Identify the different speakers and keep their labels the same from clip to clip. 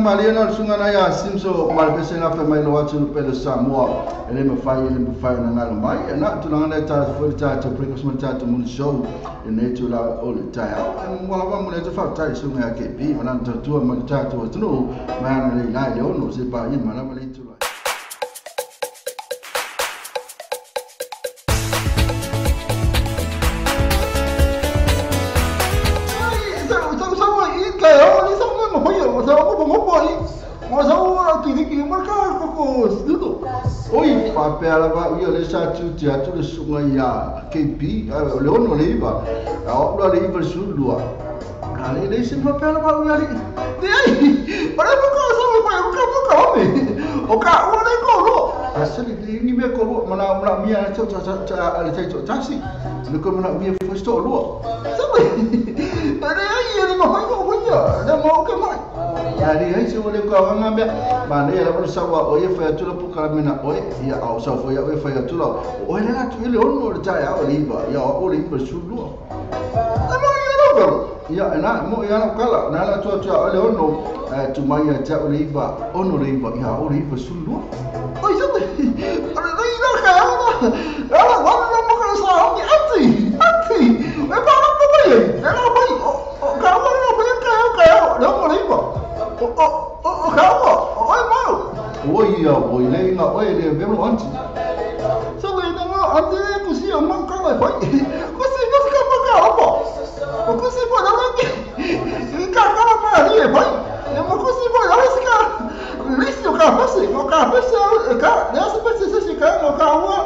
Speaker 1: Maria sunga na ya simso malpese na fe mai lo atu pele Samoa ele me fai na ngalo mai na tulanga na ta fo ta to bring us ta to mun show ne tu la o le ta wa wa mun te fa ta sunga ya ke bi mana to tu ma ta to tu no ma na le la le no se pa ni mana le tu la Oi, papel va io le sa tu ti atu le sunga ia KP le ono le iva a o le iva sulua a le le se papel va io le ai para ko sa mo pa ko ko me o ka o le ko lo a se le ni me ko lo mana mana mia cha cha cha le cha cha si le ko mana mia fo sto lo sa me le ai le mo ko ko ya le mo ko mai ya le ai se le ko nga me ma ne la ko sa wa o ye fa tu la pu ka mena o ya au sa fo ya o fa tu la o le la tu le ono le ta ya o le iva ya o le iva su lo a mo ya lo ya na mo ya na kala na la tu tu o le ono tu mai ya ta o le iva ono le iva ya o le iva su lo o ya le le ila ka la la wa la mo ka sa o ati ati e pa la pa le la pa o ka wa la pa ka ka le mo le iva o o o ka wa o mo oi ya oi le nga oi le ve mo anti so le na mo anti ku si o mo ka le pai ku si mo ka mo ka o po ku si mo la ke ka ka pa le pai le mo ku si mo la si ka le si o ka pa si o ka pa si ka le se pa si si ka mo ka wa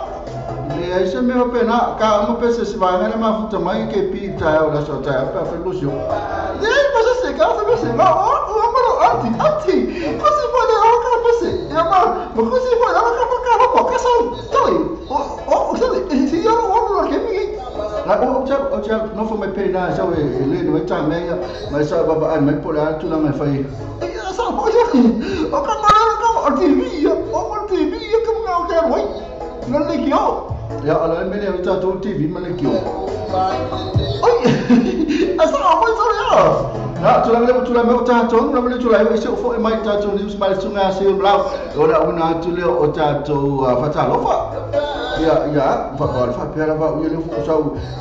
Speaker 1: le se me o pena ka mo pe se si va na ma futa mai ke pi ta o la so ta pa fe lu si le pa se ka se se ma o o mo anti anti ku si mo le o ka pa se ia ma ma ko se fo la ka ka ka ka sa toi o o se si yo o no ke mi la o cha o cha no fo mai pe na sa e le no ta me ya mai sa ba ba ai mai po la tu la mai fai e sa po ya o ka ma ka o TV ya o o TV ya ka ma o ka wai no le kio ya ala me le ta to TV ma le kio oi asa o mo so ya na tu la le tu la me o ta to no le tu la e se fo e mai ta to news mai sunga se blau o la una tu le o ta to fatalofa ya ya fa fa fa pera va o le fo sa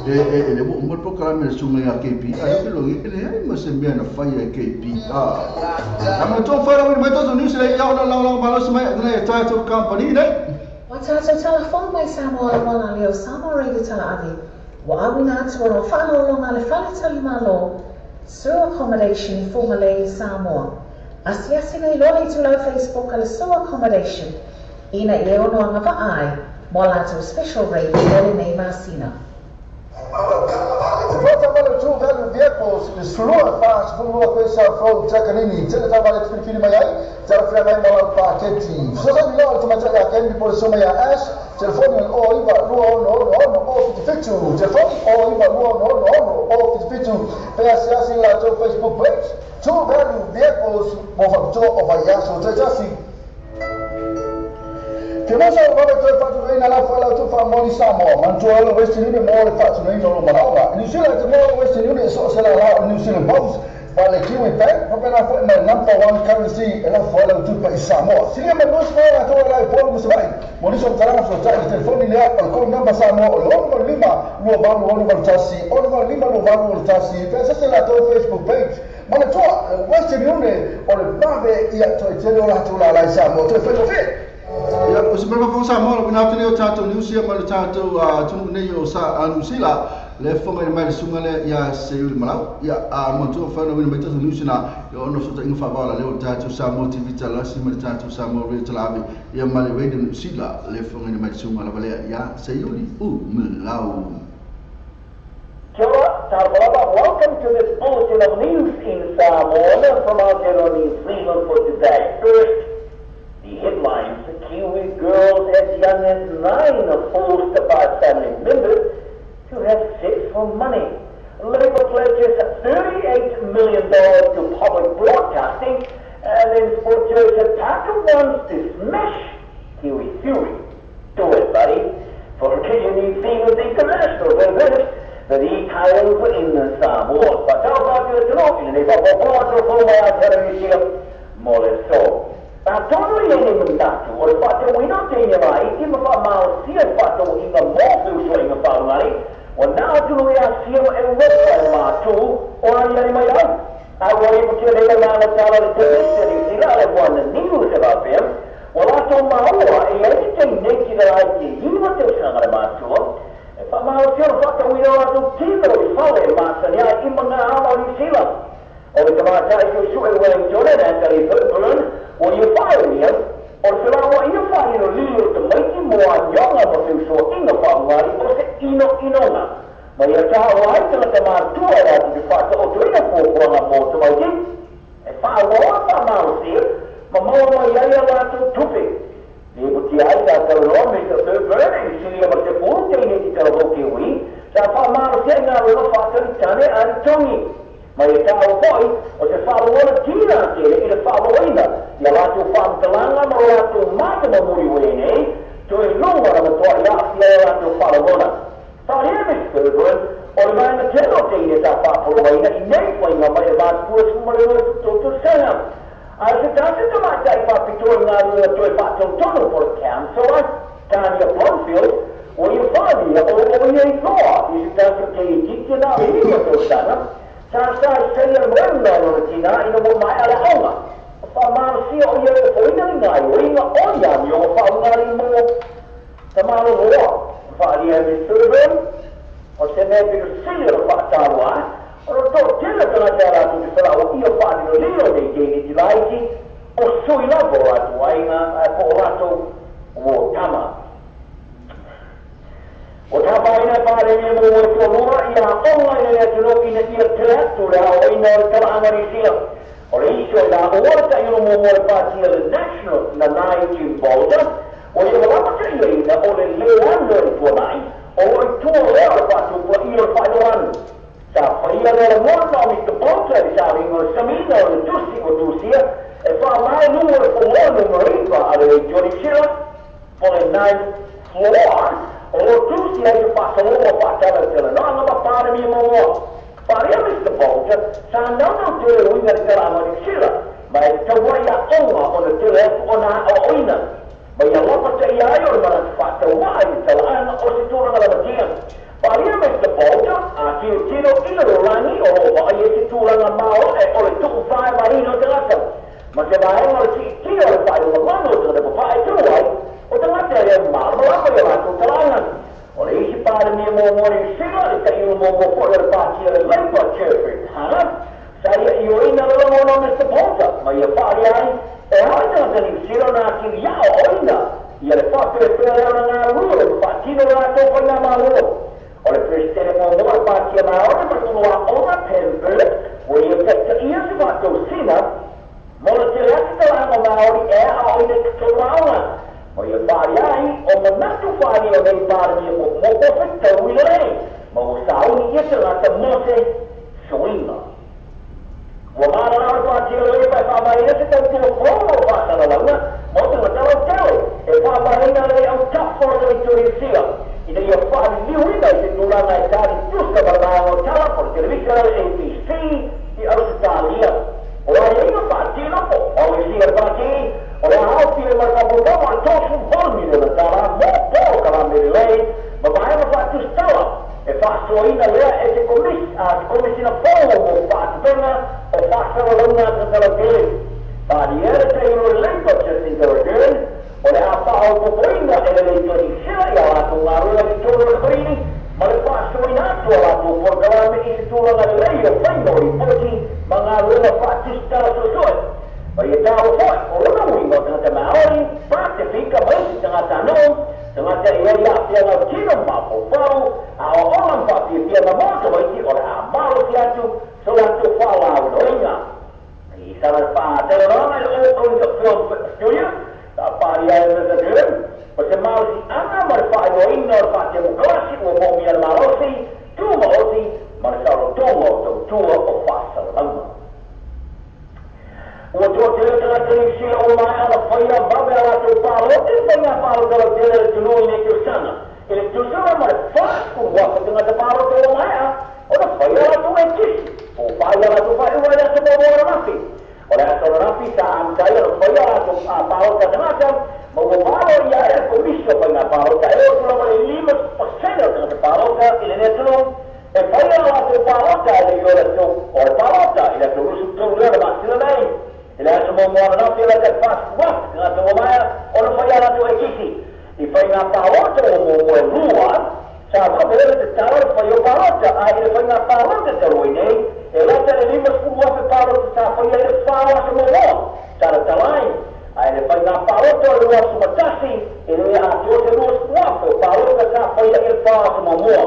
Speaker 1: e le mo programa le sunga ya KP a le lo le ai mo se me na fa ya KP a na mo to fa la me to news le ya la la la ba lo mai le ta to company ne
Speaker 2: wa ta to telefone mai Samoa wala leo Samoa radio tala ave wa awina atu o whaalolonga le whaletali malo Sur Accommodation for Malay Samoa. Asiasi nei lole tulau Facebook ale Sur Accommodation. Ina i ono anga vaai, mo lato special rate lole nei masina.
Speaker 3: Volta para o velho vehicles, slua faz lua coisa flow chakanini, tele trabalho de filho mai ai, tele mai mal paquete. Só sabe lá o tomate a quem por soma ya ash, telefone o iba lua no no no o 52, telefone o iba lua no no no o 52, PSS lá to Facebook page, two value vehicles, mo factor o vaiaso, tele Te mosa o vave toe whatureina la whala tu whamoni Samoa. Mantua le Western Union mo le whatureina o manawa. New Zealand te mo le Western Union e so se la la New Zealand Post. Pa le Kiwi Bank, papena fo mai number one currency e la whala tu pa i Samoa. Silia me mo sma la toa la i polo musawai. Mo niso mtalanga fo tai telefoni lea o le call number Samoa o le ono lima lua valu ono valu tasi ono valu lima lua valu ono tasi. Pesa se la toa Facebook page. Ma le toa Western Union o le vave ia toi tele o la tula la i Samoa. Toi whaito fe.
Speaker 1: Ya, o se mea whakao Samoa, la wina o tātou New Zealand ma le tātou tunu nei o sa New Zealand, le whonga i mai le sunga le ia se uli malau, ia a montua whaina wina mai tātou New Zealand, ia ono sota inga whaawala le o tātou Samoa TV talasi ma le tātou Samoa Radio Talavi, ia ma le Radio New Zealand, le whonga i mai le sunga la walea ia se uli u malau.
Speaker 4: Kia ora, tātou, welcome to this bulletin of news in Samoa from Aotearoa New Zealand for today. First, the headlines: Kiwi girls as young as 9 are forced by family members to have sex for money. Labour pledges $38 million to public broadcasting, and then Sport Joseph Parker wants to smash Kiwi Fury. Do it, buddy. For New Zealand International, the details in the Samoa. But Tonu i ene mundatu, o le whaatewina tēne mai, te mawha mao sia whaato inga mō whiusua inga whaungari, o nā tunu e a sia e ropa e mātū, o rani ari mai au. A ua e putia leila nāna tāla le te mese ni sila le wana niu se wāpea, o lātou maoa e ai te neki la ai te hiwa te usanga le mātua, e wha mao sia o whaatewina o lātou tino i whale e māsani ai i mga ala o New Zealand. O le tamātai ki o sue Wellington e Natalie Thurburn, o ia whaeria, o te rawa ia whaero lili o te maiti mo a nyonga mo te usoa inga whaungari o se ino inonga. Mai a taha o ai tangata mātua rā te whata o te ina pōkuanga mō te maiti, e whaeroa whamausia, ma maua mai ai a rātou tupe. Le po te ai tātou roa Mr. Thurburn e silia ma te pōru teine ki te raho ke ui, sa whamausia ngā roa whātari tane ari tongi. Mai e tāu hoi, o te wharoana tīna tere i te wharoina, ia lātou whamtalanga ma lātou mātama muri wēnei, to e longa na matoa i āwhia o lātou wharoana. Whaarea Mr. Thurburn, o le maina tēnō te ine tā whaporoaina i nei whainga mai e mātua sumarero e tutoto sanga. A se tāse te mātai whapitoa ngā rua toe whātontono for councillor, Tania Blomfield, o ia whānia o o ia i toa i se tāse te i titi nā hiwa tō sanga, Tā sa seia moenga o le tina ina mo mai ala aonga. Wha marosia o ia e whoina ni ngai o inga o ia mi o whaungari mo ta maro roa. Wha aria me Thurburn, o se mea piro sili o whaatāroa, o no tō tēnā tangata a rātou te whala o ia whaanino lilo nei teine te laiti, o sui lava o rātou ainga po o rātou o tama. O tā paina pārene mō e tō lora i a online e atu ina ia te atu rea o ina o tala angari sila. O le isi o la ua ta i mo mo le pāti le National na nai Jim Boulder, o ia walapa te ia ina o le le ano i tuanai, o loi tua lea o le whaatupua i o le whainoanu. Sa whaia le mona o Mr. Bolter i sa ringa o le samina o le tusi o tusia, e wha mai nungo le whangoa numeripa a le Johnny Schiller, po le 9th floor, o lo tusi ai te whaasaloa whaatala tele noanga ma pāre mia momoa. Wharia Mr. Bolter, sa naunau tele uinga le tele anga ni Schiller, ma e tauai a onga o le tele o nā o oina. Ma ia lapa te ia ai o le mana te whaatau ai te tele anga o se tūranga la matia. Wharia Mr. Bolter, a tiro tiro i le rolangi o lo wa ai e te tūranga mao e o le tuku whae marino te ngata. Ma te vaenga o le tiro o le whae o mano o te papae tū ai, o te ngata e marmalapa i a rātou talanga. O le isi pāre mea mō mō ni sila, le ta iu mō mō fo le pāti le Labour Jeffrey Hana, sa ia i o ina le longo no Mr. Bolter, ma ia whaari ai, e hoi te ngata ni sila nā kiri iao o ina, ia le whapere pere leo na ngā rua le whaatino rātou whai ngā mālo. O le presidente mō mō le pāti a Māori, ma tunu a ona Pemberg, o ia te te ia se whātou sina, mō le te ati te langa Māori e a o ina te tō. O ia whaari ai, o manatu whaari o nei pāri mea mō mō whitau i lei, ma o sauni ia te ngata mō te soinga. Ua māra rā pāti o lei pai whaamaina te tau tua whōnga o whāsaralanga, mō te ngata lau tele, e whaamaina lei au tapfo o lei turi sia. Ina ia whaari liuina i te tūranga e tāri tuska maramaanga o tala po le televisa ABC i Australia. O ai inga whaatino po, o le sia pāti, o le hao pia mai whapupama o le tōsu volmi le tala, mō pō ka la mere lei, ma vaenga whaatustala, e whaasoaina lea e te komisina fō mō whaatupenga o whaasaralanga te tala tele. Whaariere te iro Labour Jacinda Ardern, o le a whaopopoina e le lei toni sila i a lātou ngā rua ki tōru le parini, ma le whaasoaina atu a lātou porkalame i te tūranga lei o whainga o ripoti ma ngā rua whaatustala sosoe. Ma ia tāo foi, o lona uinga o tangata Māori, Pasifika, mai si tangata anō, tangata i ai apia ngau tino mapopau, a o olam whapia ngā mōta waiti o le a malo ki atu, so atu whalau noinga. I sara whātera i le Auckland Film Studio, ta pāri ai me te tūrun, o te malosi anga ma le whainoina o le whaatemokrasi ua mō mia le malosi, tū maoti, ma le sarotonga o tautua o whaasalanga. Ua tua te tangata ni sila o mai ana whaia mawe a rātou pālo, e whainga pālo tala tele le tunui nei te usanga. E le tusanga ma le whāku waka tangata pālo te o mai a, o na whaia rātou e tisi, o whaia rātou whai ua i aso mō rafi. O le aso rafi sa amtai o na whaia rātou pālo ta tangata, ma ua pālo ia e komisio whainga pālo ta e o tula ma le 5% o tangata pālo ta i le nea tunu, e whaia rātou pālo ta e le i o le tō, o le pālo ta i le tō rusu tō lea le masila nei. I le aso mō moana nafi le te whāku ngā tō maia, o na whaia rātou e kisi. I whai ngā pālota o mō mō e rua, sa wapere te taro le whai o pālota, a i le whai ngā pālota te roi nei, e lata le 50 afe pālota sa whai ai le whāo aso mō mō, sa le talai. A i le whai ngā pālota o le rua sumatasi, e le a tō te 20 afe o pālota sa whai ai le whāo aso mō mō.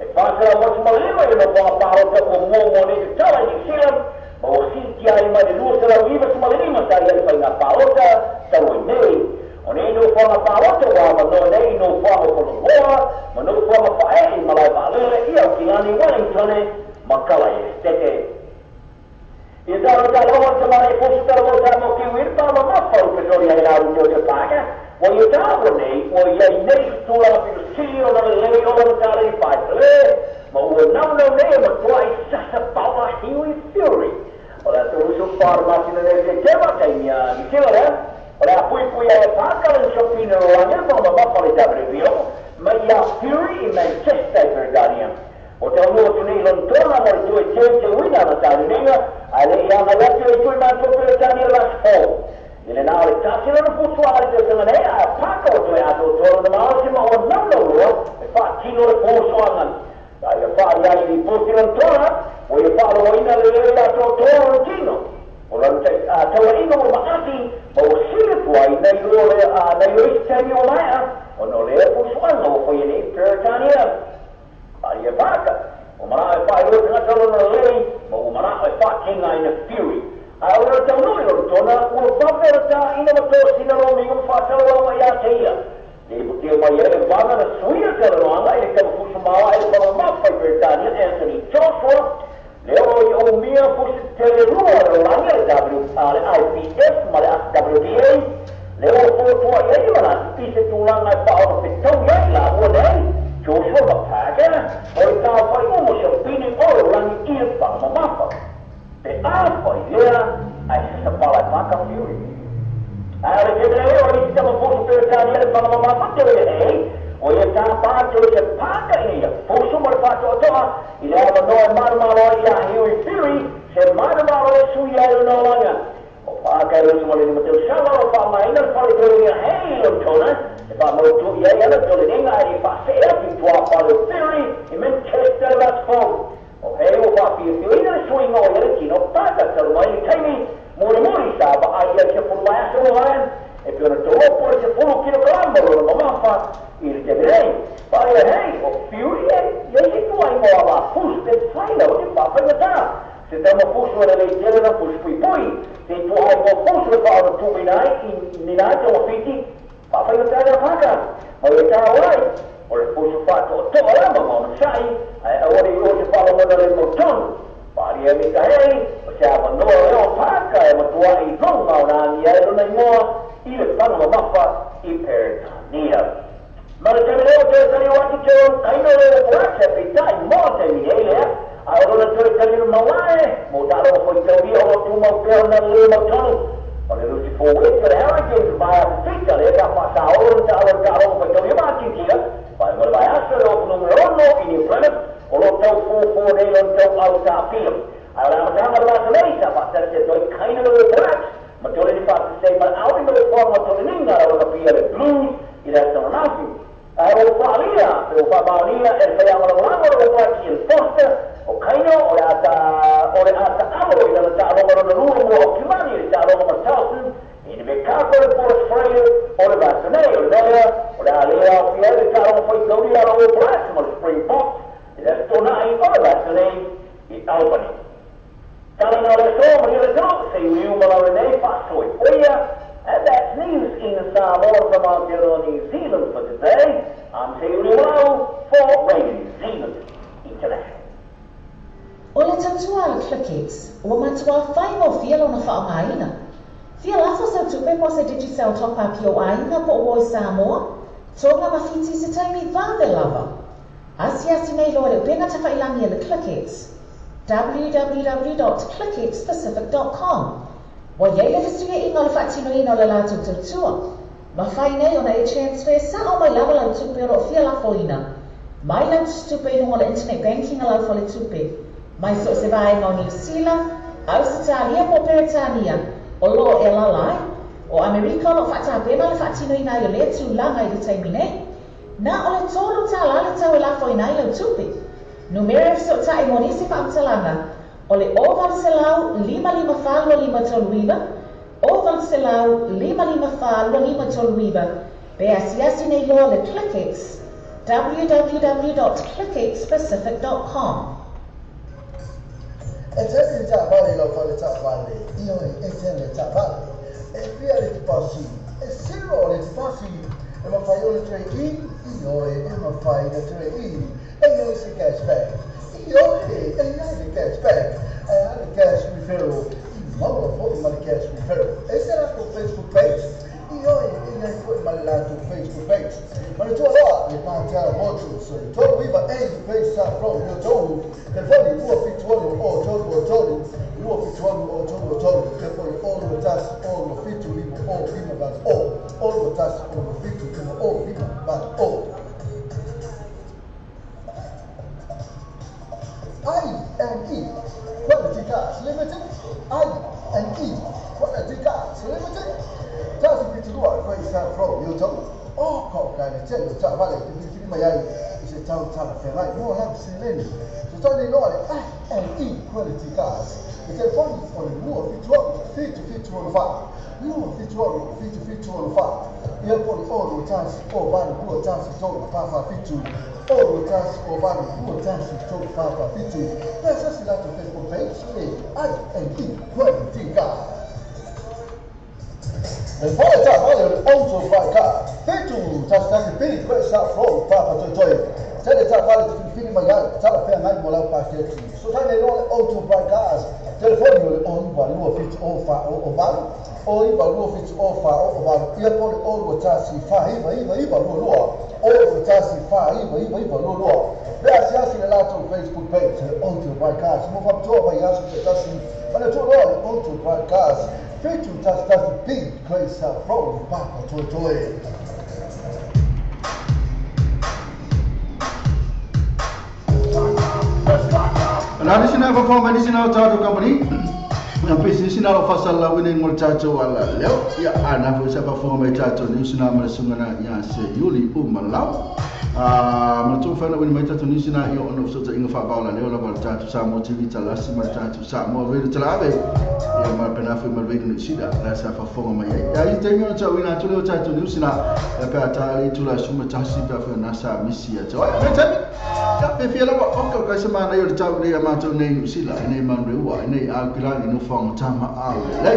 Speaker 4: E whāsara motu malima i le whā pālota o mō mō nei te tala i New Zealand, ma o siti ai mai le 295 sa ia le whainga pālota taroi nei. O nei no whanga pālota wa ma no nei no whanga konomoa, ma no whanga whae i malai waalele ia o Kilani Wellington ma kala e stete. I taro taro o te mare posu taro o taro ki wirpa ma mawhau Pretoria i rāru te o te pāka, wa i tāro nei, o ia i nei tūranga piro sili o nana lei o nana tāre i whaipele, ma ua naunau nei ma toa i sasa paula hiwi fury. O le atu rusu whārumasina nei te tewa teinia ni tila rea, o le a pui pui ai e pākara ni shopina o langi, ma ma mawhale WBO, ma ia Fury i Manchester Peretania. O te onua tu nei Londona mo le tue teu te uina na tārinenga, a le ia ngai atu e tui mātua Peretania last fall. I le nā o le tātila na putua le te tanga nei, a pāka o toe ato tōra na maosi ma o naunau loa, e whaatino le pōsoanga. A ia whaari ai i pōti Londona, o ia whaaloina le leo ato tōra o tino. O lanu taua inga o maati, ma o sile tuai nei o isi taimi o maea, o no lea pōsoanga o whaia nei Peretania. A ia whaaka, o manao e whae roa tangata lona lei, ma o manao e whaakenga ina Fury. A o le taunui o le tona, ua vave le tāina ma tōsina lo minga ma whātalo au ia te ia. Le ipo te mai e le vanga na suia te roanga e le kamafusu maua e le whakamapa i Peretania Anthony Joshua. Le o i o mia fusi te le rua le langi le le IPF ma le WBA. Le o fōtua i ai mana i se tūlanga e wha o te tau iai la ua nei. Joshua ma pākena o i tā whai umo se pini o le langi i le whakamamafa. Te āwha i lea ai se sapala i pāka Fury. Ai o le te leo o i te mafusu Peretania le whakamamafa te oe hei. O ia tā pāte o se pāka i ia fusu mo le whātoatoa i le awa noa e marumaro i a Huey Fury se marumaro e sui ai o nōlanga. O pāka e rosa mo le nima teu sala o wha maina le whare tore ia hei lontona e wha mautu i ai ana tole nenga ai wha se atu tua whare Fury i Manchester las fong. O hei o wha whia whia le sui ngō i le kino pāka taru mai i taimi muri muri sa wa ai ia ke puru mai aso o haen e pe ona tō se puru kino kalamba o mamafa i le te rei. Pa ia hei o Fury e ia i tua i moa la fusu te whaina o te whawhainga Se tama fusu e le tele na fusu pui pui. Se tua ai mo fusu e wha ona tūminai i ninai te wawhiti whawhainga tā le pāka. Ma ia tā orai o le fusu whātoa toa lama ma ona sai ai awari o te whalamona le motonu. Pari e mita hei o se awa noa leo pāka e matua i longa o nā ni ai runa i moa i le whangamamafa i Peretania. Ma le te leo te tari o atu te o kaino leo poate pe tai mō te mi e lea a o rona te tari no malae mō tā roa fo i tauria o tūmau peo na le mautonu. O le rusi fō e te le Hurricanes vai a fita le ka whasa oro ta oro ta roa fo i tauria mātintia. Vai mo le vai asa le ofu numero ono i New Plymouth o lo tau 4-4 nei lon tau au tā pia. A o le amatanga le vasa nei sa whātara te toi kaina le Blacks ma tole ni whāta sei ma auri ma le whā ma tole ninga rawa ka pia le Blues i le asana. A o whaalia, pe o whaamaunia e le whaiangalangolanga o le Blacks Ian Foster o kaino o le ata alo i lana tāronga rona lua mua o Kimani le tāronga ma Towson i ne me kako le Boris Freire o le vasa nei o le mea o le alea o fia le tāronga whai tauri ara o Blacks ma le Springboks i le astonai o le vasa nei i Albany. Tala nā le so, ma le so, se iu malaure nei whasoi oia. And that's news in Samoa from Aotearoa New Zealand for today. I'm Te Uriwau for Radio New Zealand International.
Speaker 2: O le tautua le ClickX, ua matua whai mo fia lona whaongaina. Fia lafo sau tupe mo se Digicel top-up i o ainga po o oi Samoa, tōnga mawhiti se taimi vave lava. Asiasi nei loa le upenga tawhailangi e le ClickX, www.clickxpacific.com. Wa iei le whisuia inga o le whaatino ina o le lātou tautua. Ma whai nei ona e transfer sa o mai lava lau tupe o roo fia lafo ina. Mai lau tupe inunga o le internet banking a lau fale tupe. Mai so se vaenga o New Zealand, Australia po Peretania, o lo e lalai, o Amerika o lo whaatapena le whaatino ina i o le tūlanga i le taimi nei. Nā o le tōlu tā la le tau e lafo ina i lau tupe. Numera so ta e monisi whaamtalanga, o le o valselau lima lima whalua lima tolu iwa, o valselau lima lima whalua lima tolu iwa, pe asiasi nei loa le ClickX, www.clickxpacific.com.
Speaker 1: E te le tā vale lau whale tā vale, i oi e te le tā vale, e fia le te pasi, e siro le te pasi, e ma whai o le tere i, i oi e ma whai le tere i, e ioi se cashback, i oi e iai le cashback, e a le cash referral, i maua foi ma le cash referral, e se la Facebook page, i oi e iai foi ma le lātou Facebook page. Ma le tua loa, le pātea motu, so le tolu iwa e face sa from yo tolu, telefoni lua fituanu o tolu o tolu, lua fituanu o tolu o tolu, telefoni o lua tasi o lua fitu lima o lima valu o, o lua tasi o lua fitu lima o lima valu o. I&E Quality Cars Limited, I&E Quality Cars Limited. Tasi Pitilua, Grace Afro, o tau o ka o ka le tele o taavale te filifili mai ai i se tau talafeagai mo lau seleni. So tau nei loa le INE Quality Cars. Le telefoni o le 276 7764 276 7764 ia po le 0 1 0 8 2 1 3 4 4 7 0 1 0 8 2 1 3 4 4 7. Pesa si latou Facebook page e INE Quality Cars. Le fale taavale o le Auto Buy Car 7 1 1 B Great South Road Papatoetoe. Tele taavale te filifili mai ai talafeagai mo lau paketi. So tai nei loa le Auto Buy Cars. Telefoni o le 0 9 2 7 0 4 0 8 0 9 2 7 0 4 0 8 ia po le 0 2 1 4 9 9 9 2 2 0 2 1 4 9 9 9 2 2. Pe asiasi le latou Facebook page le Auto Buy Cars. Mo faapitoa mai aso taitasi manatua loa le Auto Buy Cars 7 1 1 B Great South Road Papatoetoe. Na sina fa fa mani sina tatou company na pesi sina lo fasal la wini ngol tatou ala leo ia ana fo sa fa fa mai tatou ni sina ma sunga na ia se yuli u malau a ma tu fa na wini mai tatou ni sina ia ono so ta inga fa ba la leo la ba tatou sa mo TV talasi ma tatou sa mo ve talabe ia ma pena fa ma ve ni sida la sa fa fa mai ia i te mi o ta wina tu leo tatou ni sina ia pa ta le tu la suma tasi pa fa na sa misi ia to ai me tami ia pe fia lava o ka se mana ia tau nei a mātou nei New Zealand nei Manreua nei Aukilani no whanga tama au le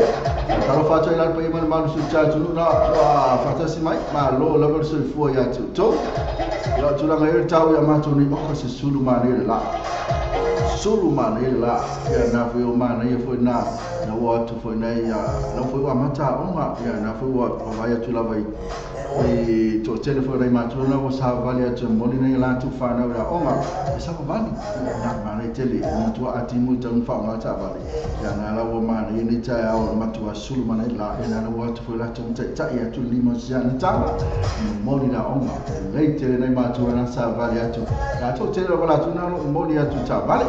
Speaker 1: talo whātua i lalo pa i mana malu su tātu na wa whatasi mai ma lo lava su fua ia tu tō ia tūranga ia tau ia mātou nei oka se sulu mana ia la sulu mana ia la ia nā fui o mana ia fui nā na ua atu fui nei ia na fui ua mata onga ia na fui ua vai atu lava i tō tele fui nei mātou na ua sāwali atu moni nei lātou whānau ia onga e sāwali nā mana i tele matua atimu i taunu whaonga tāwali ia nā lau mana ia nei tae ao matua sulu mana i la ia nā lau atu fui lātou mtai atu lima sia na tāna moni la onga lei tele nei mātua nā sāwali atu nā tō tele rawa lātou nā moni atu tāwali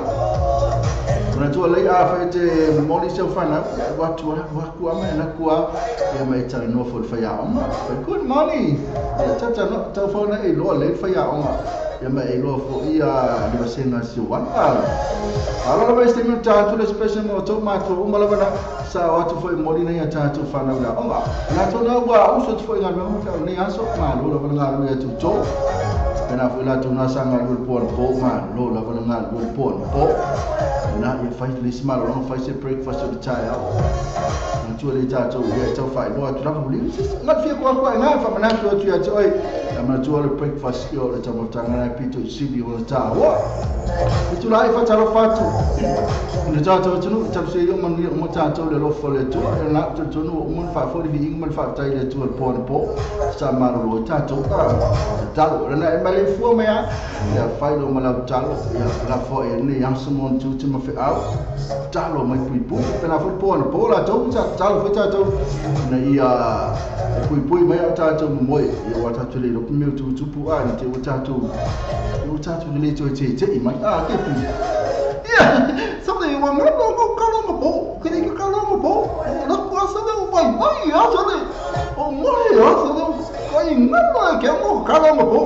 Speaker 1: Matua lei a whai te moni seu whanau ia watu wakua mai na kua ia mai tala noa fo le whai aonga good morning ia tata no tau whauna e loa lei whai aonga ia mai e loa fo ia le wasenga si wana alo lava iste mi tātu le special mo tau mātua uma lava na sa watu fo i moni nei a tātu whanau la onga nā tōna ua uso tu fo i ngā mea whai nei aso mā lo lava ngā rui atu tō pena fo i lātou nā sa ngā rui pōna pō mā lo lava ngā rui pōna pō na ia fai le sima lo fai se breakfast o le tae ao na tua le tātou ia tau whai loa atu lava uli ngā fia kua kua ngā whamanatu atu ia te oi ia mana tua le breakfast i o le tamatanga nai pito i sili o le tā hoa i tula i whataro whatu le tātou tunu i tapu se i o manu i o tātou le lofo le tua e nā utu tunu o mun whaafori vi inga ma le whaatai le tua le pōna pō sa maroro i tātou talo rena e male fua mea ia whai lo malau talo ia la fo e nei aso mon tu te ma wheau talo mai pui pui pena fo pōna pō la tau talo fo tātou na ia e pui pui mai au tātou moe ia wa tātou le ropi meu tupu a ni te o tātou o tātou le toe te te i mai a ke pi ia something wa ngā no ko kalo mo pō ke ni kalo mo pō la ko sa le o mai mai a sa le o mai a sa le kai ngā no ke mo kalo mo pō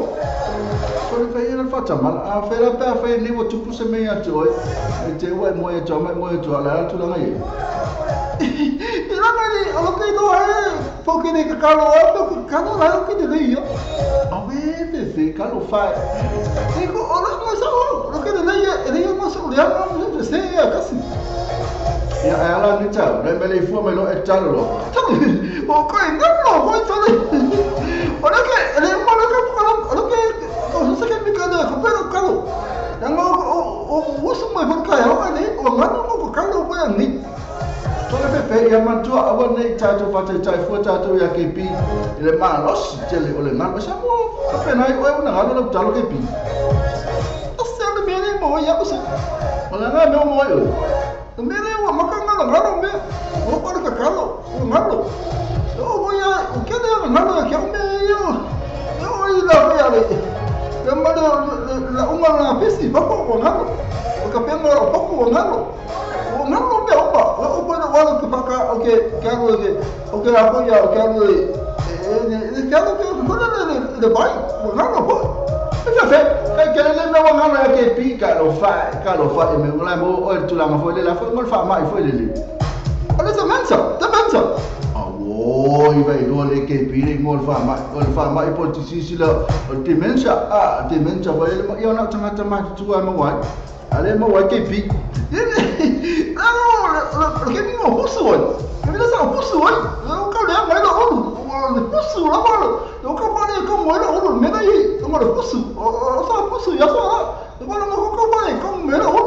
Speaker 1: Sorry fa ia whata mana a whera pea whai ni o tupu se mea atu oi e te ua e moe atu mai moe atu ala atu langa ia i langa ni o ke no e poke ni ka kalo a poke kalo la o ke te ia a we te te kalo whai e ko o langa sa o o ke te ia e ia mo sa o ia mo te se ia kasi ia e ala ni tau le mele i fua mai lo e talo lo o koe ngalo hoi tole o le ke le mo le ka kalo o ke o se ke mi kalo ko pero kalo ngo o o se mai hon kai o ne o ngalo mo kalo ko ni tole pe pe ia matua awa nei tātou whatai tai fua tātou ia ke pi i le mālosi tele o le ngalo sa mo ka pena i oe una ngalo lau talo ke pi o se ale mea mo ia o se o la ngā mea mo ai oe o mea ua maka ngalo ngalo mea o kore ka kalo o ngalo o mo ia o ke lea ngalo ke o mea ia o i la ia le ia male la unga la pesi pako o ngalo o ka penga o pako o ngalo o ngalo mea opa o koe wala ke paka o ke ke alo ke o ke apo ia o ke alo e ke alo ke le vai, ngalo po. E fe, ke le me wa ngalo ya ke pi ka lo fa, e me ngola mo o tulaga fo le la fo ngol fa mai fo le le. O le dementia, dementia. Awo, i vai lo le ke pi le ngol fa mai po ti si la dementia, ah dementia fo le mo yo na tanga ma tu a mo wa. Ale mo wa ke pi. Ah, le ke mi mo husu wa. Ke mi la sa husu wa. O ka le mai lo o husu la ma. O ka pa le ko mo lo o me dai o le husu. O sa husu ya sa. O lo mo ko pa le ko me lo o.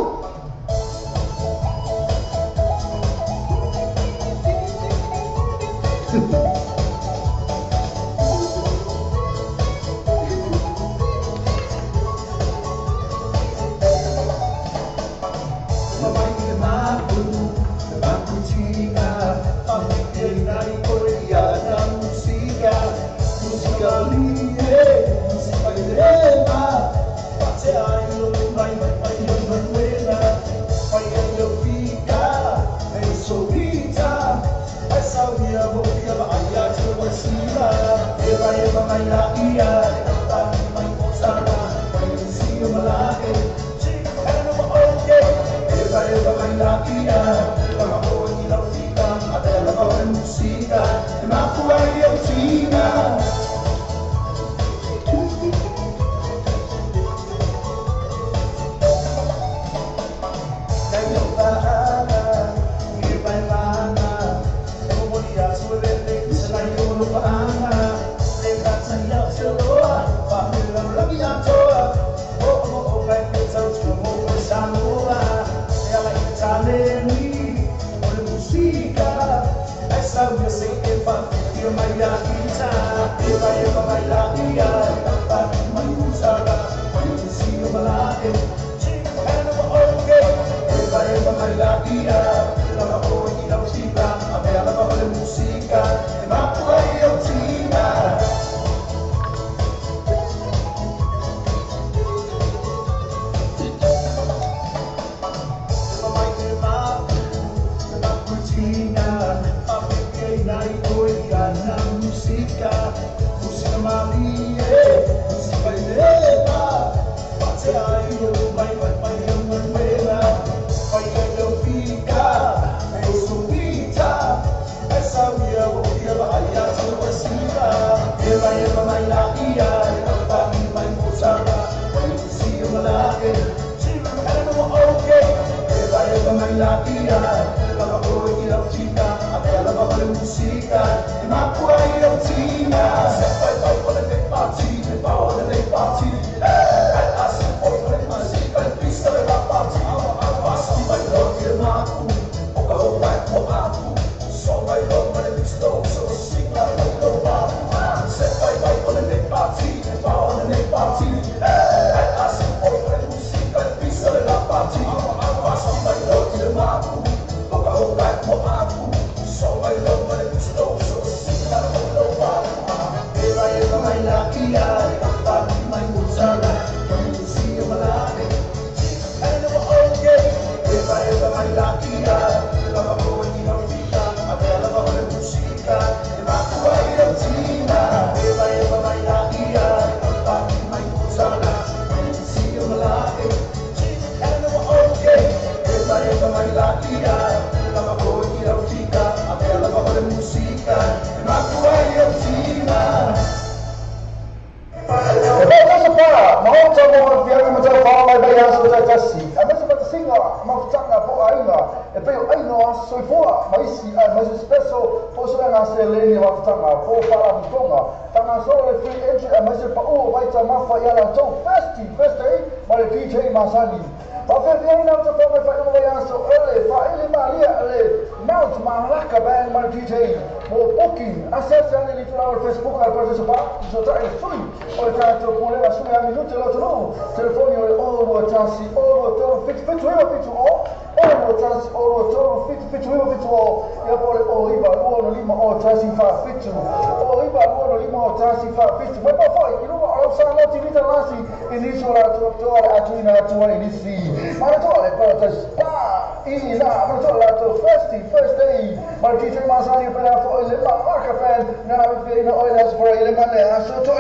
Speaker 1: First day, my DJ Masani, but I for a little marker fan, now I'm feeling oil as for a little man, so to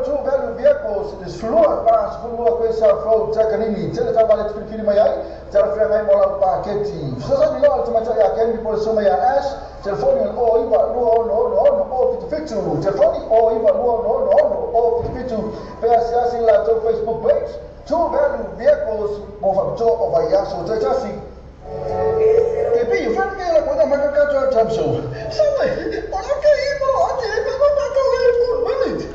Speaker 3: Two value vehicles, the Slua Pass, Fulua Kwesa Road, Takanini, Teletabale Filipini Mayai, Teleframe Mola Paketi, Sasani Law to Mataya Candy Polsomaya Ash, Telefoni o Iva Luo no no no o 52, Telefoni o Iva Luo no no no o 52, PSS Lato Facebook page, two value vehicles, Mofacto of Ayaso Tetasi. Kepi, you friend ke la kona makakato tamso. Sabe, ola ke ibo ate pe ma pa ko le for minute.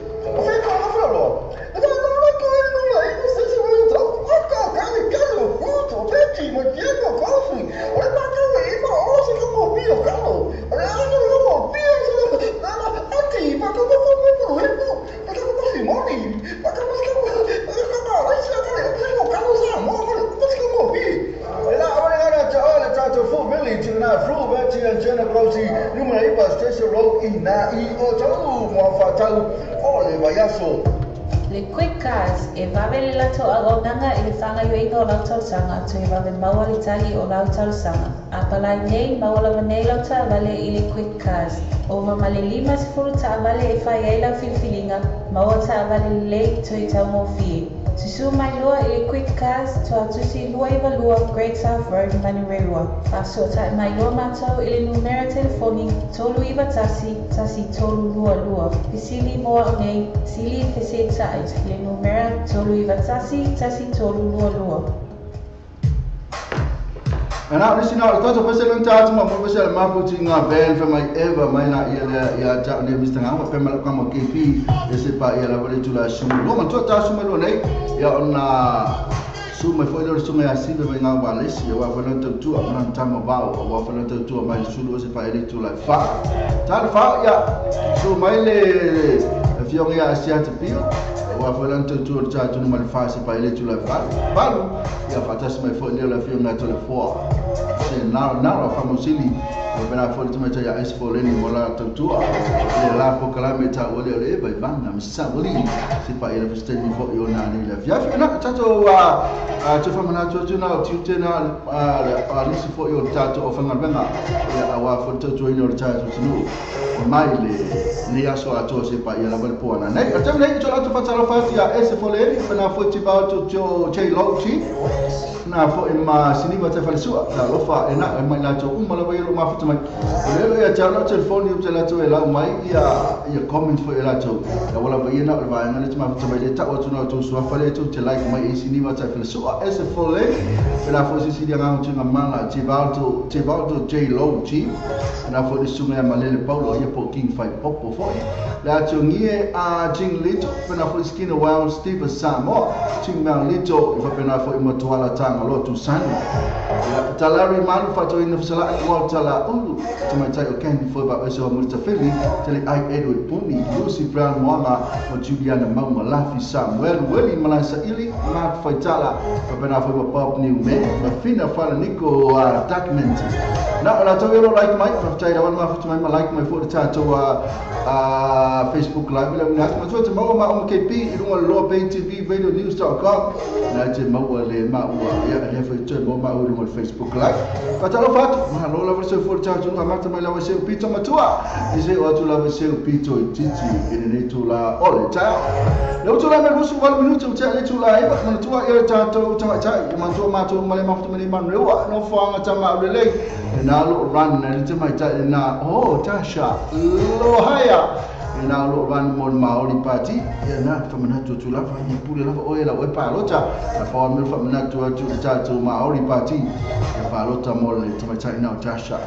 Speaker 2: Le Quick Cars e vave le lato auaunaga i le fagaioiga o lau talosaga toe vave maua le tali o lau talosaga. A palai nei maua lava nei lau taavale i le Quick Cars. Ova ma le 50 taavale e fai ai lau filifiliga, maua taavale lelei toe taugofie. Susu mai loa i le Quick Cars, Tuatusi 22 Great South Road, Manurewa. Faasoata'i mai loa matou i le numera telefoni 391 1322. Fesili mo au nei, sili feseta'i le numera 391 1322.
Speaker 1: Ana lisi na tato pese tatu ma mo pese ma puti nga ben fe mai eva mai na ia le ia ta ne Mr. Ngama pe ma ka mo KP ese pa ia la vale tula sumu lo ma to ta sumu lo nei ia ona su mai foi lo su mai asi pe nga wa lesi ia wa fa na tu a na ta ma ba wa fa na tu mai su lo se pa ile tula fa ta fa ia su mai le fionga ia asia te pio wa fa na tu ta tu ma fa se pa ile tula fa balu ia fa ta mai foi le la fionga to le fo se na na fa mosili o pena foi tu mai ya es fo le ni mola tu le la po kala me ta o le le bai ban na sa wali se pa ile feste ni fo yo na ni la fia fia na ta to a to fa mana to na tu te na a ni se fo yo ta to o fa ngā ia wa fo to to ni o ta to no mai le ni aso a to se pa ia la wal po na nei a te nei to la to fa ta fa ia es fo le fa na fo ti ba to to che lo ti na fo e ma siniva te falesua la lofa e na e mai la to uma la vai lo ma fo mai le ia ta la telefoni o te la to e la mai ia ia comment fo e la to la wala vai na vai na le ma fo mai le ta o to na to so fa le to te like mai e siniva te falesua e se fo le la fo si si dia nga to nga la te valto J Lo G na fo le sunga ma le Paulo ia po King Fight Popo fo la to ngie a Jing Lito na fo skin wild Steve Samoa Jing Ma Lito i fa pena fo i motuala tanga lo tu san ya talari malu fato ina fasala wa tala ulu to mai tai o ken fo ba eso mo tafeli tele ai Edward Puni Lucy Brown Moama o Juliana Mauma Lafi Samuel Willie Malasa ili Mark Faitala fa pena fo Bob Newman ma fina fala Nico document na la to yo like mai fa tai la ma fa mai like mai fo ta to Facebook live la na ma to te maua ma o KP i lunga lo Bay TV radio news.com na te maua le maua ia le fo te maua ma o Facebook live fa ta lo fatu ma lo la verse fo ta to ma ta mai la se pito matua i se o tu la se pito i titi i ne tu la ole ta le tu la me rusu wal minuto te le tu la e ma tua ia ta to ta ta ma tu ma tu ma le ma fu ma rewa no fo anga ta ma le na lo run na te mai ta na oh Tasha lo haya na lo run mon Maori party ia na fa mana tu la fa ni pule la o la o pa lo ta fa me fa mana tu tu ta tu Maori party ia pa lo ta mo le ta mai ta na Tasha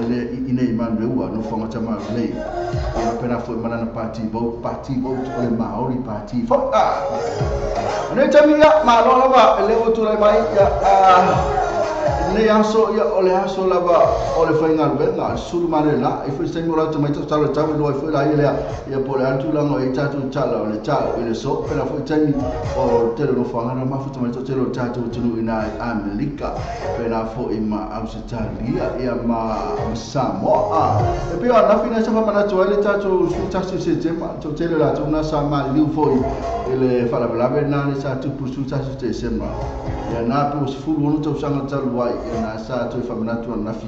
Speaker 1: le i nei man rewa no fo ta ma le ia pena fo mana na party vote o le Maori party fo a ne ta mi ia ma lo la va le o tu la mai ia ne aso ia o le aso lava o le fainga venga sulu mare la e foi sem ora to mai to talo talo lo foi la ia ia po le atu la ngo e tatu talo le talo ile so pela foi tani o te lo fanga na ma fu to mai to te lo tatu tunu ina Amerika pela foi ma Australia ia ma Samoa e pio na fina sa ma na to le tatu su tatu se te ma to te la to na sa ma liu foi ele fala bla na le sa tu pu su tatu te sema ia na po se fulu no to sanga talo ai ia na sa to fa mana tu na fi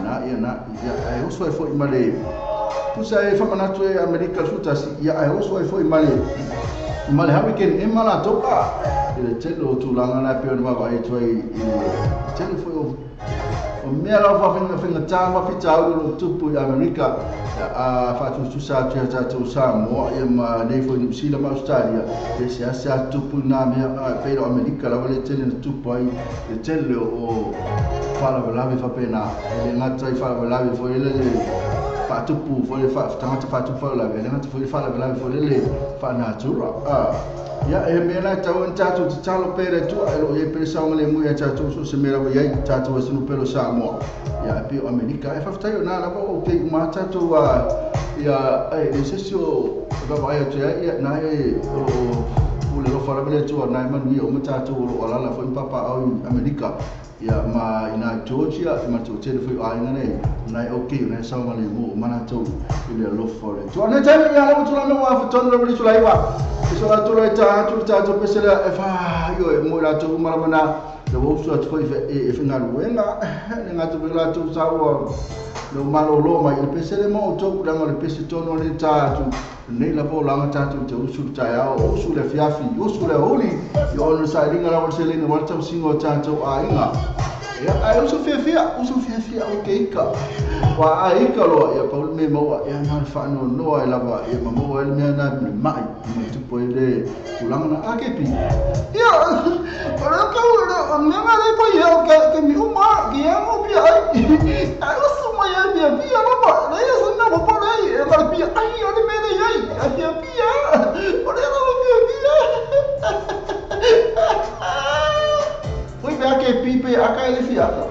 Speaker 1: na ia na ia e o so foi ma le Pusa e whamanatu e Amerika sutasi ia ai oso ai foi male hurricane e mala toka i le tele o tūlanga na pe ona wawa e tua i le tele foi o mea lau whawhenga tā mawhita au o tupu i Amerika a whaatutusa atu ia tātou Samoa ia ma nei foi New Zealand ma Australia e se ase a tupu nā mea peira o Amerika lawa le tele na tupu ai le tele o whalavalave whapena e le ngata i whalavalave foi le whaatupu foi le tangata whaatupu whalavalave le ngata foi le whalavalave foi le whaanatura ia e mea lai tau en tātou te talo pere tua e lo e pere saunga le mui a tātou so se mea rawa iai tātou e sinu pero Samoa ia e pio Amerika e whawhtai o nā lava o kei umā tātou ia e le sesi o rawa ai atu ia nā e o le lofa rawa le tua nā e manu ia o ma tātou o lo alala foi mpapa au i Amerika ia ma ina Georgia ma tō tele foi aina nei nai okay nai saunga le mo mana tau i le lofa le tua nei taimi ia lava tula me wa fatonu rawa le tula iwa so la tula ta tu ta tu pesela e fa yo e mo la tu mala le wo su atu foi e fingaluenga le ngatu la tu sa o lo malo lo mai le pesele mo to la le pese tono le ta tu nei la po la ta tu te usu ta ya o usu le fiafi usu le holi yo no sa ringa la se le no ta singo ta tu a inga ia ai usu fiafia o keika wa ai ka lo ia paul me mo ia na fa no no ai lava ia mo ele me na mai mo tu po ele tulanga na akepi ia ora ka ora me ma le po ia ka mi uma que ia mo pia ai ai usu ma ia pia pia no ma le ia na mo po le ia ma pia ai o le me le ai pia pia ora no pia pia Oi be ake pipe aka ele fiata.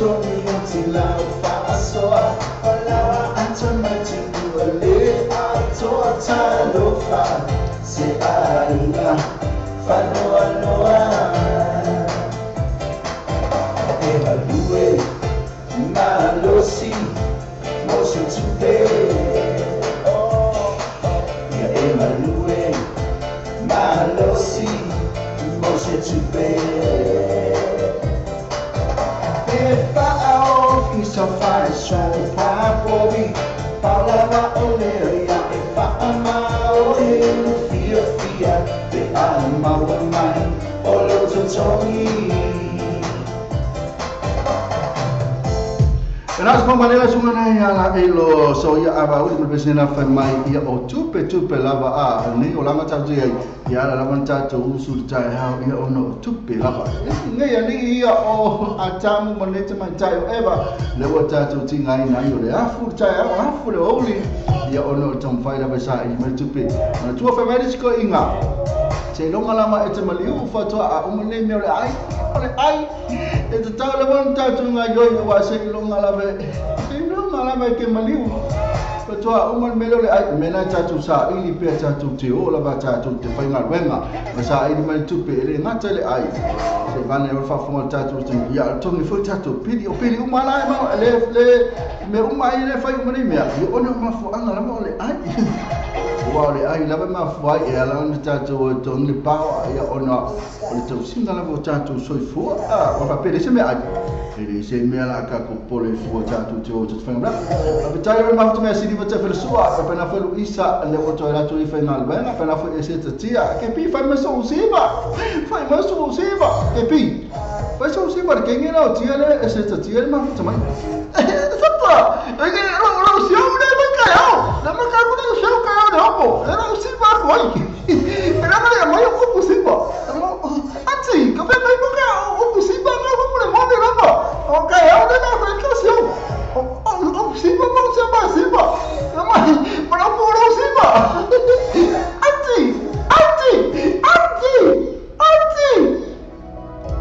Speaker 5: Tomi o te lau whaasoa. Talofa se aiga whanoanoa. E malue malosi mo se tupe. Ia e malue malosi mo se tupe. E whaao i sa whai so pāpori Paulawa o lea ia e whaamao e fia fia Pe a maua mai o lo totongi.
Speaker 1: Penas mo manela sunga na ia la elo so ia ava uli mo pesena fa mai ia o tupe tupe lava a ni o langa tatu ia ia la lava tatu usu tai ha ia o no tupe lava ngai ia ni ia o atamu mo ne te mai tai o eva le o tatu ti ngai na o le afu tai o afu le oli ia o no tom fai lava sa i mai tupe na tua fa mai ko inga te longa lama e te maliu fatua a o nei me o le ai o le ai e te tau le wan tatu ngai yoi o se longa lava e longa lava ke maliu fatua o mal melo le ai mena tatu sa ili pe tatu te o lava tatu te whainga wenga ma sa ili mai tupe ele ngata le ai se vane o fa fonga tatu te ia tongi fo tatu pili o pili uma la ma le le me uma ai le fai uma nei mea i ona ma fo anga lava o le ai ua o le ai lava ma fo ai e ala ona tatu o tongi pao ia ona o le tausinga lava o tatu soifua a o fa pele se mea ai ele se mea la ka ko pole fo tatu te o te whainga bla a petai o mafuta mea sili te felesua a pena felu isa le o toi ratu i whainga alwenga pena fo e se tatia ke pi whai maso usiva whai maso usiva ke pi whai so usiva ke ngi rau tia le e se tatia le mafuta mai sapa e ke ro siau le mai kai au le mai kai ku le siau kai au le hopo e ro usiva ko ai e ra mai mai o usiva ati ka pe mai mo ka o usiva na ko le mo le lava o kai au le na ko siau o usiva mo se ba siva mai para o usiva ati ati ati ati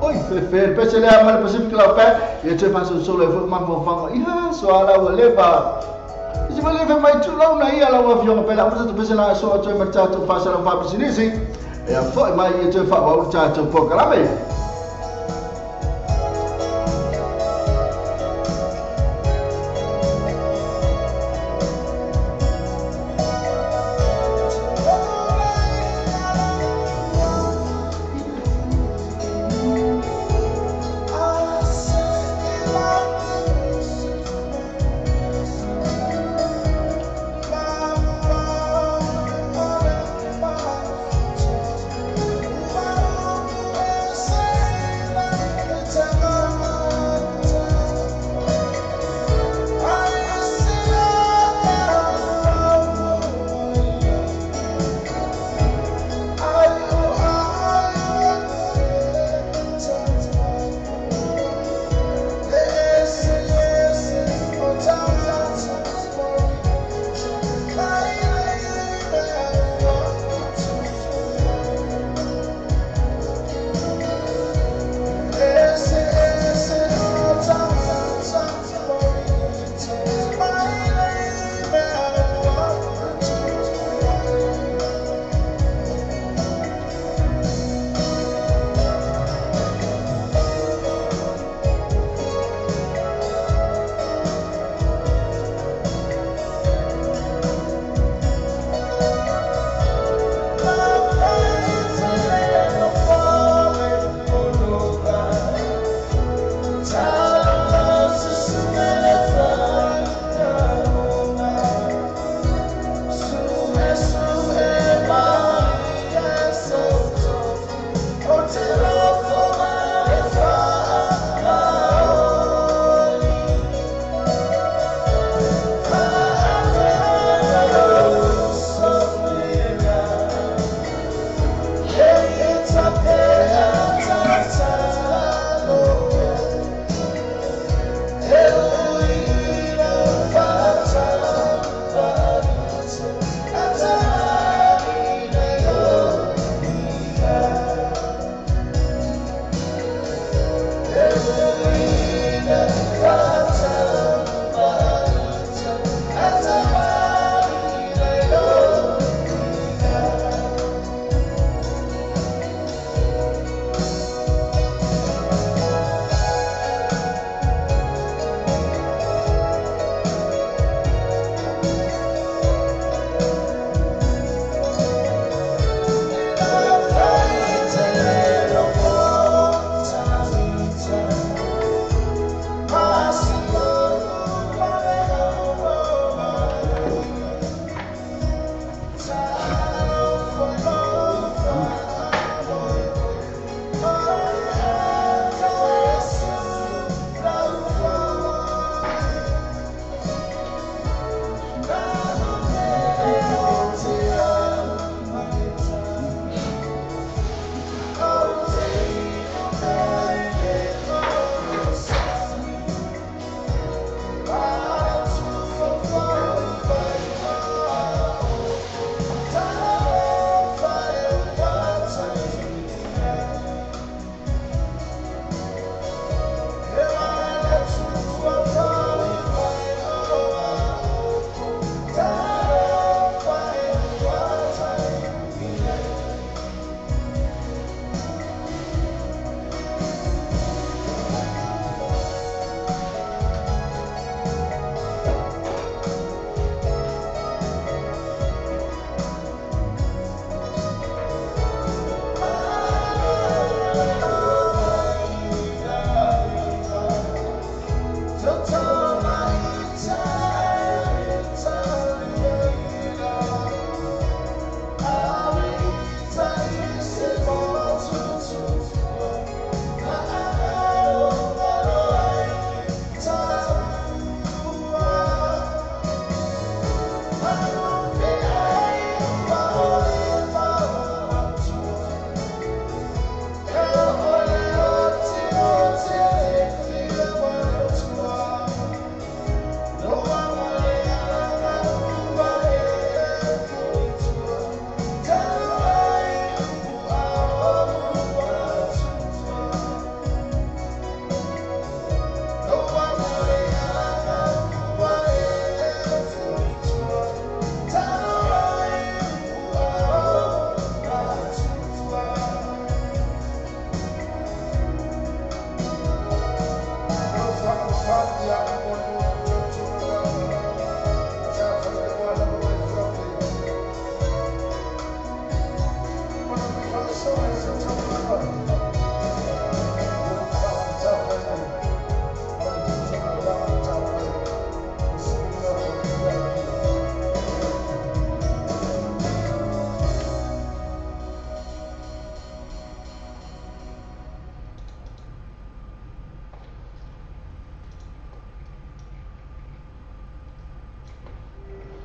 Speaker 1: oi fefe pese le amal Pacific la pe e te faso solo e fo ma fo fa ia so ala o leva se ma leva mai tu la una ia la o fio pela o te pese la so te mercato fa sa fa business e a fo mai e te fa o tatu po kalame.
Speaker 5: Say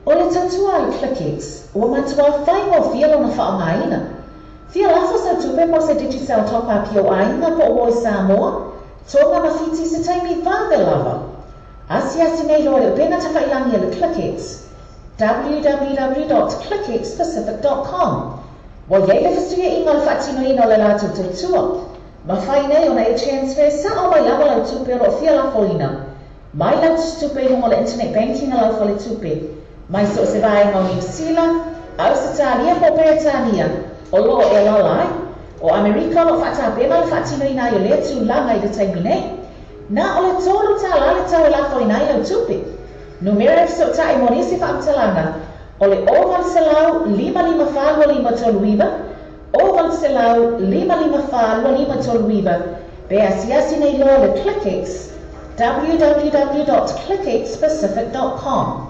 Speaker 2: O le tautua le ClickX, ua matua whaingo fia lona whaongaina. Fia lafo sa tupe mo se Digicel top up i o ainga po o Samoa, tonga mawhiti se taimi whāve lava. Asiasi nei loa le upena tawhailangi a le ClickX, www.clickxpacific.com. Wa iei le whasuia inga le whaatino ina o le lātou tautua. Mawhai nei ona e transfer sa o mai lava lau tupe o lo fia lafo ina. Mai lau tupe i hongo le internet banking a lau whale tupe. Mai so se vaenga o New Zealand, Ausitalia po Peretania, o loo e lalai, o Amerika o whaatapena le whaatino ina i o lea tūlanga i le taimi nei. Nā o le tōlu tā lale tau e lafo ina i lau tupe. Numera e so ta e monisi whaamtalanga, o le 0 5 5 4 5 3 9, 0 5 5 4 5 3 9, pe asiasi nei loa le ClickX, www.clickxpacific.com.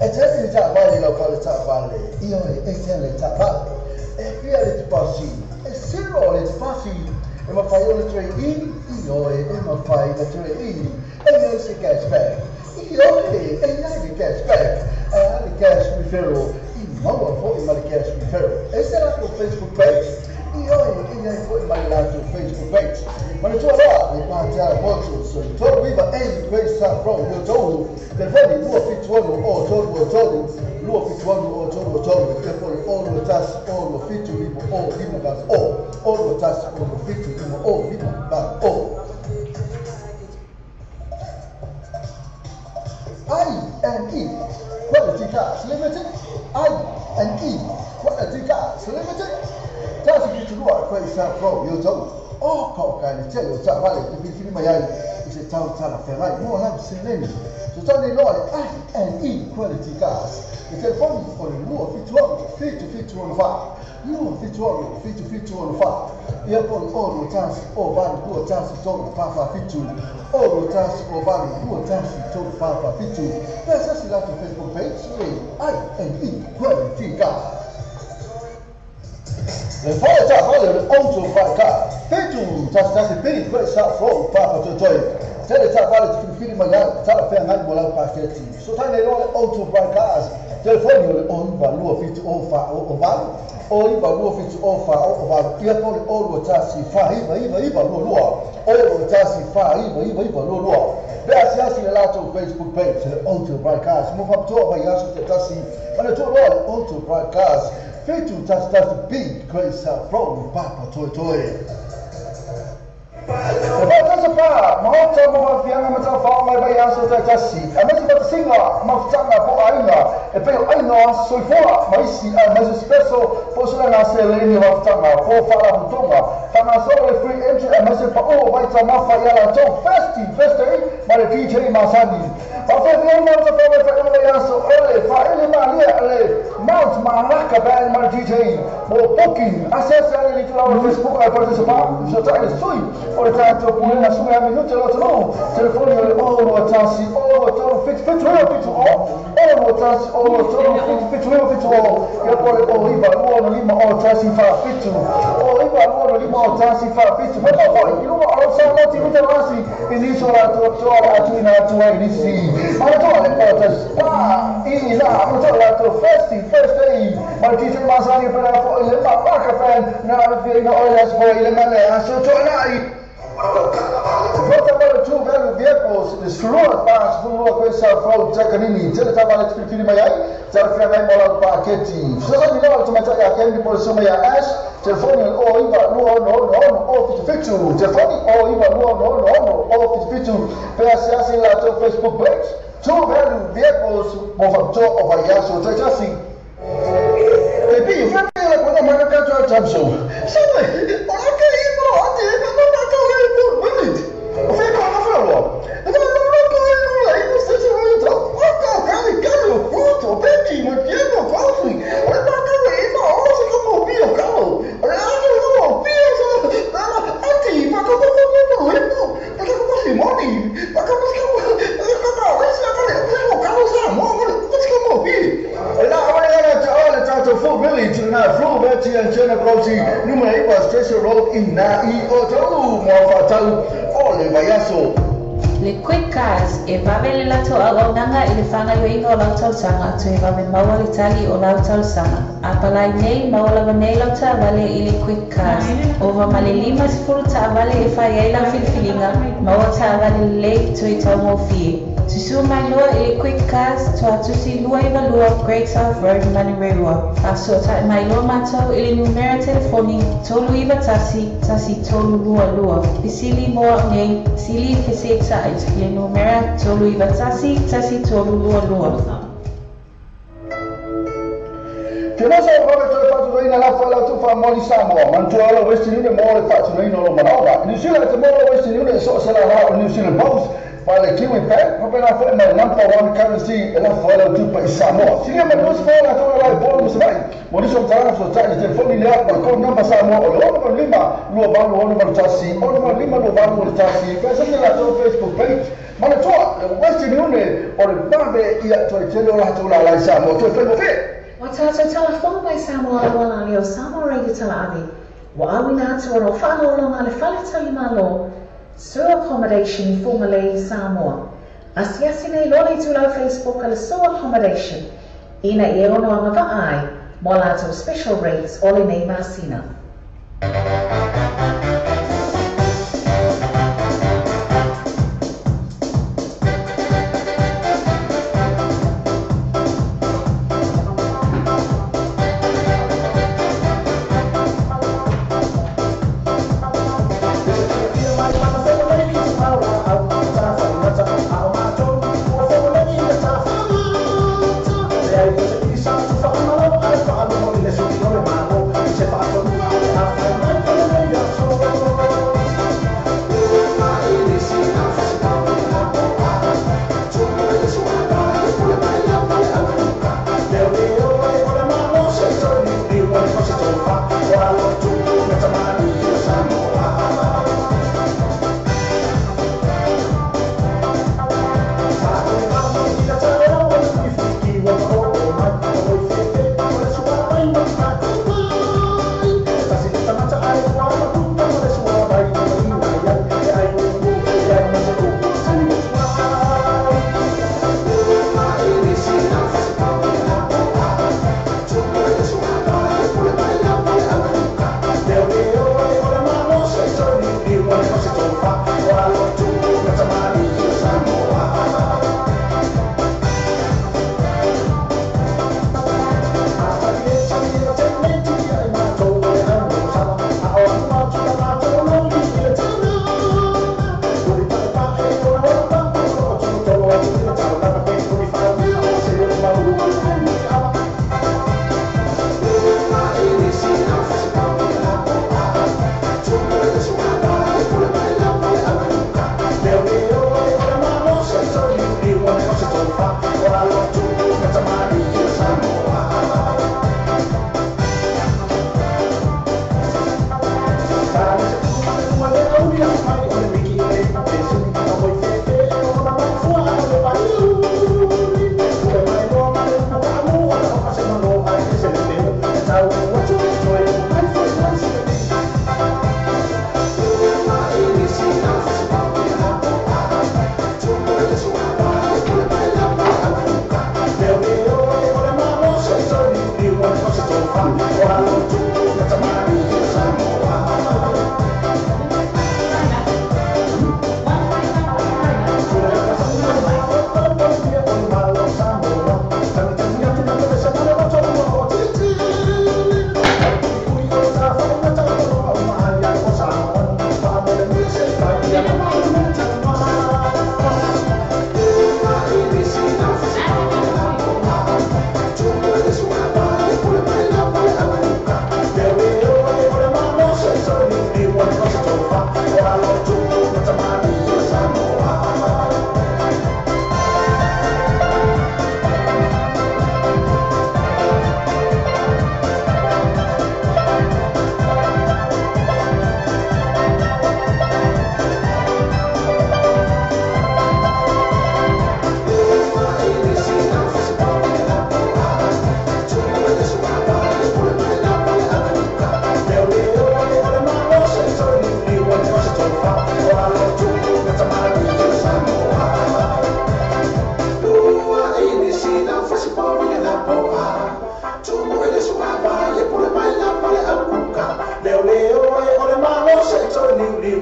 Speaker 1: E te ta vale la fale ta vale io e te le ta vale e fia le te pasi e siro le te pasi e ma fai le tre i io e ma fai le tre i e io se cashback io e e cashback e le cash referral i maua foi ma le cash referral e se la Facebook page io e e foi ma la Facebook page ma le tua la le pa ta moto so to viva e questa pro io to telefoni 271 o 3 271 o 3 telefoni o 2 tas o 2 5 o 5 bas o o 2 tas o 2 5 o 5 bas o I and E Quality Cars Limited I and E Quality Cars Limited Tasi kitu questa pro io to o ka ka le te o ta vale te fili mai ai se tau tala ferrai mo la seleni so tau nei loa le I and E Quality Cars le telefoni o le 2 7 7 1 4 2 7 7 1 4 ia po o 2 tasi o valu 2 tasi 3 4 4 7 o 2 tasi o valu 2 tasi 3 4 4 7 pesa si la Facebook page I and E Quality Cars Le fale ta vale le auto vai ka fetu ta ta se piri questa fro pa pa to toi tele ta vale te fili mai ta fe ngai mo la paketi so ta nei le auto vai ka telefoni le on va lu fitu o fa o va o i va lu fitu o fa o va ia po le o ta si fa i va i va i va lu lu o ta si fa i va i va i va lu lu be asiasi le lato Facebook page le auto vai ka mo fa to va ia so ta si ma le to le auto vai ka Fetu tas tas big Grace from Papa Toi Toi. Pa mahota mo fianga mata fa mai vai aso ta tasi. A mesi pa singa maftanga po ainga e pe ainga soifoa maisi a mesi speso po sula na seleni maftanga po fala butonga. Fana so le free entry a mesi pa o vai ta mafa ya la to festi festi ma le DJ Masani. Pa fe fianga mata fa vai fa vai aso ole fa ele malia le Mount Malaka band ma DJ mo booking asesa le litla Facebook a participar so ta le sui o le tanto pure la sua minuto lo tro telefoni le o tasi o 3
Speaker 3: 7 7 9 7 0 6 1 6 3 7 7 9 7 0 ia po le 0 9 2 5 0 1 4 7 0 9 2 5 0 1 4 7 ma foi i luga o sa mo ti te rasi i nisi o latou toa atu ina atu ai nisi ma toa le pota pa i la ma toa latou first day ma ti te masani pena fo i le ma ka fan na fi ina o las fo i le male aso toa nai Volta para tu velho vehicles, slua pa slua com essa frau Jacanini, tele tava le filifili mai ai, tele fia mai mola paketi. Sasa ni lá tu meta ya kendi por suma ya ash, telefone o iva lua no no no o fitu, telefone o iva lua no no no o fitu, PSS lá teu Facebook page. Tu velho vehicles, bom to o vaiaso, tele assim. Baby, eu fui la quando ma ka to tamso. Sabe, o que é isso?
Speaker 6: Le Quick Cars e vave le lato auaunaga i le fagaioiga o lau tausaga toe vave maua le tali o lau tausaga. A palai nei maua lava nei lau taavale i le Quick Cars. Ova ma le 50 taavale e fai ai lau filifiliga, maua taavale lelei toe taugofie. Susua mai loa i le Quick Cars, toa tusi 22 Great South Road, Manurewa. Faasoatai mai loa matou i le numera telefoni 391 1322. Fesili mo au nei, sili fesetai i le numera 391 1322.
Speaker 3: Te nasa o vave toe fatunoina la fo lau tufa moli Samoa. Mantua ala Western Union mo le fatunoina o lo manaoga. New Zealand te mo le Western Union so se la la o New Zealand Post. Pa le Kiwi Bank, papena fo e mai number one currency e la fo lau tupa i Samoa. Silia mai nusi fo la toa lai polu musawai. Mo niso mtalanga so tai le telefoni lea ma le code number Samoa o le 6 5 2 8 6 1 6 5 2 8 6. Pesa se la toa Facebook page. Ma le toa le Western Union o le vave ia toe tele o la toa lai Samoa. Toe whengo fe.
Speaker 2: Wa tātou telefone mai Samoa wala leo Samoa Radio Talaave. Wa awina atu o whaalolonga le whaletali malo. Sur Accommodation formerly Samoa. Asiasi nei loa le tulau Facebook ale Sur Accommodation. Ina e ono anga vaai, mo latou special rates o le nei masina.
Speaker 5: Se fa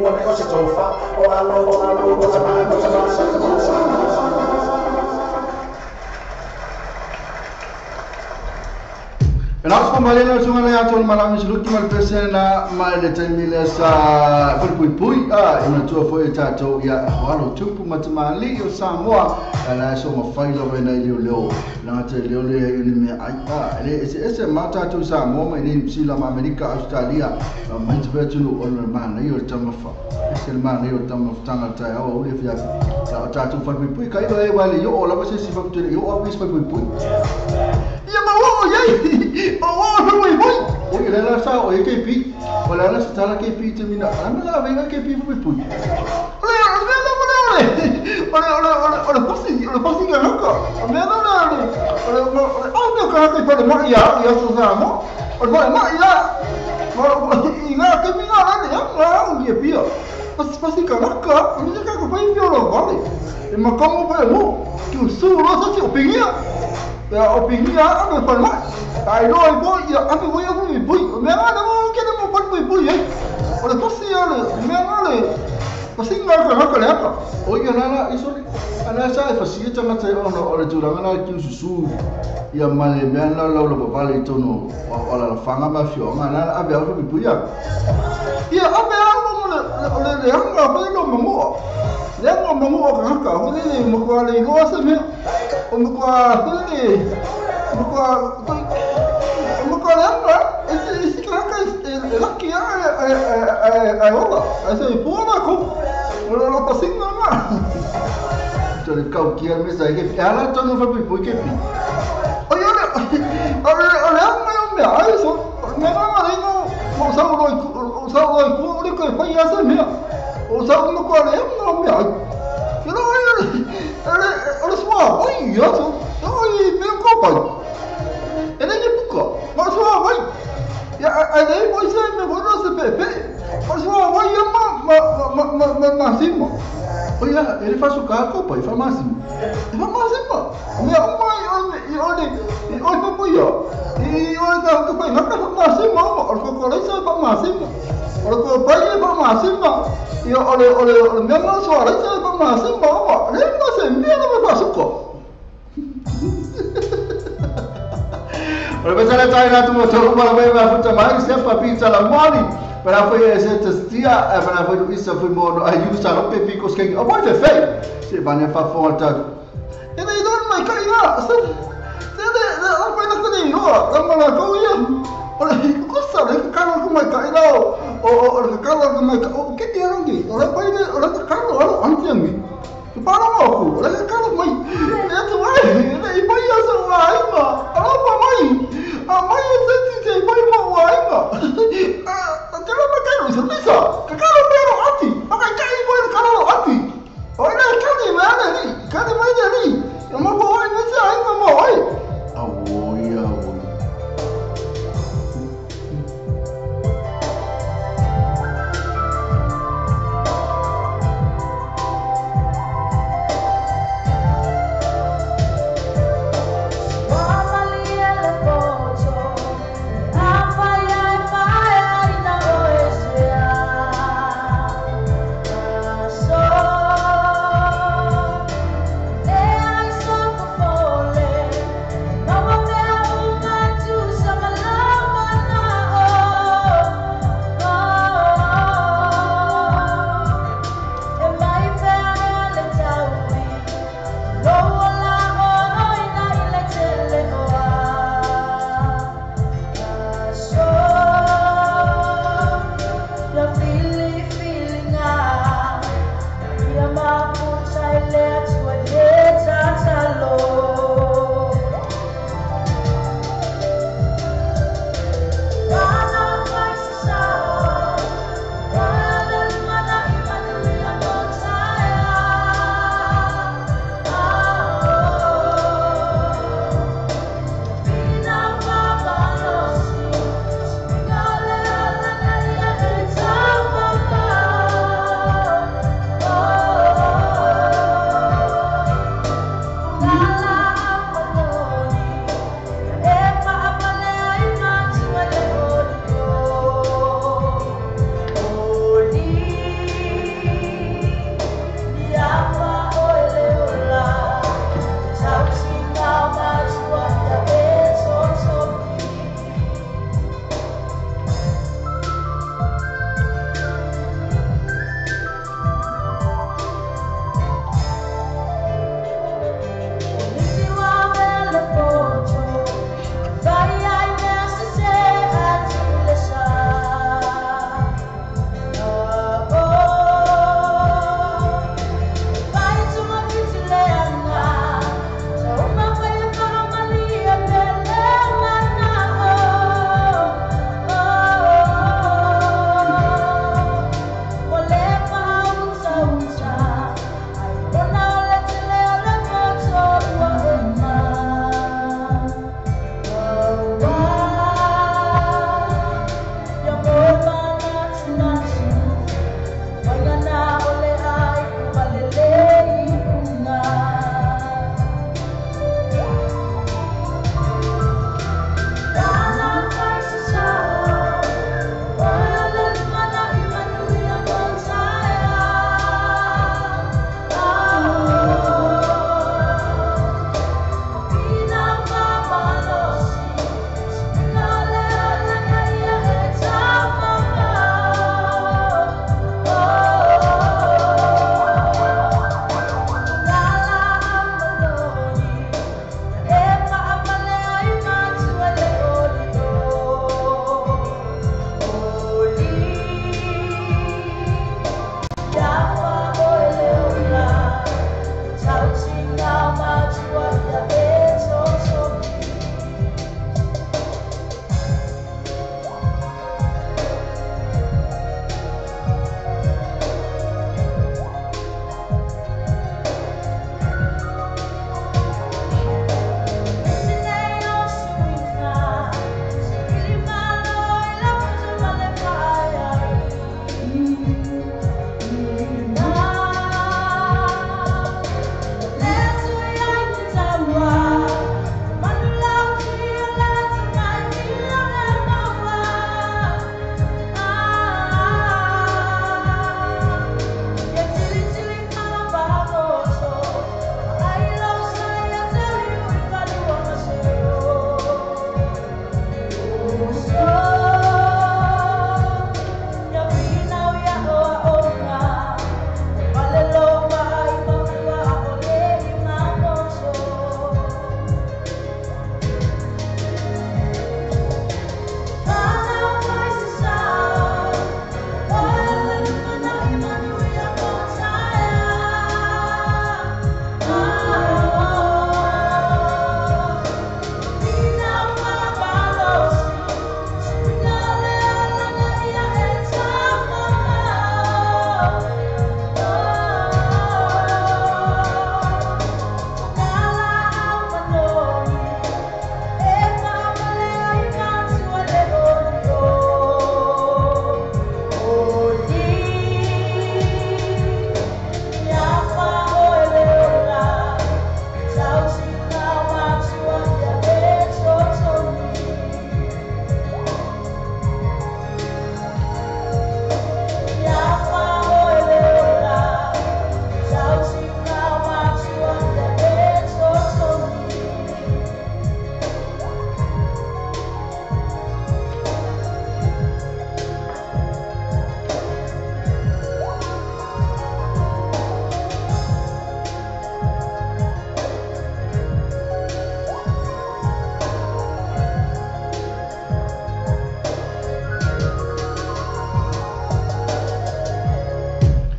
Speaker 5: ua me o se tofa o alo o alo o tama o tama
Speaker 1: Ela malena sunga le ato malami siluki mal pesena ma le taimi sa pui pui a ina tua foi tatou ia halo tupu matamali o Samoa ala so ma faila wena i leo la te leo le ni me ai a le ese ese ma tatou Samoa ma ni sila ma Amerika Australia ma te vetu o le mana i o tamafa ese le mana i o tamafa tanga tai o le fia sa tatou fa pui pui kai le wale yo la se si fa pui yo o pui pui pui ia ma o ye oh, oi, oi, oi, le sa o KP. O le sa tala KP te mina. Ana la venga KP pui pui. Ole, ole, ole, ole, ole, ole, ole, posi, ole posi ka naka. Ole, ole, ole, ole, ole, ole, ka ka pa ma ia, ia so sa mo. Ole, ma ia. Ma i nga ke mina la ne, nga o ke pia. Posi posi ka naka, ni ka ko pai pio lo vale. E ma kongo pa mo. Ki su ro sa si o pingia. Ya o pingia a me pa ma. Ai no ai bo ia a me voy a pui pui. Me nga na mo ke mo pa pui pui ai. O le posi ale, me nga le. Posi nga ka ka le ka. O ia na na iso ana sa e fasia tanga te ono o le tulaga na ki susu. Ia ma le mea na lau la vale tono o la fanga ma fio nga na a be a pui pui ia. Ia a be a mo le le le nga pa lo mo. Le nga mo mo ka ka ho le mo ko le go se me. O mo ko le mo ko ese ka e la kia e ola ese pona ko lo pasinga ma te le kau kia me sai ke ala tono fa pui pui ke pi oi ole ole ole me me ai so me ma le no o sa ro o sa ro ko le ko pa ya se me o sa mo ko le no me ai yo ole ole ole swa oi ya so oi me ko pa ele ne buka ma swa vai ya a lei voi se me voi se pepe ma swa vai ma ma ma ma ma ma Olha, ele faz o carro, pai, faz máximo. Ele faz máximo. Minha mãe, olha, olha, olha, e olha, que pai, não faz máximo, olha, o isso faz máximo. Olha, o pai faz máximo. E olha, olha, olha, minha mãe só isso faz máximo, olha, ele não se me não faz o Olha, mas ela tá indo motor para ver a futa mais, sempre pizza la mani. Para foi esse testia, para foi isso foi mono, a justa no pepi cos que o foi fe. Se van a fa falta. E dei don mai kai na, se se de o foi na ko ni no, la mala ko ia. Ora cosa le caro ko mai kai na o o caro ko mai o que ti arangi. Ora pai de ora caro ora antiami. Tu para mo ko, ora caro mai. E tu vai, e pai ia so ai ma. Ora pa mai. A mai se ti se pai mo ai ma. Kalo ma kai so pisa. Kalo pero ati. Aka kai bo kalo ati. Ora kali ma na ni. Kali ma na ni. Ma bo ai me sa ai ma mo ai. Awoi awoi.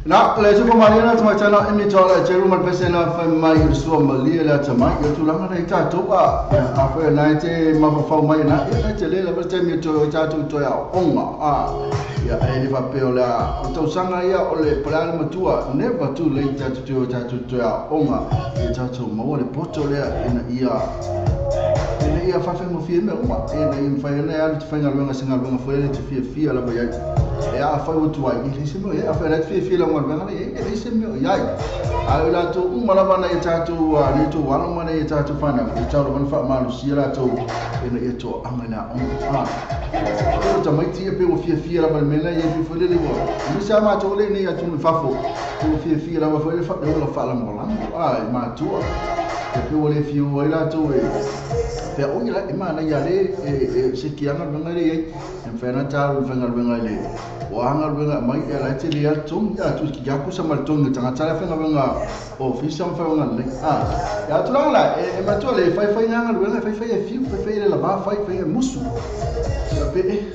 Speaker 1: Na le se malia na tamai tana emi tola e jeru mal pese na fa mai i sua malia le tamai i tulaga na i tātou a a foi na te mafafau mai na ia na te le la te mi to i tātou to ia onga a ia e le fa pe o la o tausaga ia o le pala matua never too late tātou to tātou to ia onga i tātou maua le poto lea ina ia fa mo fie me uma e na i fa na ia te fa ngaluega se ngaluega foi le te fia fia la vai e a fa o tu ai e se mo e a fa le fia fia la ngaluega le e se mo ia a la tu uma lava na i tātou ni tu walo mana i tātou whana i tātou wana wha malu sia rātou e na i tō anga na onga a o tamaiti e pe o fia fia lava mena i e fia le wa ni sa mātou le nei atu me fafo o fia fia lava foi le fa le fa la molango a e mātua e pe o le fia o ai rātou e pe o ia e mana ia le e se ki anga venga le e whena tāru whenga venga le o anga venga mai e la te le atu ia tu ki yaku sa mal tonga tanga tala whenga venga o fisa whenga le a ia tu la e matua le fai fai anga venga fai fai e fiu fai fai le la ba fai fai e musu ia pe e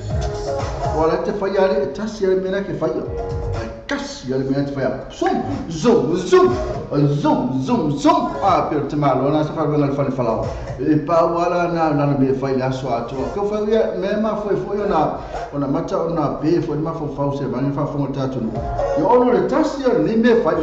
Speaker 1: o la te fai ale e tasi ale mena ke fai ai kasi ale mena te fai zoom zoom zoom zoom zoom zoom a pe te malo na sa fa venga le fale falao e pa wala na na me fai la so atu ko fa ia me ma foi foi ona ona mata ona pe foi ma fo fa se ba fa fo tatu no yo ono le tasi ni me fai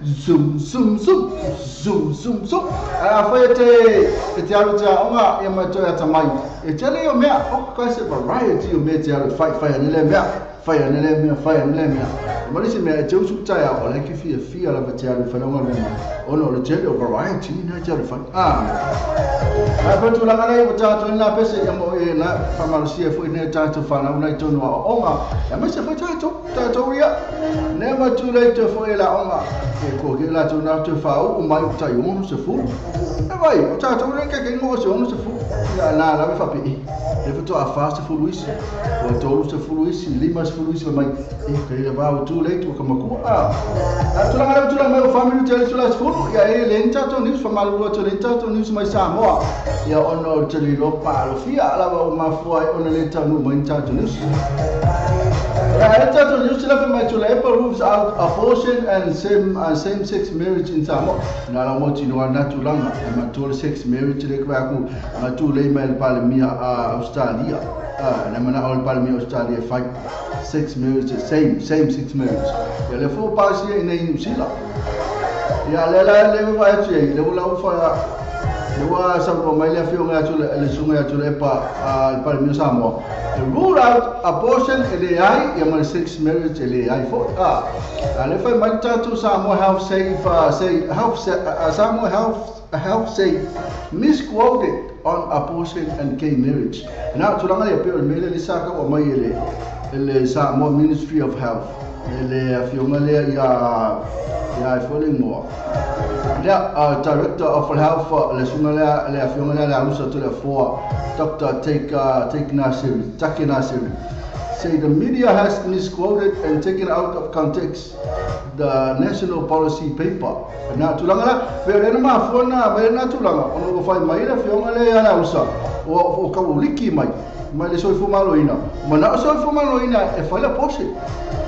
Speaker 1: zoom zoom zoom zoom zoom zoom a fa te te alu te onga ia ma to ya tamai e te le yo me o ka se variety o me te alu fai fai ni le me fai ni le me fai ni le me ma le se me te usu ta ya o le ki fia fia la te alu fa nga me ono le te o variety na te alu fai a a fa tu la ngala i tātou na pese ia mo e na whamalusia fo ina tātou whanau nei tonu a onga ia me se fo tātou tātou ia never too late to fo e la onga e ko ke la tō nā te whau o mai o tai ono se furu e vai o tātou nei kake ingo o se ono se furu ia nā la me whape e le fato a wha se furu isi o tolu se furu isi lima se furu isi mai e ka ila wau too late o ka makua a tulaga le tulaga mai o whaminu te tula se furu ia e le tātou news whamalua te le tātou news mai Samoa ia ono te lilo pālofia alawa o mafua e ona le tanu mai tātou news. Ia tātou news la mai tula e rules out abortion and same sex marriage in Samoa. Nā la moti no ana tulaga e matua sex marriage le kwa aku matua le mai le palemia a Australia. Na mana o le palemia Australia fight sex marriage same sex marriage. Ia le fo pasia ina i New Zealand. Ia le la le wa atu le ula ufa le wa sa mo mai le fio ngai atu le sunga atu le pa le palemia Samoa. The rule out abortion e le ai ia ma sex marriage e le ai fo a le fai mai tātou Samoa Health Safe say Health Samoa Health Safe misquoted on abortion and gay marriage. Na tulaga le pe o le mele le saka o mai le Samoa Ministry of Health le afioga lea ia e fo le ngoa lea Director of Health le sunga lea le afioga lea le ausa tu le foa Dr. Take Nasiri say the media has misquoted and taken out of context the national policy paper. Na tulaga la pe le ma fo na me na tulaga ono ko fai mai le afioga lea le ausa o ka uliki mai mai le soifua maloina mana o soifua maloina e fai la pose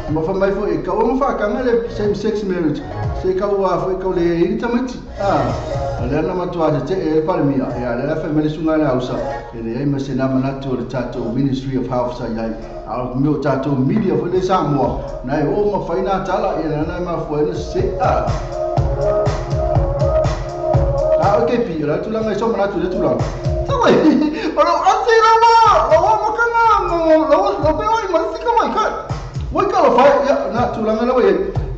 Speaker 1: ma fa mai fo e ka o fa ka le same sex marriage se ka o fo ka le i tamaiti a le na matua te e palemia ia le fa mai sunga le ausa e le ai ma se na manatu le tātou Ministry of Health sa iai a o tātou media fo le Samoa na e o ma fai na tala ia na ma fo e se a a o ke pi la tulaga i so manatu le tulaga Tawai, ora ate lava, lava makanga, lava lava oi mai ka mai ka. Wai ka fa ia na tulaga lava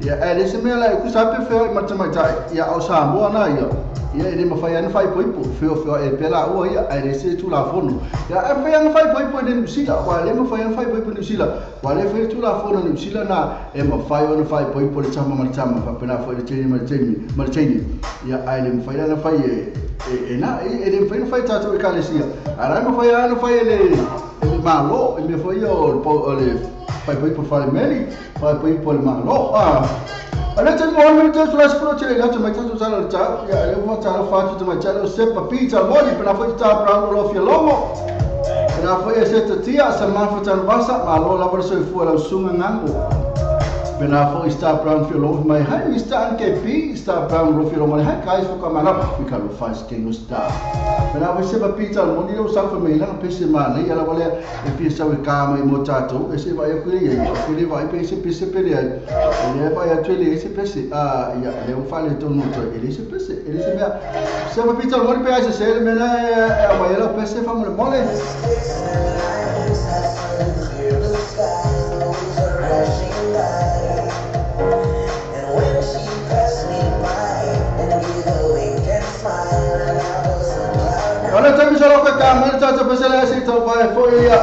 Speaker 1: ia e le se mea la ku sa pe fe ma te mai tai ia o Samoa na ia. Ia e le mawhai ana whai poipo, whio whio e pela ua ia, e le se tū la fono. Ia e whai ana whai poipo e New Zealand, wa le mawhai ana whai poipo New Zealand, wa le whai tū la fono New Zealand na, e mawhai ana whai poipo le tama ma le tama, whapena whai le teini ma le teini, ma le teini. Ia e le mawhai ana whai e na, e le mawhai ana whai tātou e kalesia. A rai mawhai ana whai e le malo, e me whai o le whai poipo whare meli, whai poipo le malo. Ale te mo me te flash pro te la te mai tatu tala ta ia le mo tala fa tu mai tala se pa pizza moli pena foi ta pra lo fia longo pena foi se te tia sa ma fa tan basa ma lo la so fu la sunga ngango Pena fo Star Brown fio lo mai hi Mr. NKP Star Brown ro fio lo mai hi guys for come up we can fast king star. Pena fo se Peter mo ni lo sa fo mai la pese ma nei ala wale e fi sa we ka mai mo tato e se vai ku le ku le vai pese pese pele ai le vai a tele se pese a ya le o fale to no to ele se pese ele se mea se Peter mo ni pe se se me na vai la pese fa mo mole. Ana tabi sala ka ka mai ta ta pese la se ta vai foi ya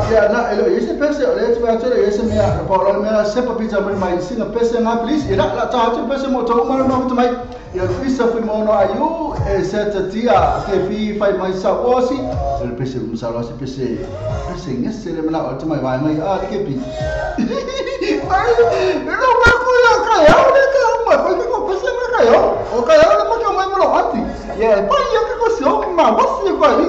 Speaker 1: ya na elo ese pese ole te vai tele ese mea pa ola mea se pa pizza mai singa pese na please ila la ta te pese mo to ma no mai ya fisa fui mo no ayu e se ta tia ke fi fai mai sa osi el pese mo sa lo se pese pese ngese le mena o te mai vai mai a ke pi ai no ma ku ya ka ya le ka ma pa ko pese ma ka ya o ka ya le ma ka mai mo lo ati ya pa ya ka ko so ma wasi ko ali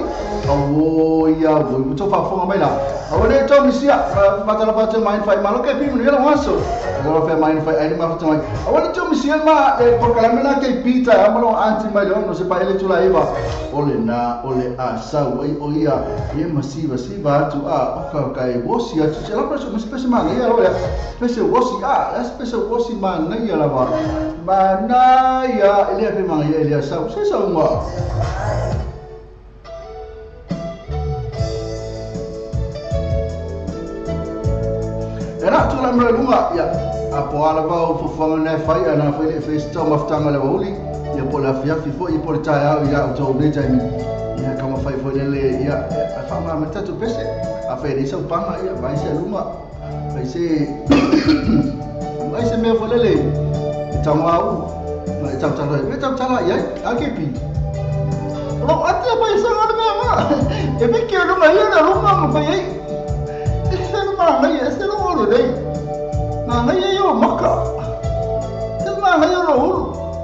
Speaker 1: o ya wo to fa fo mai la o le to mi sia fa ta la fa te mai fai ma lo ke pi mo le waso lo fa mai fai ai ma fa mai o le to mi sia ma e por kala mena ke pi ta ma lo anti mai lo no se pa ele tu la iva o le na o le a sa o o ia e ma si va si va tu a o ka ka e wo si a tu se la pa so pese ma ya lo ya pese wo si a la pese wo si ma na ya la va ma na ya ele pe ma ya ele sa se sa ma. Era tu la mra lunga ya a po ala va o fo na fai ana fai le fai sto maftanga le holi ya po la fia fi fo i po ta ya ya o to ne ta mi ya kama fai fo le ya a fa ma ta tu pese a fai ni so panga ya vai se lunga vai se vai se me fo le le ta ma u ma ta ta le ta ta la ya a ke pi lo atia pai sa le me ma e pe ke lunga ya na lunga mo fai ai se ma na ya se lo le na na yo maka se na na yo lo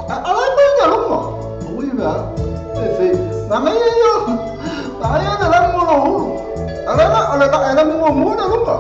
Speaker 1: ala pa ya lo ma ui va e fe na na yo na yo na la mo lo ala na ala na ala mo mo na lo ma.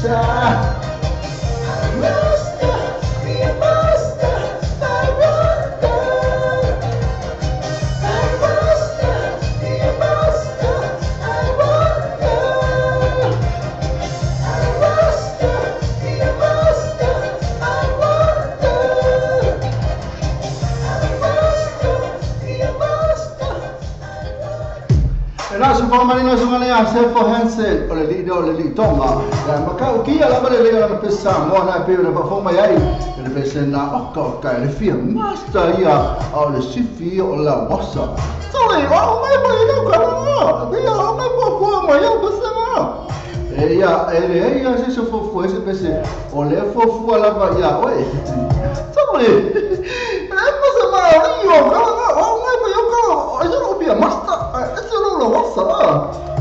Speaker 1: Master. Master, be a master, I wonder. I master, be a master, I wonder. I master, be a master, I wonder. I master, be a master, I wonder. E la su fa marina su ngale a se fo Hansen o le li do le li tonga ya maka o kia la le le la pesa mo na pe le fa fo mai ai le pesa na o ka ka le fia master ia o le sifi o la wasa so le o mai pa le ka no be o mai po ko mai o pesa na e ia e le ia se se fo fo se pesa o le fo fo la va ia o e so le le pesa ma o yo ka o mai pa yo ka o yo no be master e lo la wasa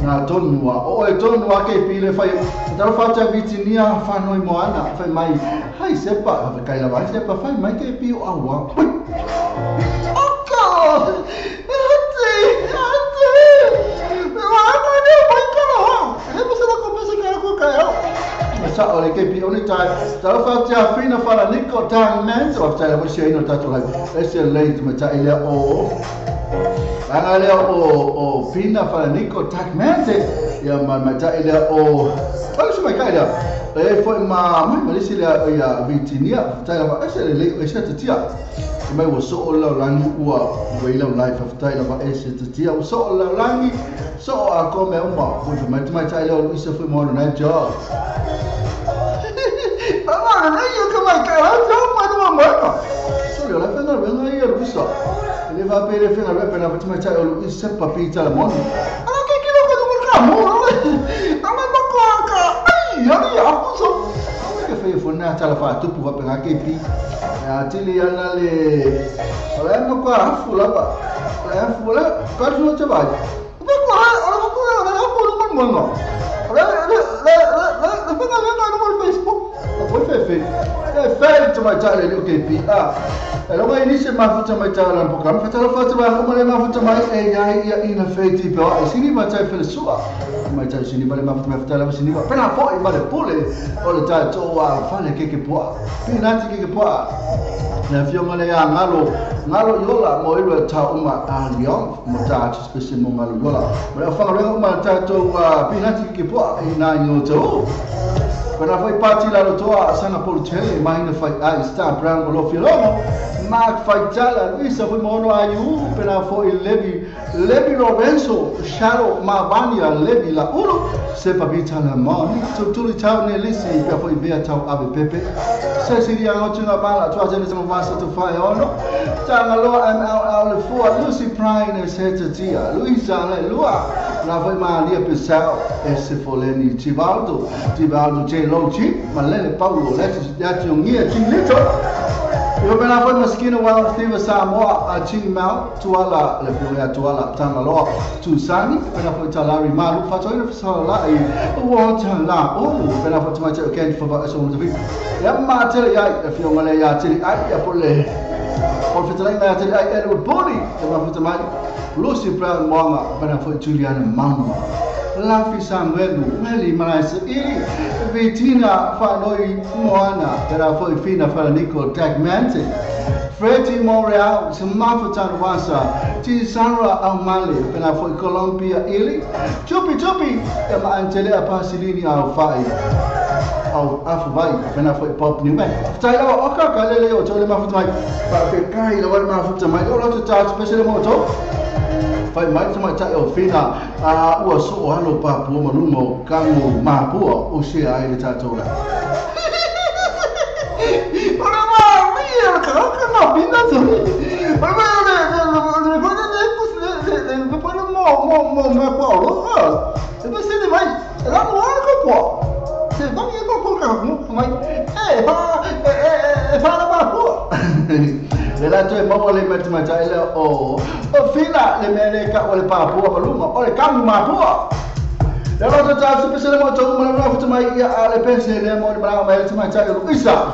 Speaker 1: na tonua o e tonua ke pile fai tala fa ta vitinia fa noi moana fai mai hai sepa kai la vai sepa fai mai ke pi o awa oka ate ate wa ma ne mai ka lo e mo se la komesa ka ko ka yo sa o le ke pi oni tai tala fa ta fina fa la niko ta men o ta la mo se ino ta to la e se le ma ta ile o Angale o fina fa niko tagmente ya ma ma ta ile o o se mai kaida e foi ma mai ma lisi le ya vitinia ta la e se le e se tia mai wo so o la langi ua wo ila life of ta la e se tia o so la langi so a ko me uma wo mai mai ta ile o isa foi mo na jo ma na yo ka mai ka jo ma no ma so le la fa na na ia rusa ele va pe le fena le pena fatima cha o isa papita la mon ala ke ke lo ko ka mo ala ma ko ka ai ai a so ke fe fona ta la fa tu pu va pe ke pi a tili ana le ala ma ko a fu la ba la fu la ka ju cha ba ba ko ala ko ala ko no mo no ala le le le le fena le no mo Facebook o fe fe e fe tu ma cha le ke pi a Ela vai iniciar mais futa mai tá lá programa fa tala fa ba o le ma futa mai e ia ia ina feiti pe ai sini ma tai fele sua mai tai sini ba le ma futa mai futa la sini ba pena fo i ma le pole o le tai to a fa le ke ke po pe na ti ke ke po na fionga le ya ngalo ngalo yola mo ile ta uma a Lyon mo ta spesial mo ngalo yola mo fa ngalo uma ta to a pe na ti ke po e na yo to Pena foi parti la rotoa sana Portele mahina fai a Star Brown o lo filomo Mark Faitala Luisa foi mono ayu pena foi Levi Levi Lorenzo Shadow Mavania Levi la ulo sepa vita la moni tutuli tau ne lisi pia foi vea tau ave pepe Cecilia ngotunga bala tua jene sama vasa tu fai ono Tanga loa MLL le fua Lucy Prine e seta tia Luisa le lua la foi malia pesao e se foleni Tivaldo Tivaldo J Lochi Malele Paulo Leti Yationgia Chilito Yo pena foi maskina wa Steve Samoa a Ching Mao Tuala le fioga Tuala Tangaloa Tusani pena foi Talari Malu fatoina fasala i o tala o pena foi tuma te ken fa ba so mo vi ya ma tele ya fioga le ya tele ai ya pole o fitela ya tele ai Edward Boni ya ma foi tuma Lucy Brown Mwanga pena foi Juliana Mama Lafi Samuelu, Meli Malaisa Ili, Vitina Fanoi Moana, Pera foi Fina Falaniko Tagmente, Freddie Montreal, Samantha Tanwasa, Tisara Almali, Pera foi Colombia Ili, Chupi Chupi, Ema Angelea Pasilini Alfai. Au afuvai, pena foi Bob Newman. Tai lawa oka ka lele o tole mafuta mai. Pa pe kai lawa mafuta mai. O lo ta special mo to. Fai mai tama tai o fina a ua so o halo pa pua malumo kango mapua o se ai le tatou la. Ora ma mi e ka ka na pina to. Ora ma le le le le le le le mo mo mo ma pa o lo. Se ba se de mai. La mo ko po. Se ba mi ko ko ka mo mai. E fa e fa la mapua. Le la toe maua le matimata ele o fina le mele ka o le papua maluma o le kamu mapua. Le loto ta se pesele mo to mo la futa mai ia a le pese le mo le mala mai te mai ta le isa.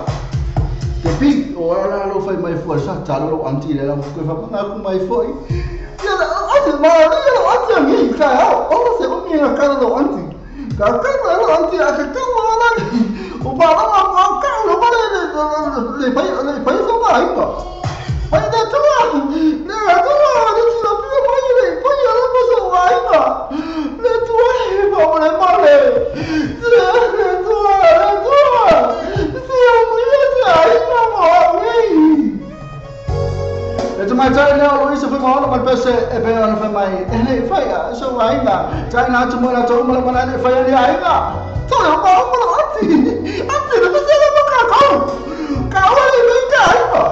Speaker 1: Ke pi o ala lo fai mai fo sa ta lo anti le la ko fa pa ku mai fo. Ia la o te ma le lo anti ngi ka o o se o mi ka lo anti. Ka ka lo anti a ka ka mo la. Jose e pe ona fai mai e le fai a so aiga tai na tu mo la to mo la mana le fai le aiga to le ma mo la ati ati le pa le ma ka ko ka o le le ka aiga.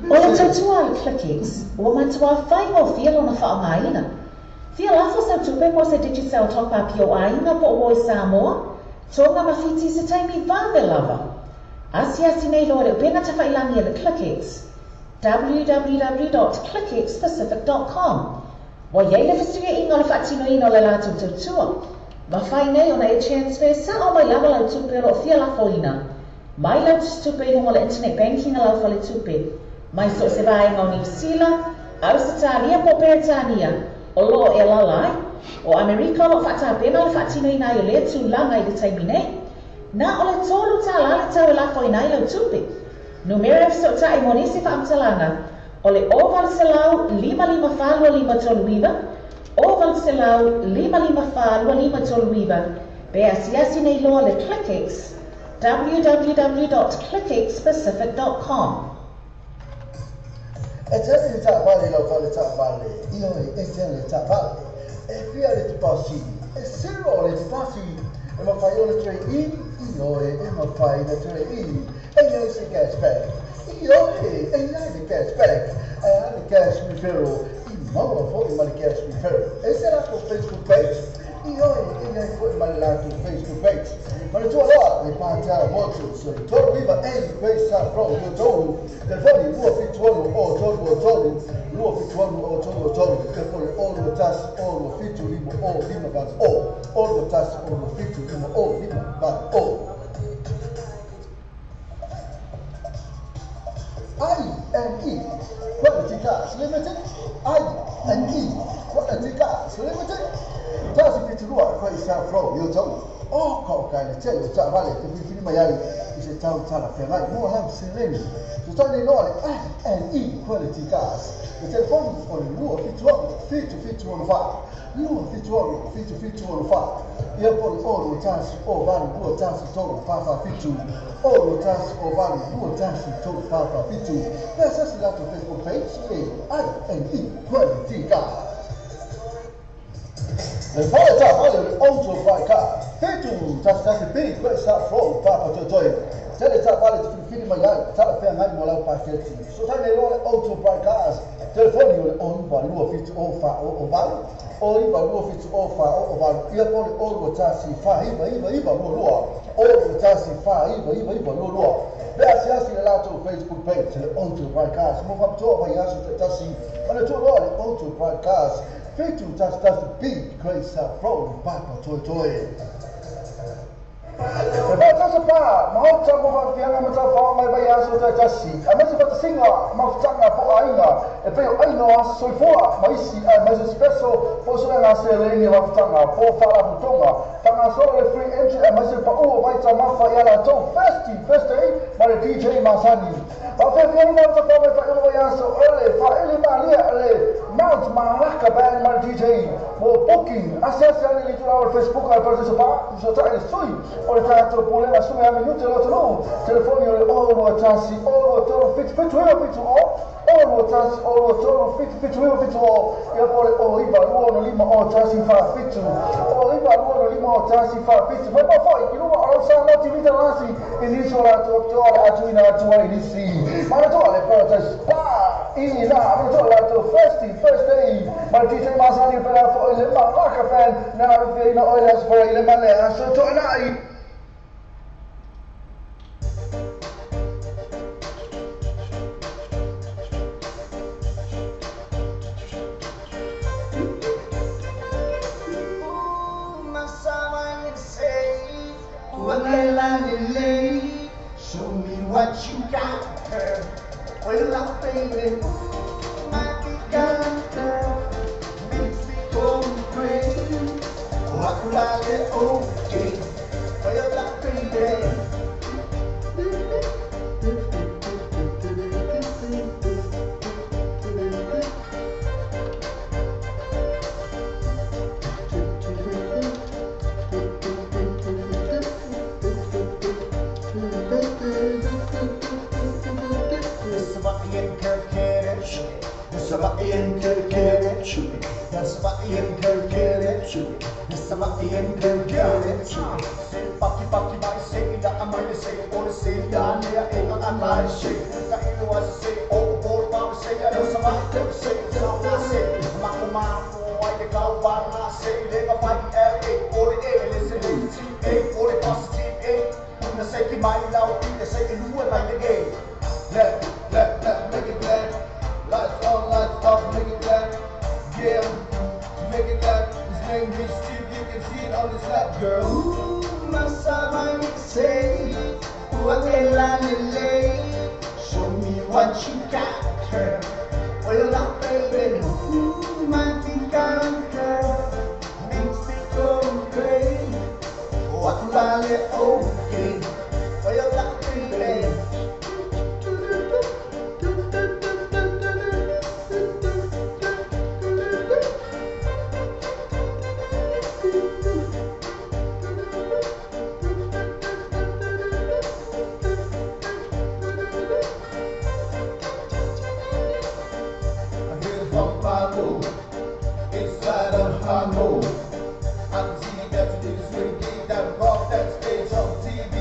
Speaker 2: O le tautua le Clickx, ua matua whai ngō whia lona whaongaina. Fia lafo sau tupe po se Digicel top up i o aiga po o i Samoa, Tonga ma Fiti se taimi vave lava. Asiasi nei loa le upega tafailangi a le ClickX, www.clickxpacific.com. Wa iai le fesuiaiga o le faatinoina o le latou tautua. Mafai nei ona e transfer sao mai lava lau tupe o loo fia lafoina. Mai lau tupe i luga o le internet banking a lau faletupe. Mai so o se vaega o Niu Sila, Ausetalia po o Peretania, o loo e alaala ai. O Amerika o loo faatapena le faatinoina ai o lea tulaga i le taimi nei. Na o le $3 le tau e lafoina ai lau tupe. Numera e fesootai mo nisi faamatalaga o le 0800 554 2539, 0800 554 2539, pe asiasi nei loa le ClickX, www.clickxpacific.com.
Speaker 1: E tele le taavale lau fale taavale, ioe e tele le taavale. E fia le deposit, e zero le deposit. E mafai ona trade in, ioe e mafai na trade in. E iai se cashback, ioe e iai le cashback. E a le cash referral, i maua foi ma le cash referral. E se latou Facebook page, ioe e iai foi ma le latou Facebook page. Ma le tua loa, le Pātara Motors, o le 39 A Grace South Road, o tolu, telefoni 276 o 3 o 3, 276 o 3 o 3, telefoni o 21 o 275 o 5 8 o, o 21 o 275 o 5 8 o. I&E Quality Cars Limited, I&E Quality Cars Limited. Tasi fitu lua Grace South Road, o tolu. O ka kai le tele o taavale te filifili mai ai i se tau talafeagai mo lau seleni. So tau nei loa le I&E Quality Cars. Le telefoni o le 276 7714, 276 7714. Ia po le o 21 o 8 21 3 4 7, o 21 o 8 21 3 4 7. Pe asiasi latou Facebook page e I&E Quality Cars. Le fale taavale o le Auto Bright Car, 7 11 B Great South Road, Papatoetoe. Tele taavale te filifili mai ai, talafeagai mo lau paketi. So tau nei loa le Auto Bright Cars, telefoni o le 09 2 7 0 4 0 8, o 9 2 7 0 4 0 8, ia po le o 21 4 9 9 9 2 2, o 21 4 9 9 9 2 2. Pe asiasi le latou Facebook page, le Auto Bright Cars, mo faapitoa vaiaso taitasi. Ma le tua loa le Auto Bright Cars, 7 11 B Great South Road, Papatoetoe. E whaatasa pā, mahota mo whaafianga ma tau mai vai aso taitasi. A maise whatasinga, mafutanga po ainga, e peo aina o aso soifua, ma isi a maise special, po sore ngā seleni mafutanga, po whalaputonga. Whangasoro le free entry a maise pa ua vaita mafa i ala tau first day, ma le DJ Masani. Whawhiawhianga ma tau mai whailo vai aso, ole, whaili malia le Mount Malaka Band ma le DJ. Mo booking, asiasi ane li tula o le Facebook a le Paradise Pa, so tai le sui, o le tātou pulega sui a minute lo tonu, telefoni o le o 21 o 2 3 7 7 9 7 o, o 21 o 2 3 7 7 9 7 o, ia po le o 9 2 5 o 1 4 7, o 9 2 5 o 1 4 7, mai ma foi, i luma o lau sa mo ti vita lasi, i nisi o latou apitoa le atuina atua i nisi. Ma le toa le Paradise Pa, i la, ma le toa latou first day, ma le DJ Masani pela fo i le Malaka Fan, na whina o le aso i le male aso to'anai.
Speaker 5: Show me what you got, girl. Well, I'm feeling, ooh, my God, girl, makes me go crazy. Oh, I like okay. Well, I'm feeling. Left, left, left, make it clap. Lights on, lights off, make it clap. Yeah, make it clap. His name is Steve, you can see it on his lap, girl.
Speaker 1: Ooh, masama say, show me what you got, girl. Well, up, baby. Ooh, my girl makes me go crazy. What okay? Well, up, baby.
Speaker 5: Inside of Hamo, I can see that you did this really gave that rock that stage on TV.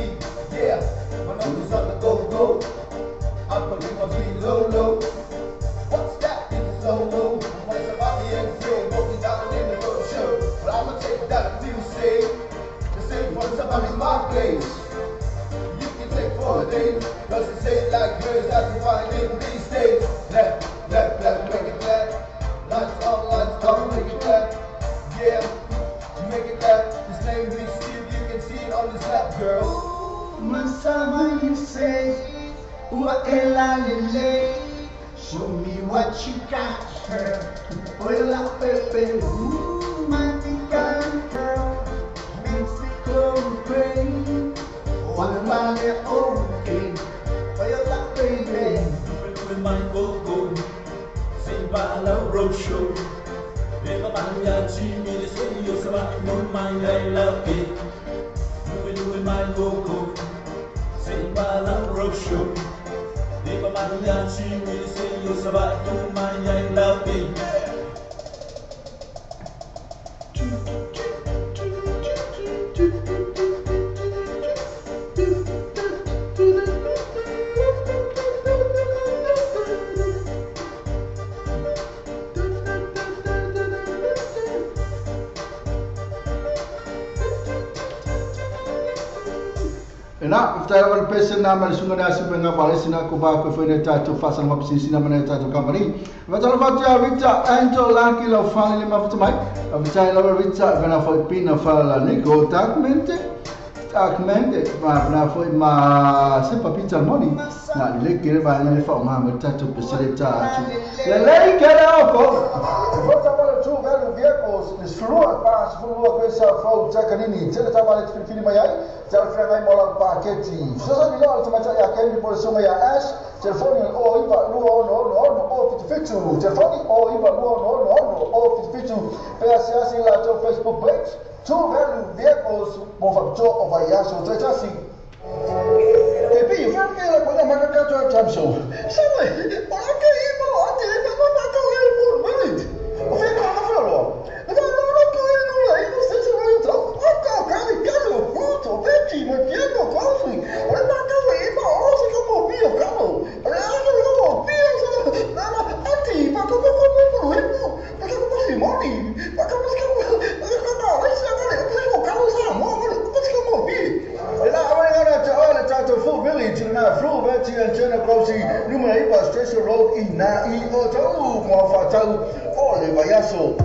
Speaker 5: Yeah, my numbers on the go-go. I'm putting my feet low, low. What's that? It's a solo. It's about the end field, walking down in the road show. But I'ma take that music. The same one's about in my place. You can take for a day, cause it's ain't like girls that you find in these days. Left, left, left, make it clap. Lights on, lights off, make it clap. Yeah, make it clap. His name is Steve, you can see it on his lap, girl.
Speaker 1: Ooh, masama you say, show me what you got, girl. Well, baby. Ooh, my girl makes me go crazy. Okay, well, baby.
Speaker 7: With my go-go. Roadshow.
Speaker 1: Na, ftai wale pese na mali sunga na sipe nga wale sina kuba kwe fwene tatu fasa na mapisi sina mane tatu kamari. Vatalo fatia Rita Angel Laki lau fani le mafuta mai. Vatai lawa Rita vena foi pina fala niko takmente. Takmente ma vena foi ma sepa pizza moni. Na le kere va le fa ma tatu pese le tatu. Le le kere opo.
Speaker 3: Vota wale tu velu vehicles is fluwa pa fluwa kwesa fo takanini. Tele tawale fili mayai. Telefone mola paketi. Sasa ni lo tamacha ya kendi por soma ya ash. Telefone o iba luo no no no o 52. Telefone o iba luo no no no o 52. PSS la to Facebook page. Two value vehicles mo factor of ya so tretasi. Tepi, fue que la buena marca cacho chamso. Sabe, ora que iba a te ma ma ka le por minute. O fe ka fa lo. No no no que no la iba se se va a ka ka ka fruto, veggie, ma piano così. Ora ma ka le ma o se como bio cavo. Ora no bio se na na ati ma come come come ma come Simoni. Ma come si chiama? Ma come si chiama? Cavo sa mo, come si chiama bi?
Speaker 1: La ora ora ta full village na flu veggie and general grocery numero 8 Station Road in na i o tau mo fa tau o le vayaso.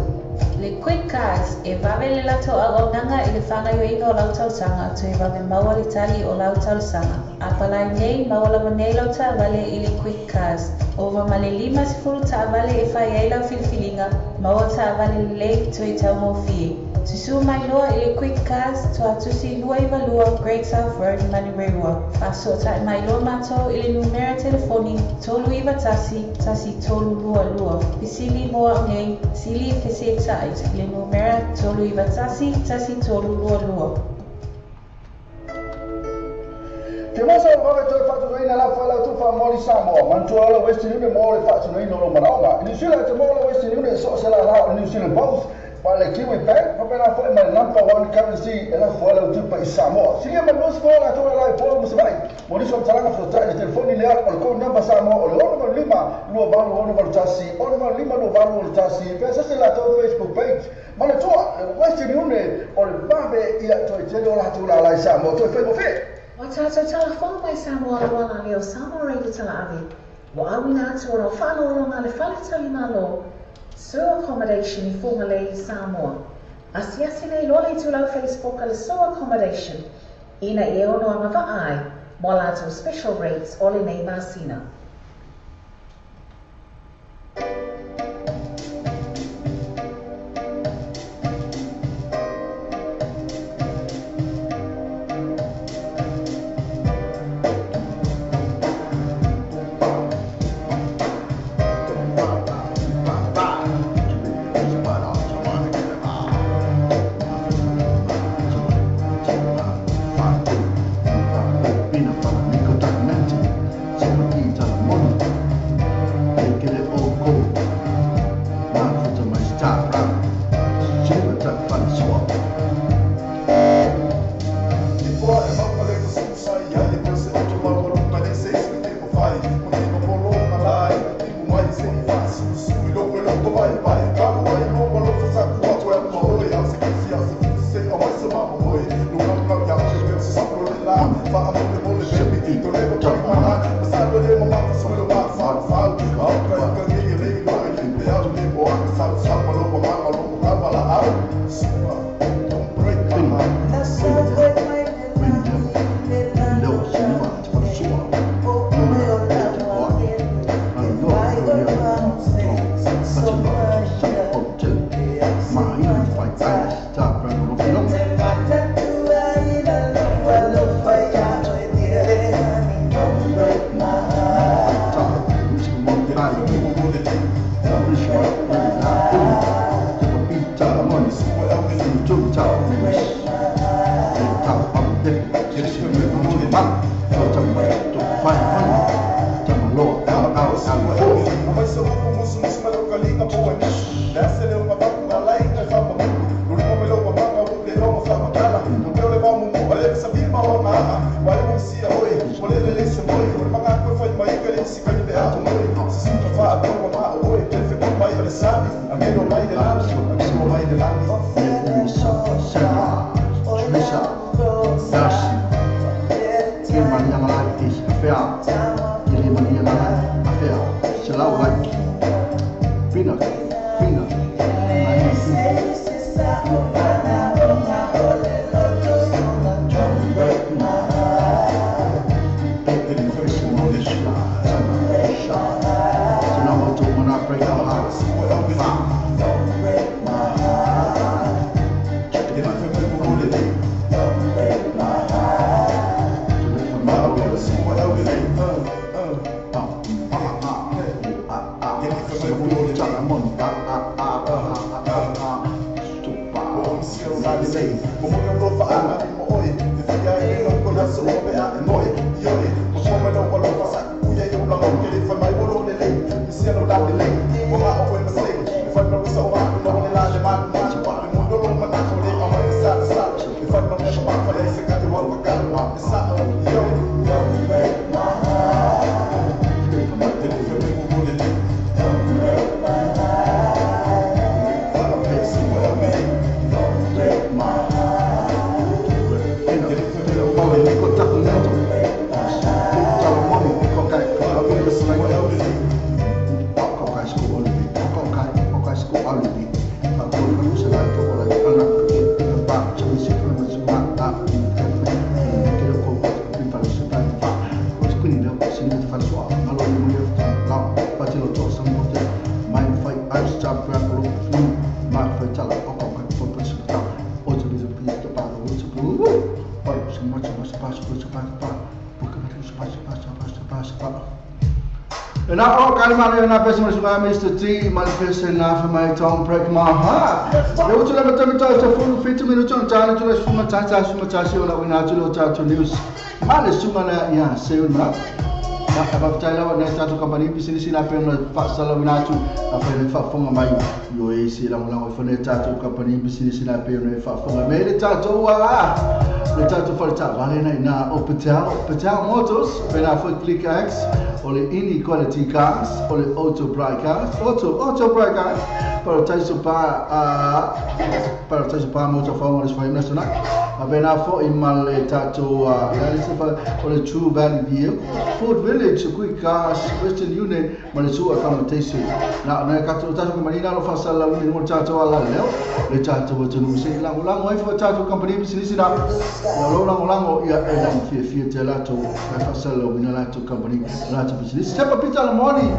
Speaker 6: Le Quick Cars e vave le lato auaunaga i le fagaioiga o lau tausaga toe vave maua le tali o lau tausaga. Apalai nei maua lava nei lau taavale i le Quick Cars. Ova ma le 50 taavale e fai ai lau filifiliga, maua taavale lelei toe taugofie. Susu mai loa i le Quick Cars Tuatusi 22 Great South Road, Manurewa. Fasotai mai loa matou i le numera telefoni 391 1322. Fisili moa nei, sili fesetai i le numera 391 1322.
Speaker 3: Te masa o wawe toe whaturoina la whala tufa moli Samoa. Mantua ola Western Union mo le whaturoina o manaonga. New Zealand te mo le Western Union so se la la New Zealand Post. Pa le Kiwi Bank, faapena fo'i ma le number one currency e lafo ai lau tupe i Samoa. Silia ma le 24 latou e la i Upolu ma Savaii. Mo nisi o faamatalaga fesootai i le telefoni lea o le code number Samoa o le 685 2861 685 2861 pe asiasi i latou Facebook page. Manatua, le Western Union o le vave ia toe tele o latou lala i Samoa toe faigofie.
Speaker 2: Ua tatou talafono mai Samoa Auala lea o Samoa Radio Talaave, ua auina atu ona o faaaloaloga a le Faletalimalo Sur Accommodation i Fugalei, Samoa. Asiasi nei loa le itulau Facebook a le Sur Accommodation ina ia ono agavaa ai mo a latou special rates o lenei masina.
Speaker 1: Na o ka mare na pesa mo sunga Mr. T ma le pesa na fa mai Tom break my heart. Le utu le mata mata sa fu 50 minuto on tana tu le suma ta ta suma ta si ona wina tu lo ta tu news. Ma le suma na ya se una. Na faafetai lava nai tatou kamupani pisinisi na pei ona faasalalauina atu afai le faafofoga mai ioe se lagolago ifo nei tatou kamupani pisinisi na pei ona e faafofoga mai le tatou le tatou faletaavale na ina o Patel Motors pena foi Click X o le Inequality Cars o le Auto Bright Cars Auto Bright Cars Parataiso Pa Parataiso Pa Motor Farm o le Swaim National a pena foi ma le tatou o le True Value Vehicle Ford Village Quick Cars Western Union ma le Sua Accommodation na na tatou kamupani na lo faasalalauina mo tatou ala leo le tatou atunuu se lagolago ai foi tatou kamupani pisinisi na lo lagolago ia e la fiafia te latou faasalalauina latou kamupani latou pisinisi sepa pita la moni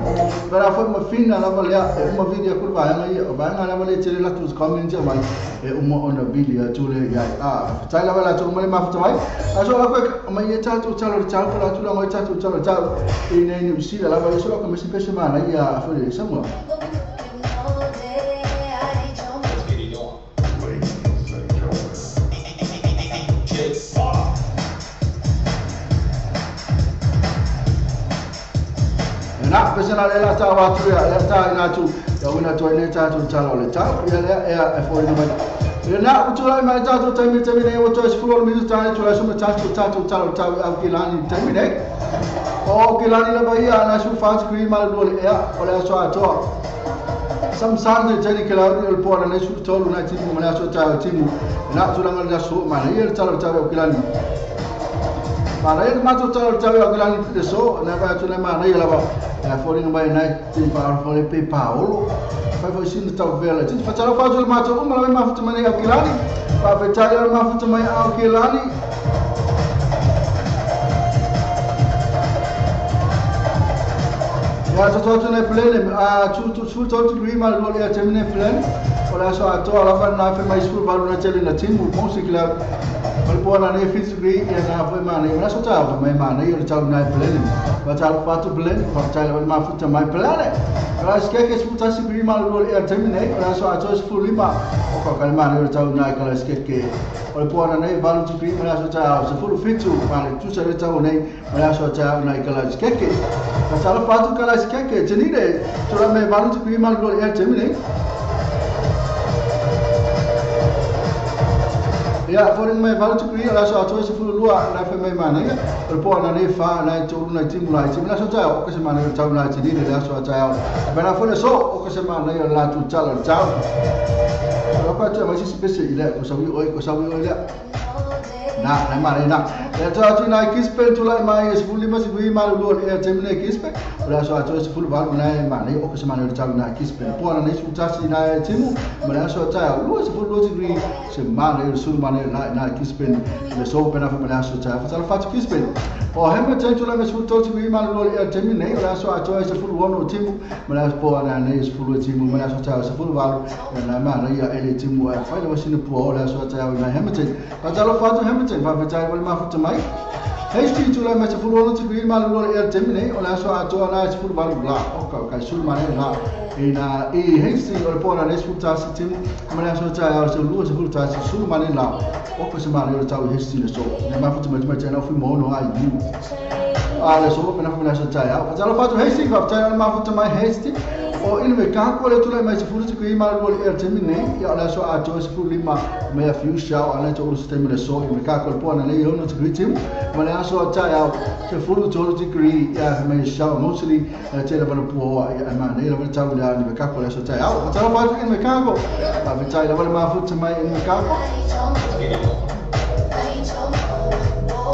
Speaker 1: pera foi mafina lava lea e uma vili a kuru vaega ia o vaega lava le tele latou comment mai e uma ona vili atu le ia a fatai lava latou uma le mafuta mai aso la koe mai e tatou talo le talo la tulaga o tatou talo talo i nei Niu Sila lava e so ka mesi pese mana ia foi le Samoa. Na pese na le la ta wa tu ya le ta ina tu ya wina tu ina ta tu talo le talo ya le ya e foi no mai na utula mai tatou taimi taimi nei o toe sefulu olo minute tane tulai so ma tatou tatou talo tau au kilani taimi nei o kilani lava ia na su fa tikri ma le lua le ea o le aso atoa samsang te tani ke lau o le poana nei su tolu nai timu ma le aso tae o timu na tulaga le aso mana ia le talo tau au kilani mana ia le matou talo tau au kilani le so na vai atu nei mana ia lava e foliga mai nai te faafofoga pe paolo fai foi sina tau vela titi fatalo fatu le matou uma lava mafuta mai au kilani faafetai le mafuta mai au kilani ia toto atu nei plene a tu tu tu tu ma le ia temine plene o le aso atoa lava na fe mai sefulu valu na tele na timu mo se kila o le poana nei 50 degree ia na foi mana ia aso tau mai mana ia le tau nai plene fatalo fatu plene faafetai lava le mafuta mai plene o le skeke sefulu tasi degree ma le lua le ea taimi nei o le aso atoa sefulu lima o kakale mana ia le tau nai kala skeke o le poana nei 8 degree ma le aso taeao sefulu fitu ma le tusa le tau nei ma le aso taeao nai kala skeke fatalo fatu kala skeke tenine tula me 8 degree ma le lua le ea taimi nei. Ia foliga mai 8 degree o le aso atoa sefulu lua na fe mai manaia o le poana nei fa nai tolu nai timu lai timu le aso taeao o ka se manaia o le tau nai tinine le aso taeao pena foi le so o ka se manaia o le latou tala o le tau o pa atu mai sisi pese i lea ko saui oi ko saui oi lea na na manaia na le atu atu nai kispe tulai mai sefulu lima degree ma le lua le ea taimi nei kispe o le aso atoa sefulu valu nai manaia o ka se manaia o le tau nai kispe poana nei sefulu tasi nai timu ma le aso taeao lua sefulu lua degree se manaia o le sulu manaia nai kispe le so pena foi ma le aso taeao fatalo fatu kispe o hema tei tulai mai sefulu tolu degree ma le lua le ea taimi nei o le aso atoa sefulu ono timu ma le aso poana nei sefulu timu ma le aso taeao sefulu valu nai manaia e le timu ai fai lava sina pua o le aso taeao nai Hamilton fatalo fatu Hamilton faafetai le mafuta mai Hastings tulai mai sefulu ono degree ma le lua le ea taimi nei o le aso atoa nai sefulu valu la o ka kai sulu manaia la ina i Hastings o le poana nei sefulu tasi timu ma le aso taeao sefulu sefulu tasi sulu manaia la o ka se manaia o le tau i Hastings le so le mafuta mai mai tena fi mono ai niu a le so pena foi le aso taeao fatalo fatu Hastings faafetai le mafuta mai Hastings o ina me kako le tulai mai sefulu degree ma le lua le ea taimi nei ia o le aso atoa sefulu lima mea fiu shao ana to ulu taimi le so i me kako le poana nei ono degree timu ma le aso taeao sefulu tolu degree ia me shao mostly tele lava le puaoa ia mana ia lava le tau le ani me kako le aso taeao fatalo fatu ina me kako faafetai lava le mafuta mai ina me kako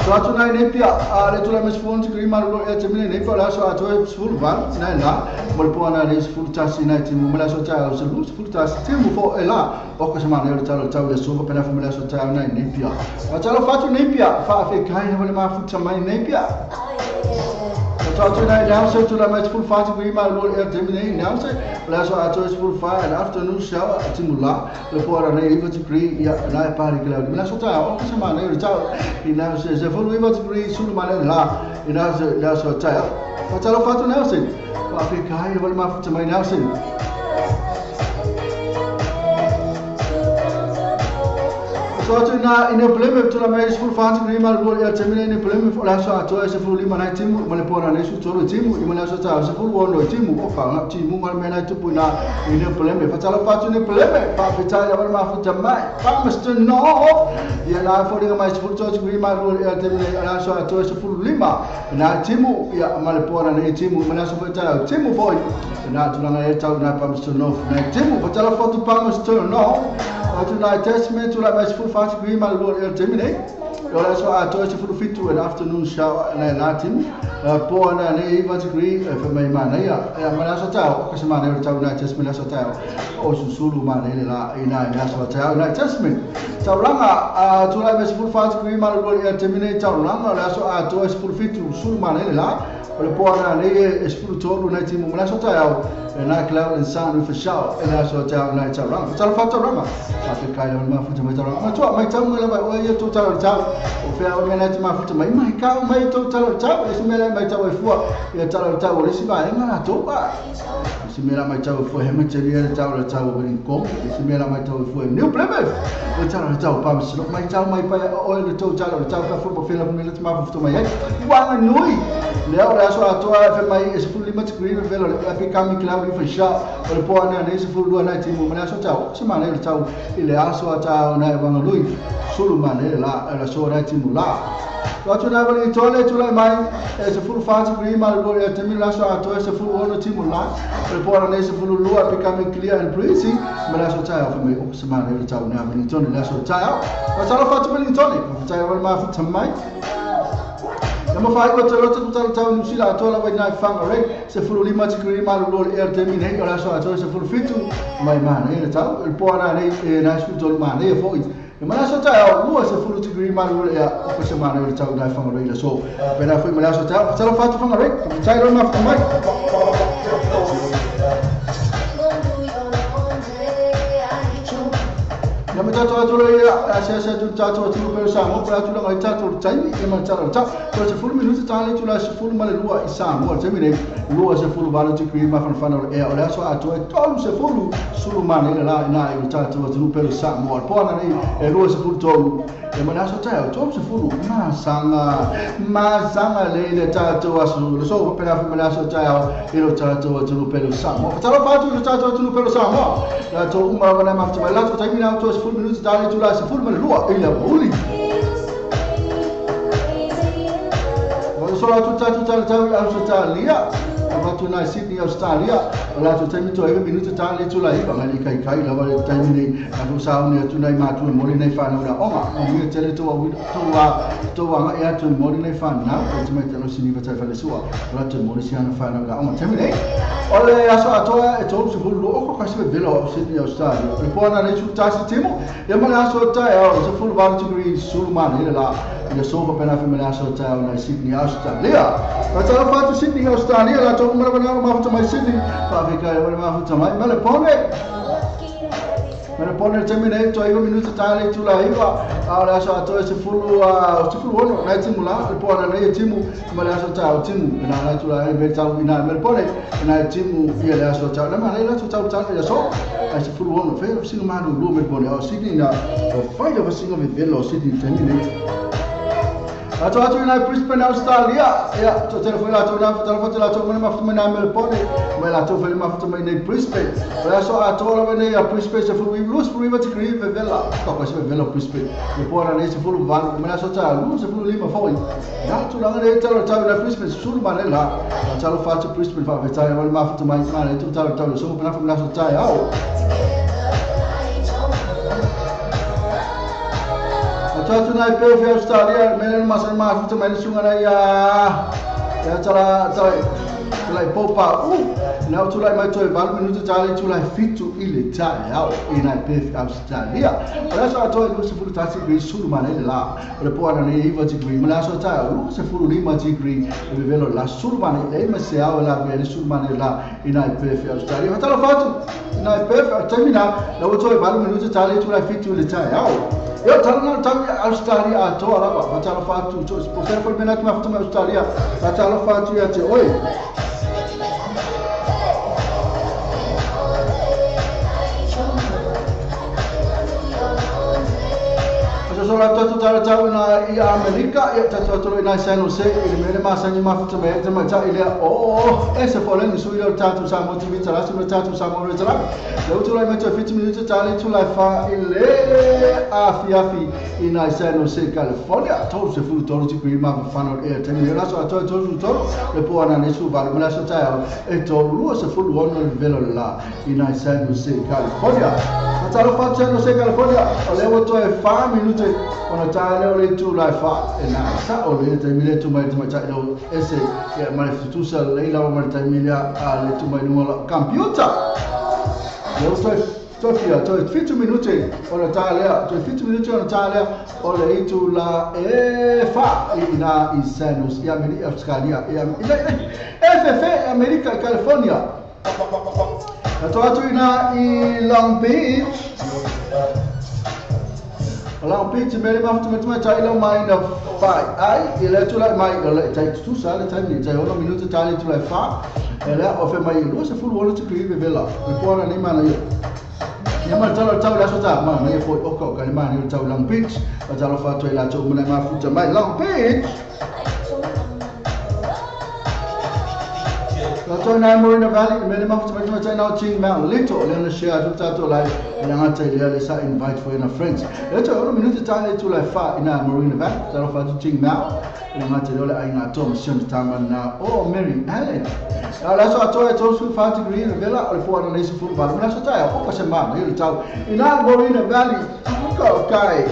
Speaker 1: So atu nai nei pia le tulai mai sefulu degree ma le lua ea taimi nei pa o le aso atoa sefulu valu nai la mo le poana nei sefulu tasi nai timu ma le aso taeao sefulu sefulu tasi timu fo e la o ka se mana o le talo tau le sofa pena foi ma le aso taeao nai nei pia fatalo fatu nei pia faafetai lava le mafuta mai nei pia Atu nai Nelson tulai mai sefulu fa degree ma le lua le ea taimi nei Nelson o le aso atoa sefulu fa an afternoon shower timu la le poana nei 9 degree ia nai pari ke le aso taeao o ka se mana o le tau i Nelson sefulu 9 degree sulu manaia la i Nelson le aso taeao fatalo fatu Nelson faafetai lava le mafuta mai Nelson. So na ine problema tula mai sefulu fa tikri ma le ia temine ine problema o le aso atoa e 15 nai timu ma le pona nei su tolu timu i ma le aso ta 16 timu o ka ngap timu ma le mena tupu na ine problema fa tala fa tu ine problema fa fitai la ma fu tamai fa Mr. North ia na fo linga mai sefulu tolu tikri ma le ia temine o le aso atoa 15 na timu ia ma le pona nei timu ma le aso fa ta timu foi na tulanga e tau na pa Mr. North na timu fa tala fa tu pa Mr. North tonight testament to like full fast green my lord el terminate o so atoa sefulu fitu an afternoon shower na latin po na nei degree fa mai mana ia ma la so tau ka se mana le tau na testament so tau o susulu mana le la ina na so tau na testament tau langa to like full fast green my lord el terminate tau langa la so atoa sefulu fitu sulu mana le la o le po na nei sefulu tolu na timu ma so tau na cloud and sound for shower and so tau na tau langa tau fa tau langa fa kai le ma fu mai tau langa ma tu mai tau mai la o ia tu tau tau o fea o mena te mafuta mai mai kau mai tau tau tau e se mea mai tau e fua ia tau tau o le si vaenga la tau e se mea mai tau e fua he materia le tau tau o ni ko e se mea mai tau e fua New Plymouth o tau tau pa se mai tau mai pa o le tau tau tau ka fu fela mena te mafuta mai ai wanga nui le o le aso atoa e mai e se fulu lima te green velo le api kami cloud for sure o le poa na nei se fulu na timu mena so tau se mana le tau i le aso ata na wanga nui sulu mana la la so na timu la Watu na wali tole tula mai e se fulu fa te green ma le te mi la so atoa se fulu ono timu la le poa na se fulu lua becoming clear and breezy mena so tau fa mai o se mana le tau na wali tole la so tau o tau fa te wali tole tau wali ma fu tamai Nama fai ko tolo te tau tau New Zealand atoa la wai whangarei se fulu lima tikuri ma lo le air temi nei o la so atoa se fulu fitu mai mana le tau el poa na nei e na su tolu mana e foi e mana so tau lua se fulu tikuri ma lo le o se mana le tau na whangarei la so pena foi mana so tau tau fatu whangarei tai ro ma mai Nama tātou atu ia a se atu tātou atu pelo Samoa pela atu langa i tātou taimi e ma tātou tau to se fulu minuti tāle tu la se fulu ma le lua i Samoa te mine lua se fulu valo te kri ma fanfana e o le aso atoa e tolu se fulu sulu mana le la ina i tātou atu pelo Samoa po ana nei e lua se fulu tolu e ma aso tau tolu se fulu ma sanga le le tātou aso le so pela ma aso tau i lo tātou atu pelo Samoa talo fatu lo tātou atu pelo Samoa la to uma wana ma ftu la to taimi na to se fulu minuti tāle tu la se fulu ma le lua i la uli so la tu tatu tau tau Australia avatu na Sydney Australia la tu taimi to e minuti tāle tu la iwa ngali kai kai la wale taimi nei atu sa ni atu nei matu mori nei whanau na onga o tele to to anga e atu mori nei whanau o te mai talo sini vatai whale sua la tu mori si ana whanau na onga taimi nei o le aso atoa e tolu se fulu o ko kasi velo o Sydney Australia le poana nei su tasi timo e ma le aso tae o se fulu valu tikuri sulu mana ile la le sofa pena fe aso tae na Sydney Australia ka tala fatu Sydney Australia la to mara mara ma futa mai Sydney pa fe kai wala ma futa mai mele pone terminate to iwa minuti tale tu la iwa a la so ato se fulu ono na timu la le poana nei timu ma le aso tau timu na la tu la e tau ina mele pone na timu ia le aso tau na ma le aso tau tau ia so a se fulu ono fe singa ma lu mele pone o Sydney na o fai o singa me velo Sydney terminate Atu atu ina Brisbane Australia ia to telefone la to na telefone la to mena mafuta mai na Melbourne mai la to fele mafuta mai nei Brisbane o so atu la nei a Brisbane se fulu lus fulu iwa tikri vela ko se vela Brisbane le pora nei se fulu valu mena so ta lu se fulu lima foi na tu la nei talo talo na Brisbane sulu mane la talo fa to Brisbane fa vetai wala mafuta mai na to talo talo so mena fa so ta au Tatu na Perth Australia mele ma sa ma futa mai sunga na ya ya tala tala tala popa na tu lai mai toi valu minuti tale tu lai fitu ile tae au ina Perth Australia ala sa toi lu se fulu tasi gri sulu mana ile la le poana nei iwa degree mana so tae lu se fulu lima degree le velo la sulu mana ile ma se au la vele sulu mana la ina Perth Australia tala fatu ina Perth termina la toi valu minuti tale tu lai fitu ile tae au Eu talo na tau Australia atoa lava, talo fatu, po fera foi mena que mafuta mai Australia, talo fatu ia te oi. la tatu tala tau na i Amerika ia tatu atu i San Jose i le mele masani mafuta mai te mai tai lea o e se fole ni sui le tatu Samoa TV tala si tatu Samoa tala le utu lai mai 50 minuti tali tu lai fa i le afiafi i na San Jose California tolu se fu tolu ti prima fano e te mi la so atu tolu tolu le po ana ne su valu la so tai e tolu se fu ono le velo la i na San Jose California talo fa San Jose California o le o toe 5 minuti ona tae leo le tu lai fa e na sa o le te mile tu mai tai leo ese ia mai futusa le lava mai tai mile a le tu mai nunga la computer leo toe fia toe 7 minuti ona tae lea toe 7 minuti ona tae lea o le itu la e fa i na i San Jose i Amerika Australia i FF Amerika California. Atu atu ina i Long Beach. Long Beach mele mafuta mai tai lau mai na fai ai i le tu lai mai le tai tu sa le tai ni tai ono minuto tai tu lai fa e le o fe mai lo se fu lo te pri vela e po na ni mana ia ia ma talo tau la so ta ma na ia foi o ka ni ma ni tau Long Beach o talo fa toi la tu mo na mafuta mai Long Beach. Toi nai Morena Valley, mele mafuta mai tai nau Ching Mount Little, le na share atu tatou lai, le ngata i le sa invite for ina friends. Le toi ono minuti tai le tu lai fa ina Morena Valley, talo fa tu Ching Mount, le ngata i le ai ngā tō mission tama na o Mary Allen. La so atoa e tō su 5 degree le vela, o le fō ana leisi fulu valu, la so tai a poka se mana, i le tau, ina Morena Valley, ka kai.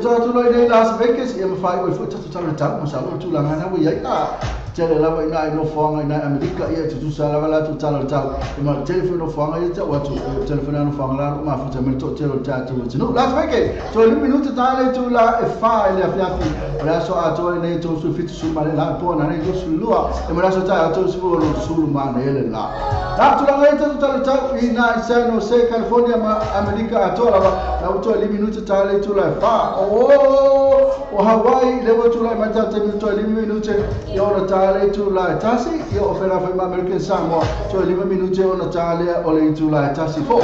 Speaker 1: Atu loi nei Las Vegas ia mawhai oi fo tatu tau le tau ma sa lo tūlanga na wei ai a tele lava ina i nofoanga ina Amerika ia tutusa lava la tu tala le tau i ma telefone nofoanga ia tau atu telefone nofoanga la mafuta me to tele tatu tinu Las Vegas so le minuti tale tu la e fa le afiafi o la so atu nei to su fitu su male la po na nei su lua e ma la so tai atu su lo su ma ne le la la tūlanga ia tatu tala tau ina San Jose California ma Amerika atoa lava la uto le minuti tale tu la fa o Hawaii le wa tu lai mai tau te minuto e 5 minuti i ona tale tu lai tasi i o whera whai ma American Samoa to e 5 minuti ona tale o le tu lai tasi fo.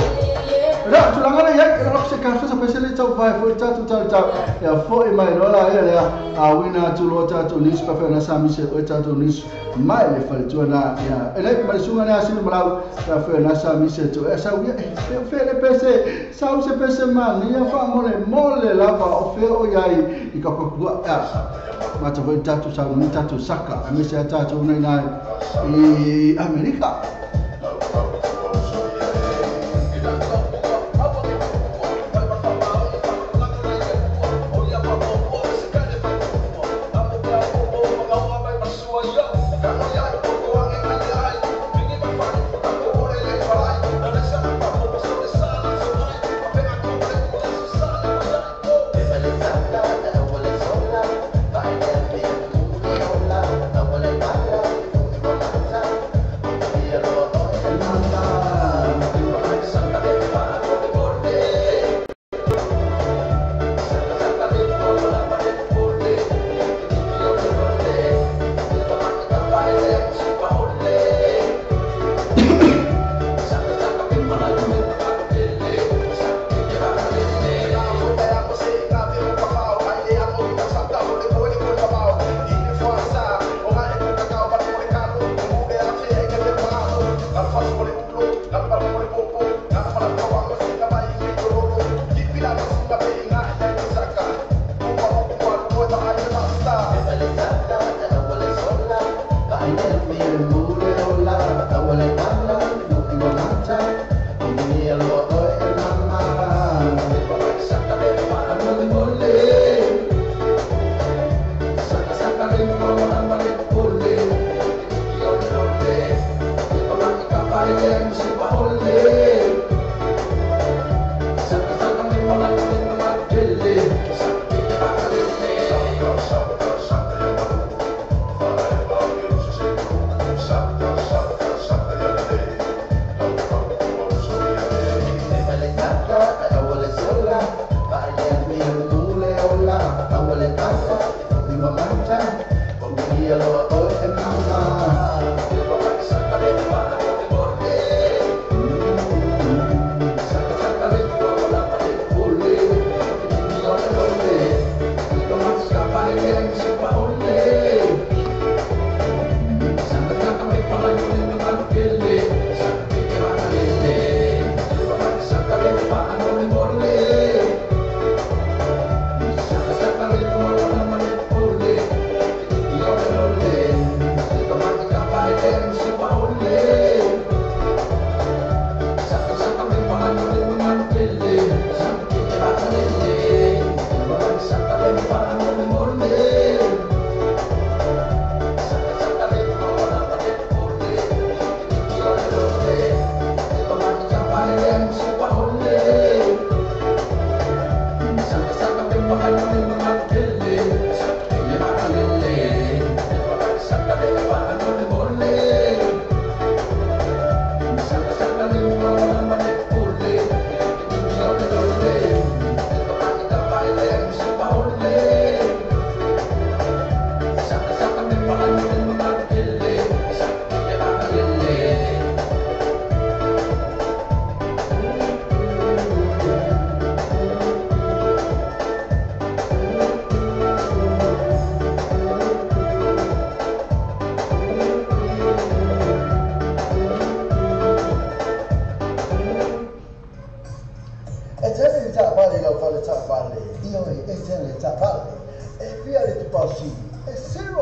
Speaker 1: Ra tūlanga le iai e se ka whasa pese le tau vai fo i tatu tau tau ia fo i mai rola ia lea a wina tu lo tatu nisu pa whena sa mise o tatu nisu mai le whaletua na ia e le mai sunga nea sinu malau ta whena sa mise tu e sau ia e whele pese sau se pese man ia wha mole mole lava o whea o iai i ka pakua ea mata foi tatu sau ni tatu saka a mese a tatu unai nai i Amerika.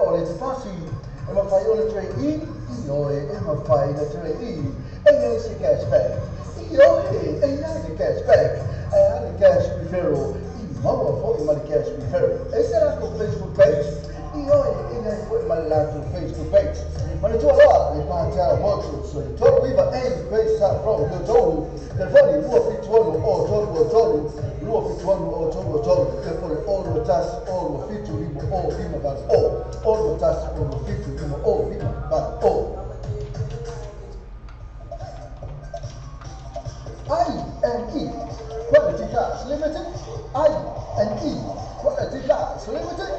Speaker 1: o le tafasi e mawhai o le trade in i oe e mawhai le trade in e iai se cashback i oe e iai le cashback e a le cash referral i maua fo'i ma le cash referral e se latou Facebook page i oe e iai fo'i ma le latou Facebook page ma le tualoa le Pātea Motors o le 39 A Grace South Road le tolu telefoni 271 o 3 3 271 o 3 3 telefoni o 2 o 7 5 o 5 8 o o 2 o 7 5 o 5 8 o I&E Quality Cars Limited I&E Quality Cars Limited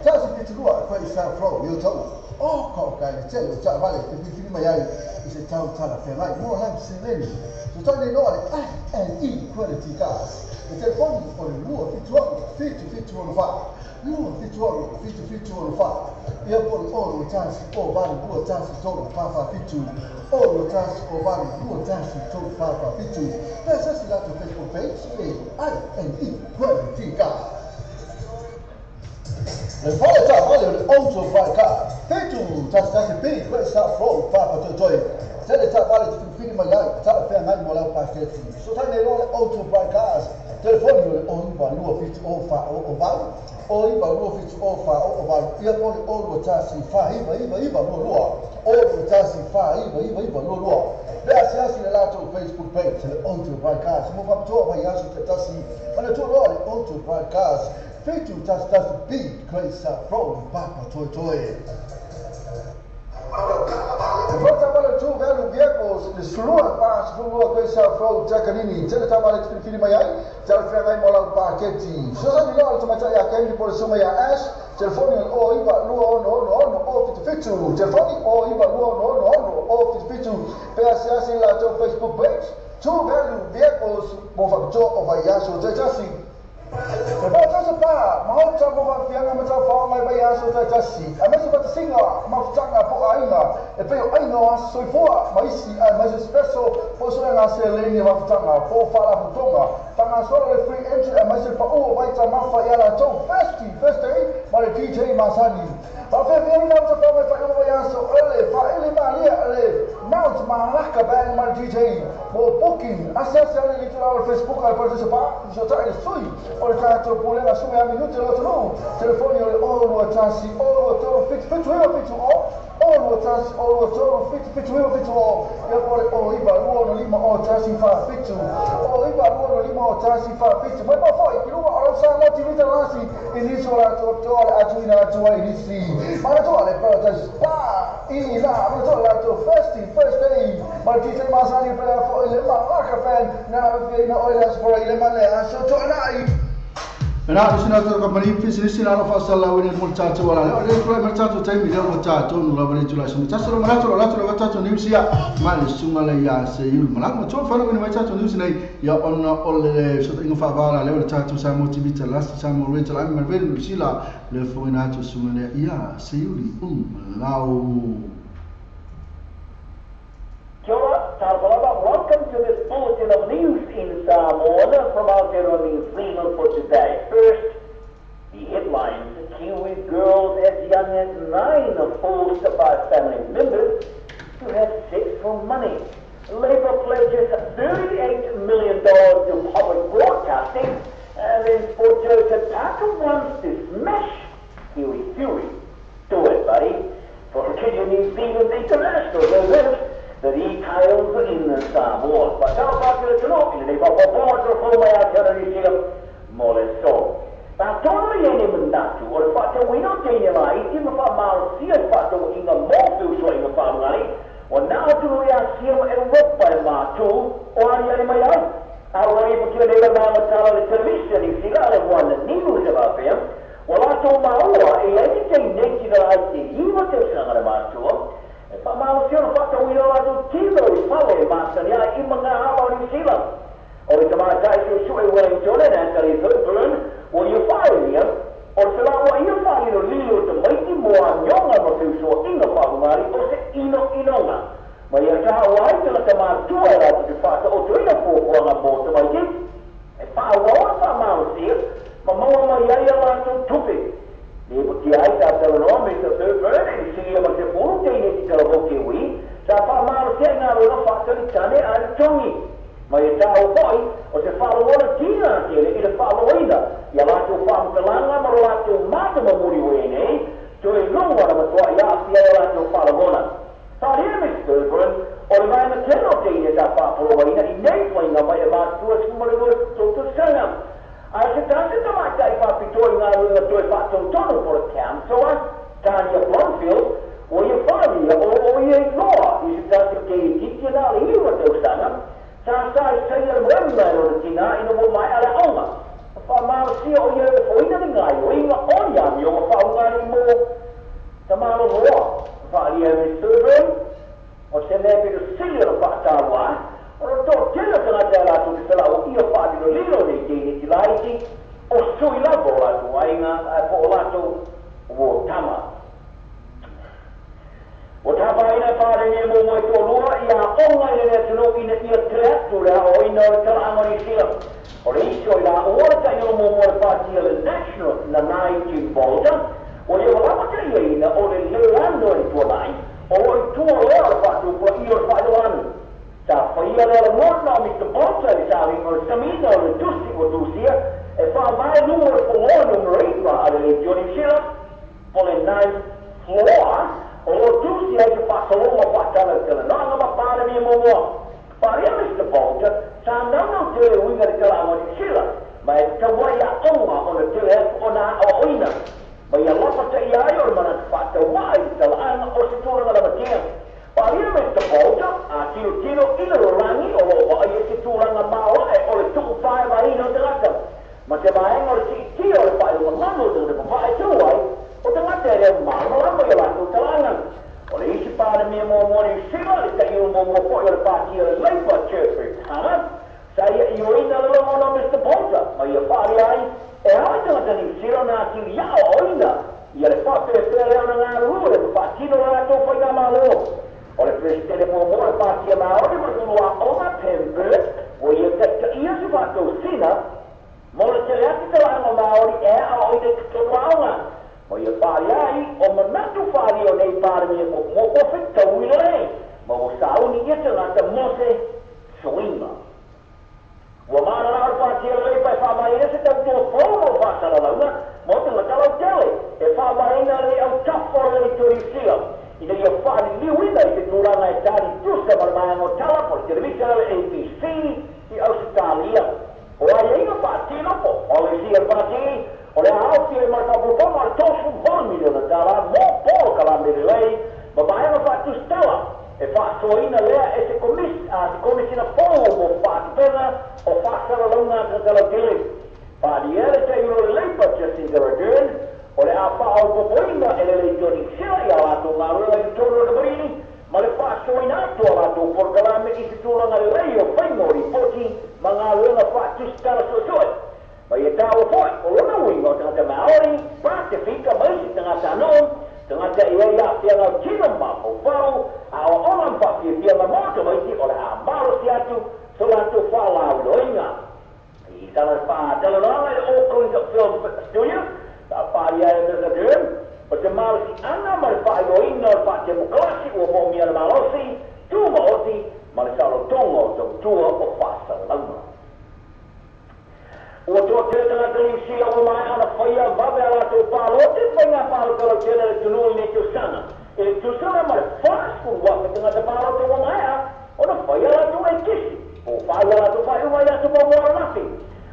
Speaker 1: Tasi Piturua Grace South Road le tolu o ka kai le tele o taavale e filifili mai ai i se tau talafeagai mo lau seleni. So tane loa le I&E Quality Cars. Le telefoni o le 276 7714 276 7714 ia po le o 2 o 8 2 3 4 4 7 o 2 o 8 2 3 4 4 7 pe sasi latou Facebook page e I&E Quality Cars. Le fale taavale o le Auto Buy Car 7 tasi tasi B Great South Road Papatoetoe tele taavale te filifili mai ai talafeagai mo lau paketi. So tane loa le Auto Buy Cars telefoni o le o 9 2 7 o 4 o 8 o 9 2 7 o 4 o 8 ia po le o 2 tasi 4 9 9 9 2 2 o 2 tasi 4 9 9 9 2 2 pe asiasi le latou Facebook page le Auto Buy Cars mo faapitoa mai aso taitasi ma le tualoa le Auto Buy Cars 7 tasi tasi B Great South Road Papatoetoe. Le Fale Two Value Vehicles le sulua pa sefululua Great South Road Takanini tele taavale te filifili mai ai talafeagai mo lau paketi. Fesoasoani loa le tamaitai ia Kennedy po le susuga ia Ash telefoni o le o 9 2 6 6 6 o 77 telefoni o 9 2 6 6 6 o 77 pe asiasi le latou Facebook page Two Value Vehicles mo faapitoa o vaiaso taitasi. Le Paratasi Pa, maota mo faafiaga ma taufao mai vaiaso taitasi aemaise fatasiga mafutaga po o aiga e pei o aiga o aso soifua ma isi aemaise special po o suega seleni mafutaga po o faalapotopotoga faagasolo le free entry aemaise le paʻu o vaitamafa ia latou First Day ma le DJ Masani. Faafeafeai lau tafao mai faaiuga vaiaso o le faaili malia le Mount Malaka Band ma le DJ mo booking asiasi ale le itulā o le Facebook a le Paratasi Pa fesoatai le sui o le tatou pulega sume a minute le atunuu telefoni o le o 2 tasi o 2 3 7 7 9 7 o o 2 tasi o 2 3 7 7 9 7 o ia po le o 9 2 5 o 1 4 7 o 9 2 5 o 1 4 7 mai mafoi i luga o lau Samoa TV talasi i nisi o latou toa le atuina atu ai nisi ma le toa le Paratasi Pa i la ma le toa latou First Day ma le DJ Masani pe foi le Malaka Band na fiaina o le aso fora i le ma le aso toanai. Na sina to ka mani fi sina no fa sala we mo tatou wala le le kula ma tatou taimi le mo tatou no la le tula so tatou lo manato la tula tatou ni sia ma le sunga le ya se yul mala mo to fa no ma tatou ni nei ya ona o le so inga fa vala le tatou sa mo TV la sa mo re tala ma re ni sila le fo ina to sunga le ya se yuli lau.
Speaker 4: Kia ora, talofa, welcome to this bulletin of news in Samoa from Aotearoa New Zealand for today. First, the headlines. Kiwi girls as young as 9 are forced by family members to have sex for money. Labour pledges $38 million to public broadcasting. And then Sport Joe Tataka wants to smash Kiwi Fury. Do it, buddy. For New Zealand International, the the details in the Samoa. But now back to the talk, in the Aotearoa New Zealand, mo le so. Tonu i ene manatu, o le faatauina o teine laiti ma faamalosia le faatauaiga mo feusoaiga faalugali, ua na atunuu i Asia ma Europa e matou o aliali mai ai. A ua ipatia nei la magatala le televisa New Zealand le One News e faapea, ua latou maua e ai te teineti na laiti iwa tausaga le matua, e faamalosia le faatauina o latou tino i fale e masani ai i magahava o New Zealand. O le tamatai suesue Wellington e Natalie Thurburn, ua ia faailia, o le felaua ia faalilo lilo tamaiti mo amioga ma feusoaiga faalugali o se inoinoga. Ma ia taha ua ai te lata matua e latou te faataotoina fuafuaga mo tamaiti, e faaauau le faamalosia ma maua mai ai a latou tupe. Le patia ai tatalanoa Mr. tongi. Ma e tāo foi, o se whaalona tina tele i le whaaloina, ia lātou whaamtalanga ma lo lātou mata mamuri ue nei, toe lunga na matua ia afia o lātou whaalona. Whaaria Mr. Thurburn, o le vaenga tele o te ine tā whaapoloaina i nei whainga mai e mātua sumalua tō sanga. A se tasi tamaitai whapitoa i ngā runga toe whaatotonu po le councillor, Tania Blomfield, o ia wharia o o ia i loa i se tasi o te i titi nā le iwa tau sa sa i saia le moema e lona tina ina mo mai ala aonga. Wha o ia e whoina ni ngai o inga o ni ami o whaungani mo tamalo roa. Whaaria e Thurburn, o se mea pito sili o le whaatawa, o le tō tele tangata lātou te whela o ia whaatino lilo nei te ine ti laiti, o sui lava o lātou ainga, po o lātou o tama. O tāpaina pārene mō moe tō lua i a onga i le tunu ina ia te atu rea o ina o le tala ni sila. O le iso i la oa ta ino mō moe pātia le National na nai Tim Bolter, o le walama te ia ina o le leano i tua mai, o i tua lea o le whātupua i o le whaeloanu. Ta whaia lea le mōna o Mr. Bolter i sa ringo le samina o le tusi o tusia, e wha mai lua le whaloa numero 9 a le Johnny Sila, po le 9 floor, o lo tusi ai te whasalonga whaatala te le nanga ma pāre mia mōmoa. Wharia Mr. Bolter, sa naunau te le uinga te tala ni sila, ma e te wai a onga o le tele atu o nā o oina. Ma ia lapa te ia ai o le mana te whaatawai te tala anga o se tūranga la matea. Wharia Mr. Bolter, a tiro tiro ina lo rangi o lo wa ai te tūranga maoa e o le tuku whae waina o te rata. Ma te vaenga o le titi o le whae o manu o te papae tau ai, o te ngata e reo marama i lātou talanga. O le isi pāre mea mō mō ni sila, le tai o mō mō poi o le pātia le Labour Jeffrey Hana, sa ia i oina le longo Mr. Bolter, ma ia whaari ai, e hae tangata ni sila nā tiri iao oina, ia le whapere pere ona ngā rua le whātino la lātou whai ngā mālo. O le presidente mō mō le pātia Māori ma tulua ona Pembroke, o ia te ia se whātou sina, mō le tele ati te laanga Māori e a oina te tonu aonga. Ma ia whaari ai, o manatu whaari o nei pāre mea mō mō whitauina nei, ma o sauni ia te ngata mose soinga. Ua mana rā o whātia leipa e whaamaina se tau tō whōma o whāsalalauga, mō te ngatalau tele, e whaamaina le au tawhara le tori sila. Ina ia whaari liuina i te tūranga e tāri tusa maramaanga o tala po le televisa le ABC i Australia. O ai inga whaatino po, policy e whaatini, o le aofi e marapapupama le tofu 1 miliona tala mō pōro ka lamere lei, ma vaenga whaatustala e whaasoina lea e se komisina pō mō whaatupena o whaasalalauga tatalau tele. Whaariere te uro le Labour Jacinda Ardern, o le a whaaupopoina e le lei Johnny Sila i a lātou ngā rua i tōru o te marini, ma le whaasoina atu a lātou porokalame i te tūranga le lei o whaingori poti ma ngā ruanga whaatustala sosoe. Ma ia tāua foi, o lona uinga o tangata Māori, pā te whika maisi tangata anō, tangata i ei a whianga o tino mapau pau, a o ola mwhawhia whianga mōta maiti o le a maro si atu, so lātou whālau loinga. I tala whātalananga i Auckland Film Studio, ta whāria e Mr. Durham, o te maro si anga ma le whaailoinga o le whaatemokalasi ua mō mia le malosi, tū maoti, ma le salotonga o tautua o whāsalauga. Ua toa te tangata ni sila ua mai ana whaia wawe a lātou pālo, te whai ngā pālo kalo tēnā le tunu i nei tūsana. E le tūsana ma le whāsku wā me tangata pālo te ua mai a, ona whaia lātou e kisi. O whaia lātou whai ua i atu mō mō rafi.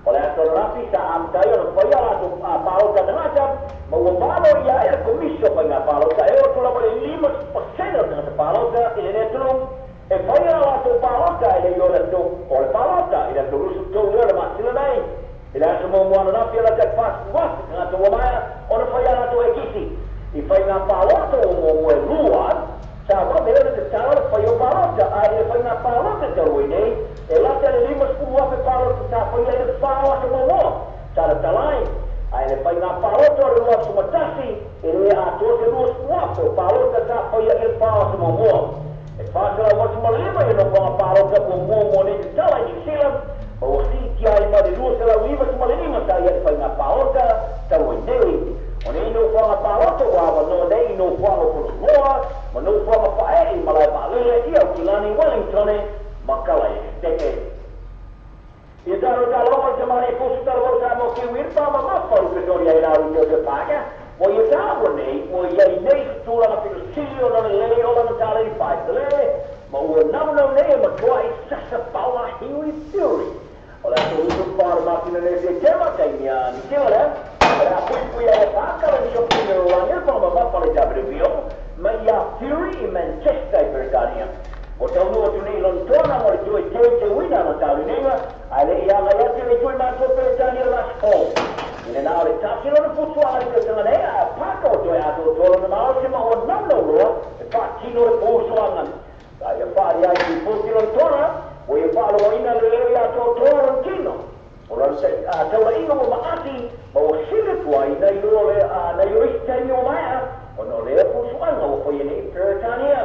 Speaker 4: O le ato rafi sa amtai ona whaia lātou pālo ta tangata, ma ua pālo ia e le komisio whai ngā pālo ta e o tula wale 5% o tangata pālo ta i le nei tunu. E whaia lātou pālo ta e le i o le tō, o le pālo ta i le tō rusu tō leo le mātila nei. I le aso mō moana nafi ala te whāsku ngā tō maia, ona whai ana tō e kisi. I whai ngā pālota o mō moe lua, sa wā mea te tala le whai o pālota, a i le whai ngā pālota te roi nei, e lata le 50 ape pālota tā whai ai le whāo aso mō mō, tā le talai. A i le whai ngā pālota o le rua sumatasi, e le a tō te 20 ape o pālota tā whai ai le whāo aso mō mō. E whāsala 85 i no whanga pālota o mō mō nei te tala i New Zealand, ma o siti ai ma le 295 ta ia te whai ngā pālota tau e nei. O nei no whanga pālota o awa no nei no whanga kono loa, ma no whanga whae i malae whaalele i au kilani Wellington e makala e. tulaga pitosili ona le lelei o lana taleni faitele ma ua naunau nei e matuaʻi sasa paula Huey Fury. O le aso usu fa o le masina nei Setema taimi a Nisila lea o le a puipui ai e Paka le siopini o le lalolagi le fagamamafa le WBO ma ia Fury i Manchester i Peretania. Ua taunuu atu nei i Lonitona mo le toe teuteuina ana tauliniga ae leʻi agai atu i le itu i matua Peretania le vaaso fou. I le na o le tasi lona futuaga i le tausaga nei ae a Paka ua toe atoatoa lona malosi ma ua naunau loa e faatino le fusuaga. Sa ia faali ai i lipoti Lonitona ua ia faalogoina le leo i atoatoa lona tino. O lona taulaiga ua maati ma ua sili tuai nai lo le nai lo isi taimi ua maea ona o lea fusuaga ua faia nei i Peretania.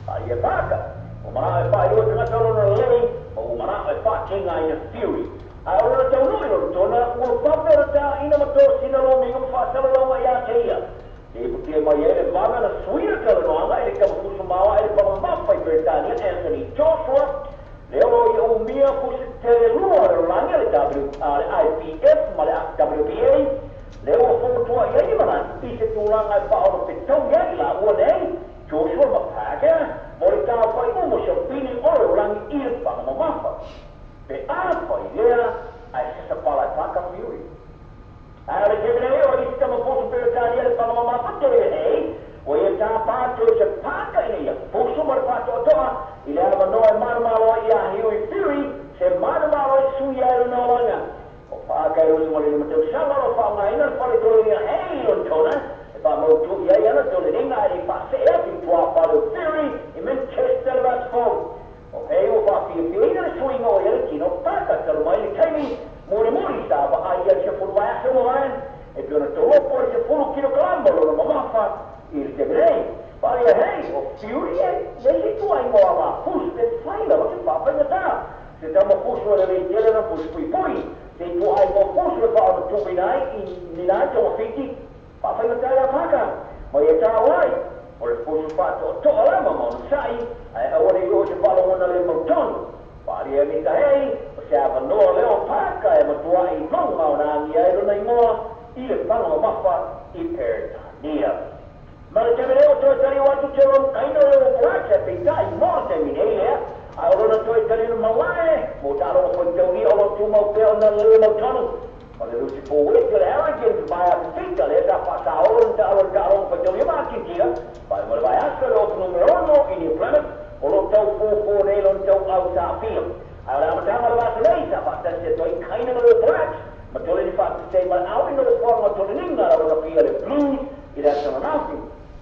Speaker 4: A ia Paka, ua manao e faailoa tagata o lona lelei, ma ua manao e faatigaina Fury. Ae o lona taunuu i lona tona, ua vave ona taina ma tosina lomiga ma faasalalauga iā te ia. E iputia mai ai le vave ona suia talanoaga i le kama fusu maoae le pamamafa i Peretania Anthony Joshua, lea o lo o ia umia fusi tele lua o le lalolagi a le W, a le IBF ma le WBA, lea ua fotuaʻi ai ni manatu i se tulaga e faaolopetaui ai laua nei, Joshua ma Parker, mo le taofai uma o siopini o le lalolagi i le fagamamafa. Pe afai lea ae sasa pala e Parker Fury. Ae o le taimi nei o isi tama fosu Peretania le fagamamafa tele nei, ua ia tāpā Joseph Parker ina ia fosu ma le faatoatoa i le avanoa e malomalo ai iā Huey Fury se malomalo e sui ai lona olaga. O Parker e usu ma le 5 tausaga o lo o faaaogaina le fale toleniga hei Lonitona e faamautu i ai ana toleniga ae le i faasee atu i tuafale o Fury i Manchester le vaaso fou. O hei ua faafiafiaina le suiga o ia le tino Parker talu mai le taimi mulimuli sa vaai ia le 10 vaiaso ua vae e pei ona tolopo le 10 kilokalama lona mamafa i le taimi nei. Faaalia hei o Fury e le isi tuaiga o ala fusu e fai lava se faafaigata. Se tama fusu e lelei tele na fusu puipui. Se ituaiga o fusu e faaonatuuina ai i ni nai togafiti faafaigata iā Parker. Ma ia taua ai o le fusu faatoatoa lava ma ona saʻi ae aua nei oo se faalogona le mautonu. Faaalia e Mita Hei o se avanoa lea o Parker e matuaʻi mauga ona agia ai lona igoa i le fagamamafa i Peretania. Ma le taimi nei ua toe taliu atu Jerome Kaino i All Blacks ae peitai mo le taimi nei lea ae o lona toe taliu malae mo taaloga faitaulia o lo o tumau pea ona le mautonu. O le lusi forward o le Hurricanes mai Afifika lea sa faasaolo ni taalo i le taaloga faitaulia ma Argentina faaiuga o le vaiaso i le ofu numera 6 i New Plymouth o lo o tau fofo nei lona tauau sa aafia. Ae o le amataga o le vaaso nei sa faatasi atu ai Kaino ma le All Blacks ma tole ni faatasi ai ma le aoina o le foaga o toleniga laulakapia le Blues i le aso ananafi.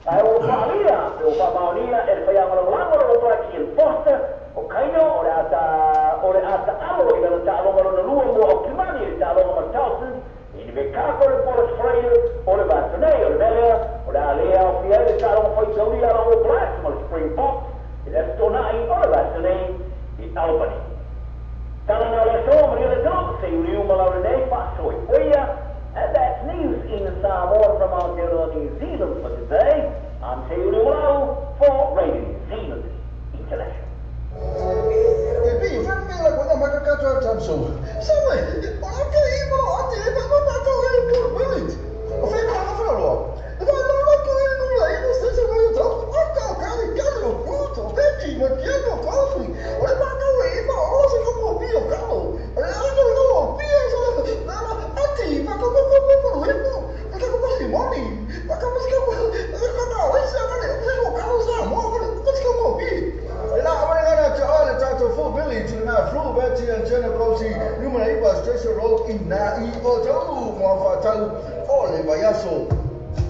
Speaker 4: Ae ua faalia pe ua faamaonia e le faiagalagolago o le All Blacks Ian Foster o Kaino o le a o le a taalo i lana taaloga lona lua mo Aukimani i le taaloga ma Towson i Nivekako le Forest Freire o le vaaso nei. O le mea lea o le a lē aofia ai le taaloga faitauli a la All Blacks ma le Springboks i le aso Tonaʻi o le vaaso nei i Albany. Tala na o le aso maria le talo seiuliu ma lau lenei faasoifoia. And that's news in Samoa from Aotearoa New Zealand for today. I'm Seiuliu Malau for Radio New Zealand International.
Speaker 1: E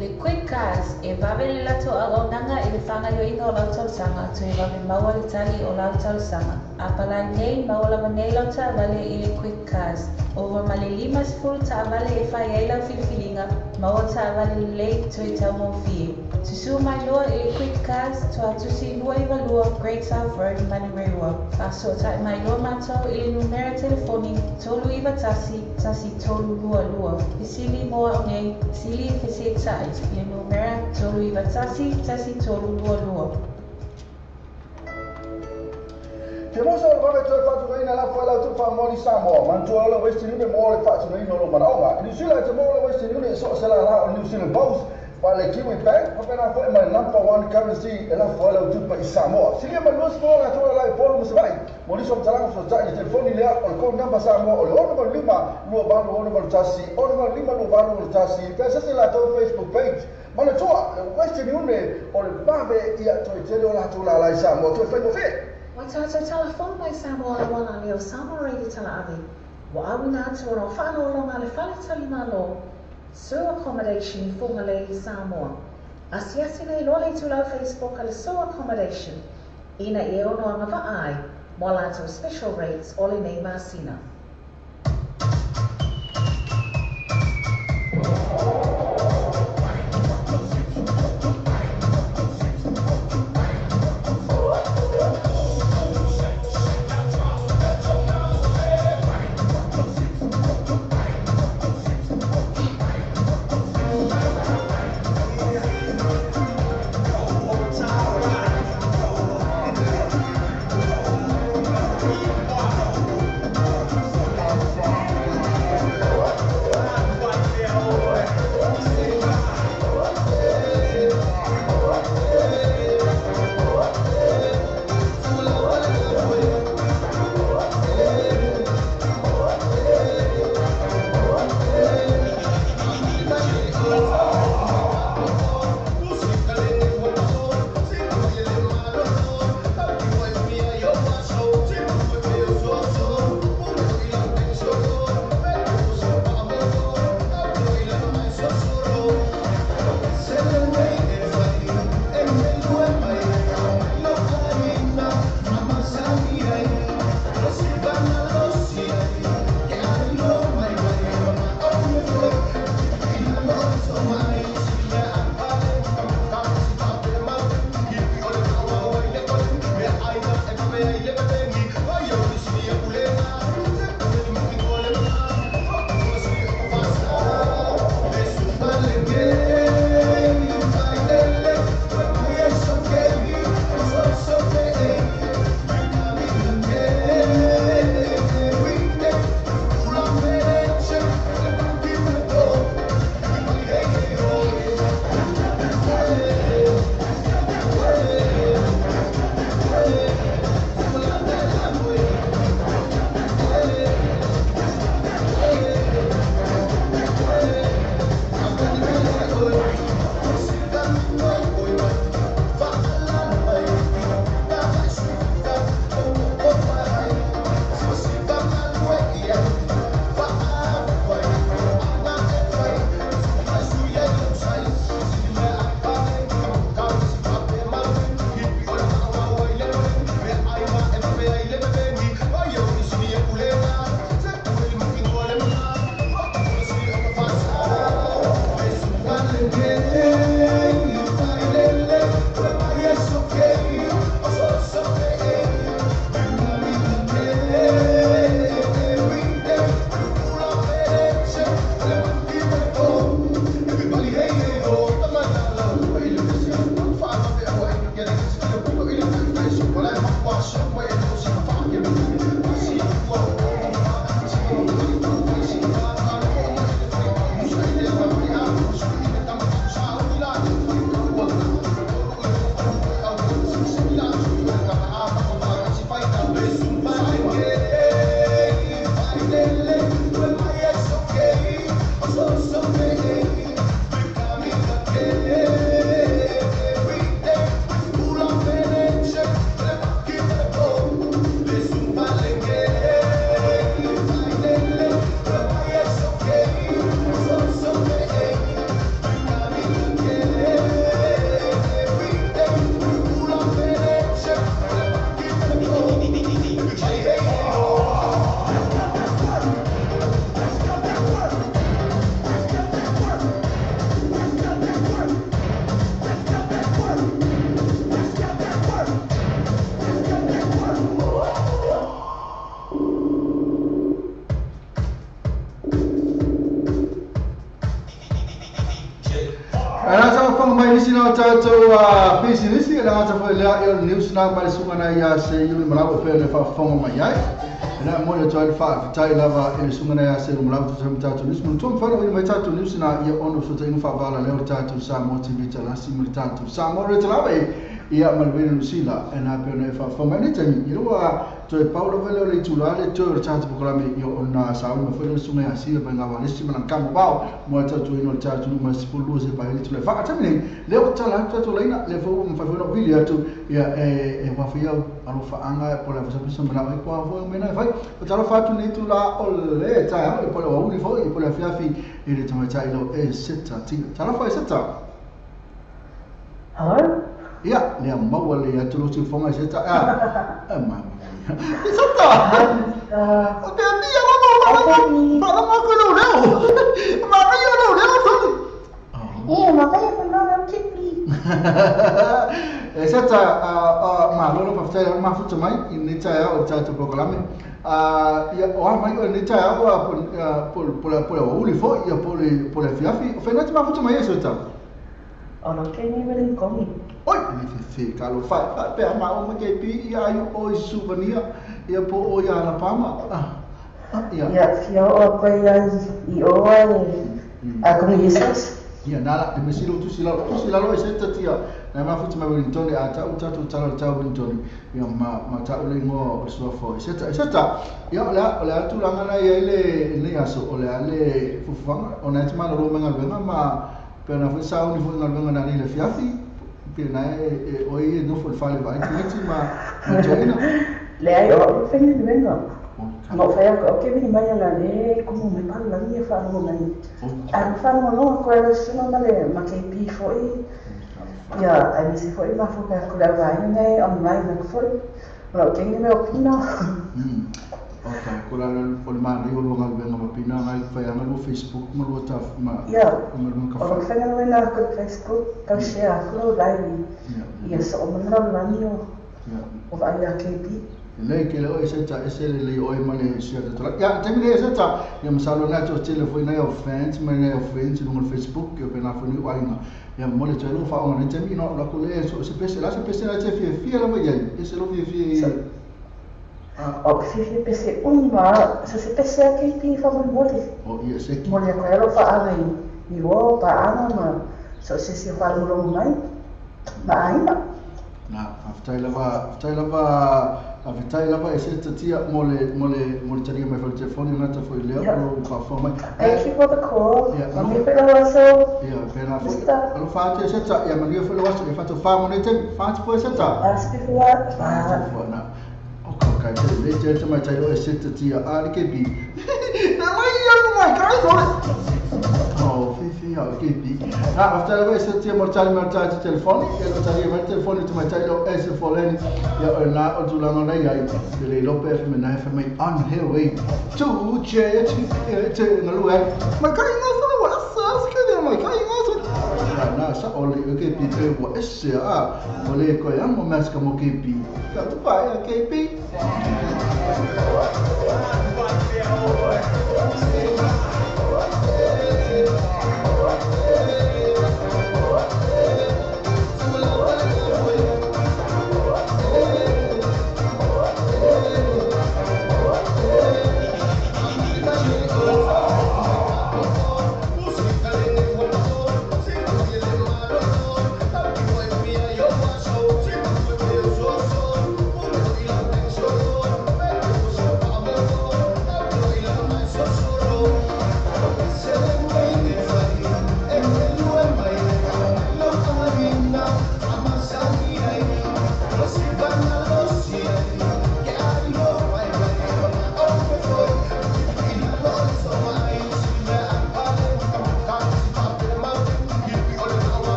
Speaker 6: Le Quick Cars, e vave le latou auaunaga i le faagaoioiga o lau talosaga toe vave maua le tali o lau talosaga. Apalai nei, maua lava nei lau taavale i le Quick Cars. Ova ma le 50 taavale e fai ai lau filifiliga, maua taavale lelei toe taugofie. Susū mai loa i le Quick Cars, Tuatusi 292 Great South Road, Manurewa. Faasootai mai loa matou i le numera telefoni 391 1322. Fesili mo au nei, fesili feseetaʻi i le numera 391 1322.
Speaker 1: Te mosa o le vave toe faatinoina lafo e lau tufa mo ni Samoa, manatua o le Western Union mo le faatinoina o lou manaoga. I New Zealand, te maua le Western Union i so o se lālā o le New Zealand Post,
Speaker 3: Ma le Kiwi Bank, faapena foi ma le number one currency e lafo ai lau tupe i Samoa. Silia ma le 20 la tua la i Upolu ma Savaii. Mo nisi o faamatalaga fesootai i le telefoni lea o le code number Samoa o le 685 2861 685 2861. Pe asiasi i latou Facebook page. Manatua, le Western Union o le vave ia toe tele o latou lala i Samoa toe faigofie.
Speaker 2: Ua tatou talafono mai Samoa auala lea o Samoa Radio Talaave ua auina atu ona o faaaloaloga a le Faletalimalo Sur Accommodation i Fugalei i Samoa. Asiasi nei loa le itulau Facebook a le Sur Accommodation ina ia ono agavaa ai mo a latou special rates o lenei masina.
Speaker 1: Nisi na tatou pisinisi e le gata foi lea e o le news na mai le suga na ia se iuli malaua e pei ona faafofoga mai ai. Na mo le toi fa tai lava e le sunga na se mo lava tu sa tu nis mo tu fa no mai tatu nis na ia ono so tai fa vala le tatu sa mo ti vita la si mo tatu sa mo re tla e ia ma le no sila e na pe no fa fa mai ni tani i lo toi Paulo vele le tula le toi le tatu ko la me ia ona sa mo fa le sunga ya si ba nga le si ma ka mo bao mo tatu ino tatu ma si pulu se pa le tula fa tani le o tala tatu leina le fo mo fa no video atu ia e wa fa ia alo fa anga po la fa sa ma la ko fo me na fa o tala fa tu ni tula o le ta e po le wa uli fo e po le fiafi e le tamatai lo e seta ti tala fa e seta.
Speaker 2: Hello.
Speaker 1: Ia le maua le atu lo tu fonga seta a ma e seta o te ni a mo ma ma ma ko lo leo ma ma yo lo leo so
Speaker 2: e ma ka no no kipi
Speaker 1: e seta ma lo lo fa ma fu mai in ni ta o ta tu programa ia o mai o ni ta o po po po o uli fo ia po le po le fiafi o fe ma fu mai e seta
Speaker 2: o lo ke ni vele komi
Speaker 1: oi ni fe ka lo fa pe ma o ke pi ia ai o souvenir ia po o ia la pama ia
Speaker 2: ia fia o ko ia i o ai a como Jesus
Speaker 1: ia nala de mesilo tu sila lo seta tia na ma futi ma Wellington a ta uta tu tala ta Wellington ia ma ta le ngo so fo seta seta ia la tu la ngana ia ile le aso o le ale fufanga o na ma lo menga venga ma pe na fu sa uni fu nga na le fiafi pe na e o e no fu fale vai ti ma joina
Speaker 2: le ai o fengi venga no fa o ke vi mai la le como me parla ni fa no mai a fa no no ko era sino ma le ma ke pi fo i ia a mi se fo i ma fo ka ko la vai nei online na fo o ke ni me opina
Speaker 1: o ka ko la o ma le o nga venga ma pina ngai fa ya no Facebook ma lo ta ma
Speaker 2: ia o fa no na ko Facebook ka share ko la ia so o na la ni o o vai a ke pi
Speaker 1: le ke le o seta e se le o ma le sia de tra ya te mi seta ya msalo na to telefone na o fans ma na o friends no Facebook ke pe na fo ni wa ina ya mo le telo fa o ne te mi no la ko le so se pese la se pese la te fie fie la mo ya e se lo fie fie
Speaker 2: o fie fie pese uma se se pese ke pi fa mo mo le
Speaker 1: o ia se
Speaker 2: mo le ko elo fa ana i o pa ana ma so se se fa lo mai ma aina
Speaker 1: na aftai lava e seta tia mo le taria mai fa telefone na ta foi leo o fa fa mai.
Speaker 2: Thank you for the call. Ma mi pe lo so.
Speaker 1: Ia pe na foi. Alo fa te seta ia ma ni foi lo so e fa to fa mo ne te fa te foi seta.
Speaker 2: Ask for what?
Speaker 1: Fa na. O ka ka te le te mai tai lo e seta tia a le ke bi. Na mai ia no mai ka so. Oh fi fi o ke bi. Na after lava e seta tia mo tali ma tali telefone e lo tali mai telefone te mai tai lo e se foleni ia o na o tulanga na ia te le lo pe me na fa mai on here we tu che te na lu e ma ka inga so wa sa se ke mai ka inga so na sa o le ke pi te wa se a o le ko ya mo mas ka mo ke pi ka tu pa ya ke pi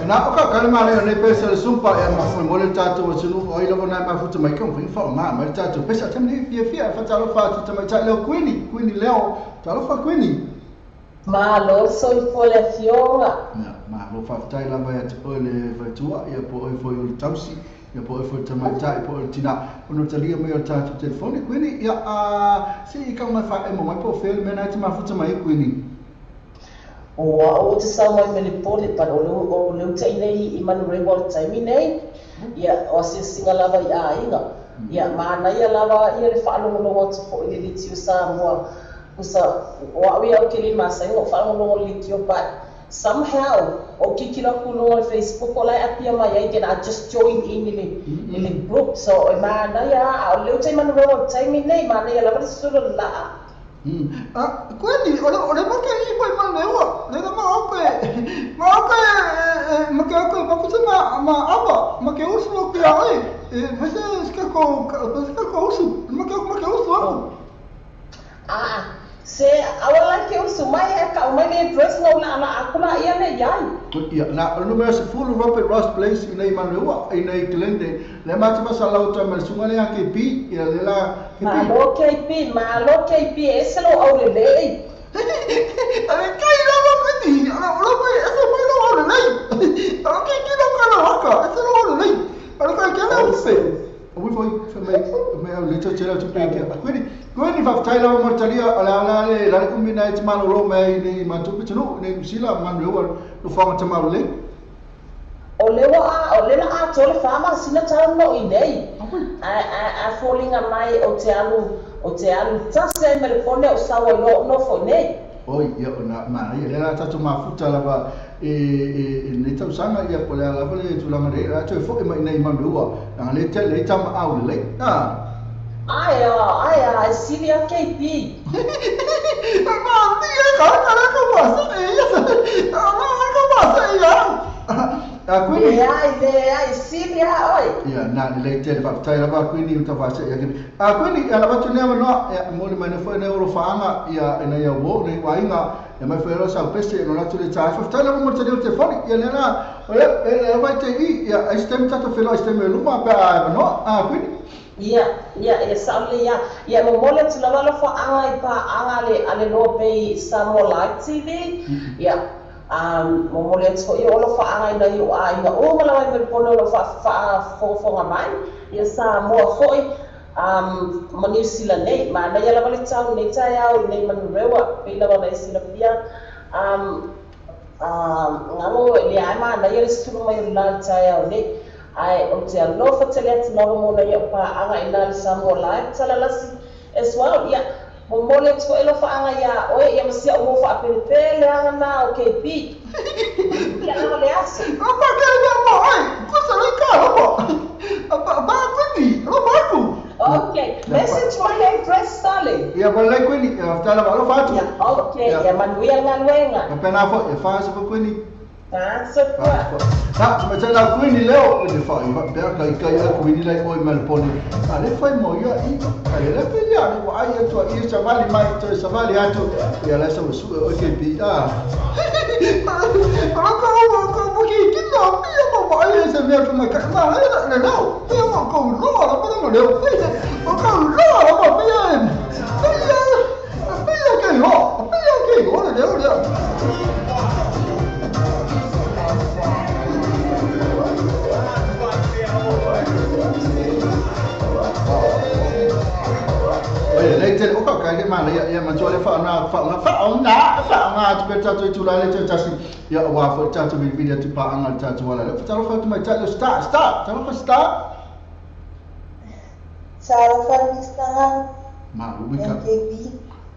Speaker 1: Na o ka ka ma le le pese le sumpa e ma fo mo le tatu o tunu o ile bona ma fu mai ka mo fa ma ma tatu pese ta ni fia fia fa ta lo fa tu mai ta le queenie queenie leo ta lo fa queenie
Speaker 2: ma lo so fo le fiola
Speaker 1: na ma lo fa ta la va o le va tu ia po o fo o tausi Ia po e fo te mai tai po e tina ono talia mai o tātou telefoni Kuini ia se i kau mai wha e mo mai po whele mena te mafuta mai Kuini.
Speaker 2: O a o te sau mai mele pole pa o le uta nei i Manurewa o le taimi nei ia o se singa lava i aiga ia mana ia lava ia le whaalongolongo atu fo i le litio Samoa usa o au ia o ke le masa o whaalongolongo le litio but somehow o kikila kulo Facebook o lai apia mai ai then I just join in i le group so e mana ia o le uta i Manurewa o le taimi nei mana ia lava le sulu laa.
Speaker 1: Kuini, o le make i pai Manurewa, le ma oke, ma oke, ma ke oke, ma kuse ma aba, ma ke usu o ke ai, e se ko, se ko usu, ma ke usu aku.
Speaker 2: Ah, se awala ke usu mai e ka mai le dress no la la akula ia le iai.
Speaker 1: Ia, na numero 10 Robert Ross Place i nei Manurewa, i nei Glende, le ma te masala o ta sunga le KP, ia le la
Speaker 2: Malo KP, malo KP, ese lo au le lei.
Speaker 1: Ale kai la ma Kuini, ala lo mai ese mai lo au le lei. Ala kai ki lo kana waka, ese lo au le lei. Ala kai ke la upe. O foi foi mai mai au le tele tu pe ke. Kuini, Kuini fa tai la mo talia ala ala le la umi na te malo ro mai ni ma tu pitunu ni sila Manurewa lo fa ta malo le.
Speaker 2: O le wa o le la a tole fama sina tau no i nei. A folinga mai o te alu tase me le pone o sawa lo no fo nei.
Speaker 1: Oi ia na ma ia le la tatu mafuta lava e ne tau sanga ia po le lava le tulanga le la toe fo e mai nei Manurewa na le te le tama au le. Ah.
Speaker 2: Ai ai silia KP.
Speaker 1: Ma ni e ka ka la ko ma sa e ia. Ma ka ma sa ia. Kuini.
Speaker 2: Ai silia oi.
Speaker 1: Ia na le te fa tai lava Kuini uta fa se ia. Kuini ia lava tu ne no ia mo le mai fo ne ro faanga ia ina ia wo ne wainga ia mai fo ro sa pese no la tu le tai fa tai lava mo te le telefoni ia le na o le le vai te i ia ai stem tata felo stem luma pa no Kuini.
Speaker 2: Ia ia sa le ia ia mo mole tu lava lo fa anga i pa anga le ale lo pe Samoa Live TV. Ia mo mole atu i olo fa anga ina i o a inga o malawa i mele lo fa fa fo mai ia Samoa foi ma New Zealand nei ma na ia lava le tau nei tai au nei Manurewa pe lava nei sila pia ngamo le ai ma na ia le sulu mai o la tai au nei ai o te alofa tele atu lava mo na ia pa anga ina le Samoa Live talalasi as well ia mo mole atu e lofa anga ia oe ia masia o mo fa pelepele anga na o KP. Ia lava le aso.
Speaker 1: Apa ke ia mo ai? Ko sa le ka lo. Apa ba Kuini, lo ba ku.
Speaker 2: Okay, message my address sale.
Speaker 1: Ia ba le Kuini, ia fa la lo fa tu.
Speaker 2: Okay, ia manuia ngaluenga.
Speaker 1: Ka pena fo e fa se Kuini.
Speaker 2: Fa.
Speaker 1: Na, ma tela Kuini leo le fa i va per kai kai a Kuini lai oi mal pone. A le fai mo ia i a le pe ia le wa ai tu i sa vali mai tu sa vali atu ia la sa su o ke bi a. Ala ko ko mo ki ki no ia mo ma ai se me ko ma ka ma le le no. Ia mo ko lo la pa no le. O ko lo la pa ia. Ia ia ke lo. Ia ke lo le le. Le tele o ka kai le mana ia ma tole fa na fa na fa na fa na tu pe tatu tu la le te tasi ia wa fo tatu mi video tu pa anga tatu wala le fa fa tu mai tatu start start talo fa start
Speaker 8: Sara fa mistanga
Speaker 1: ma wika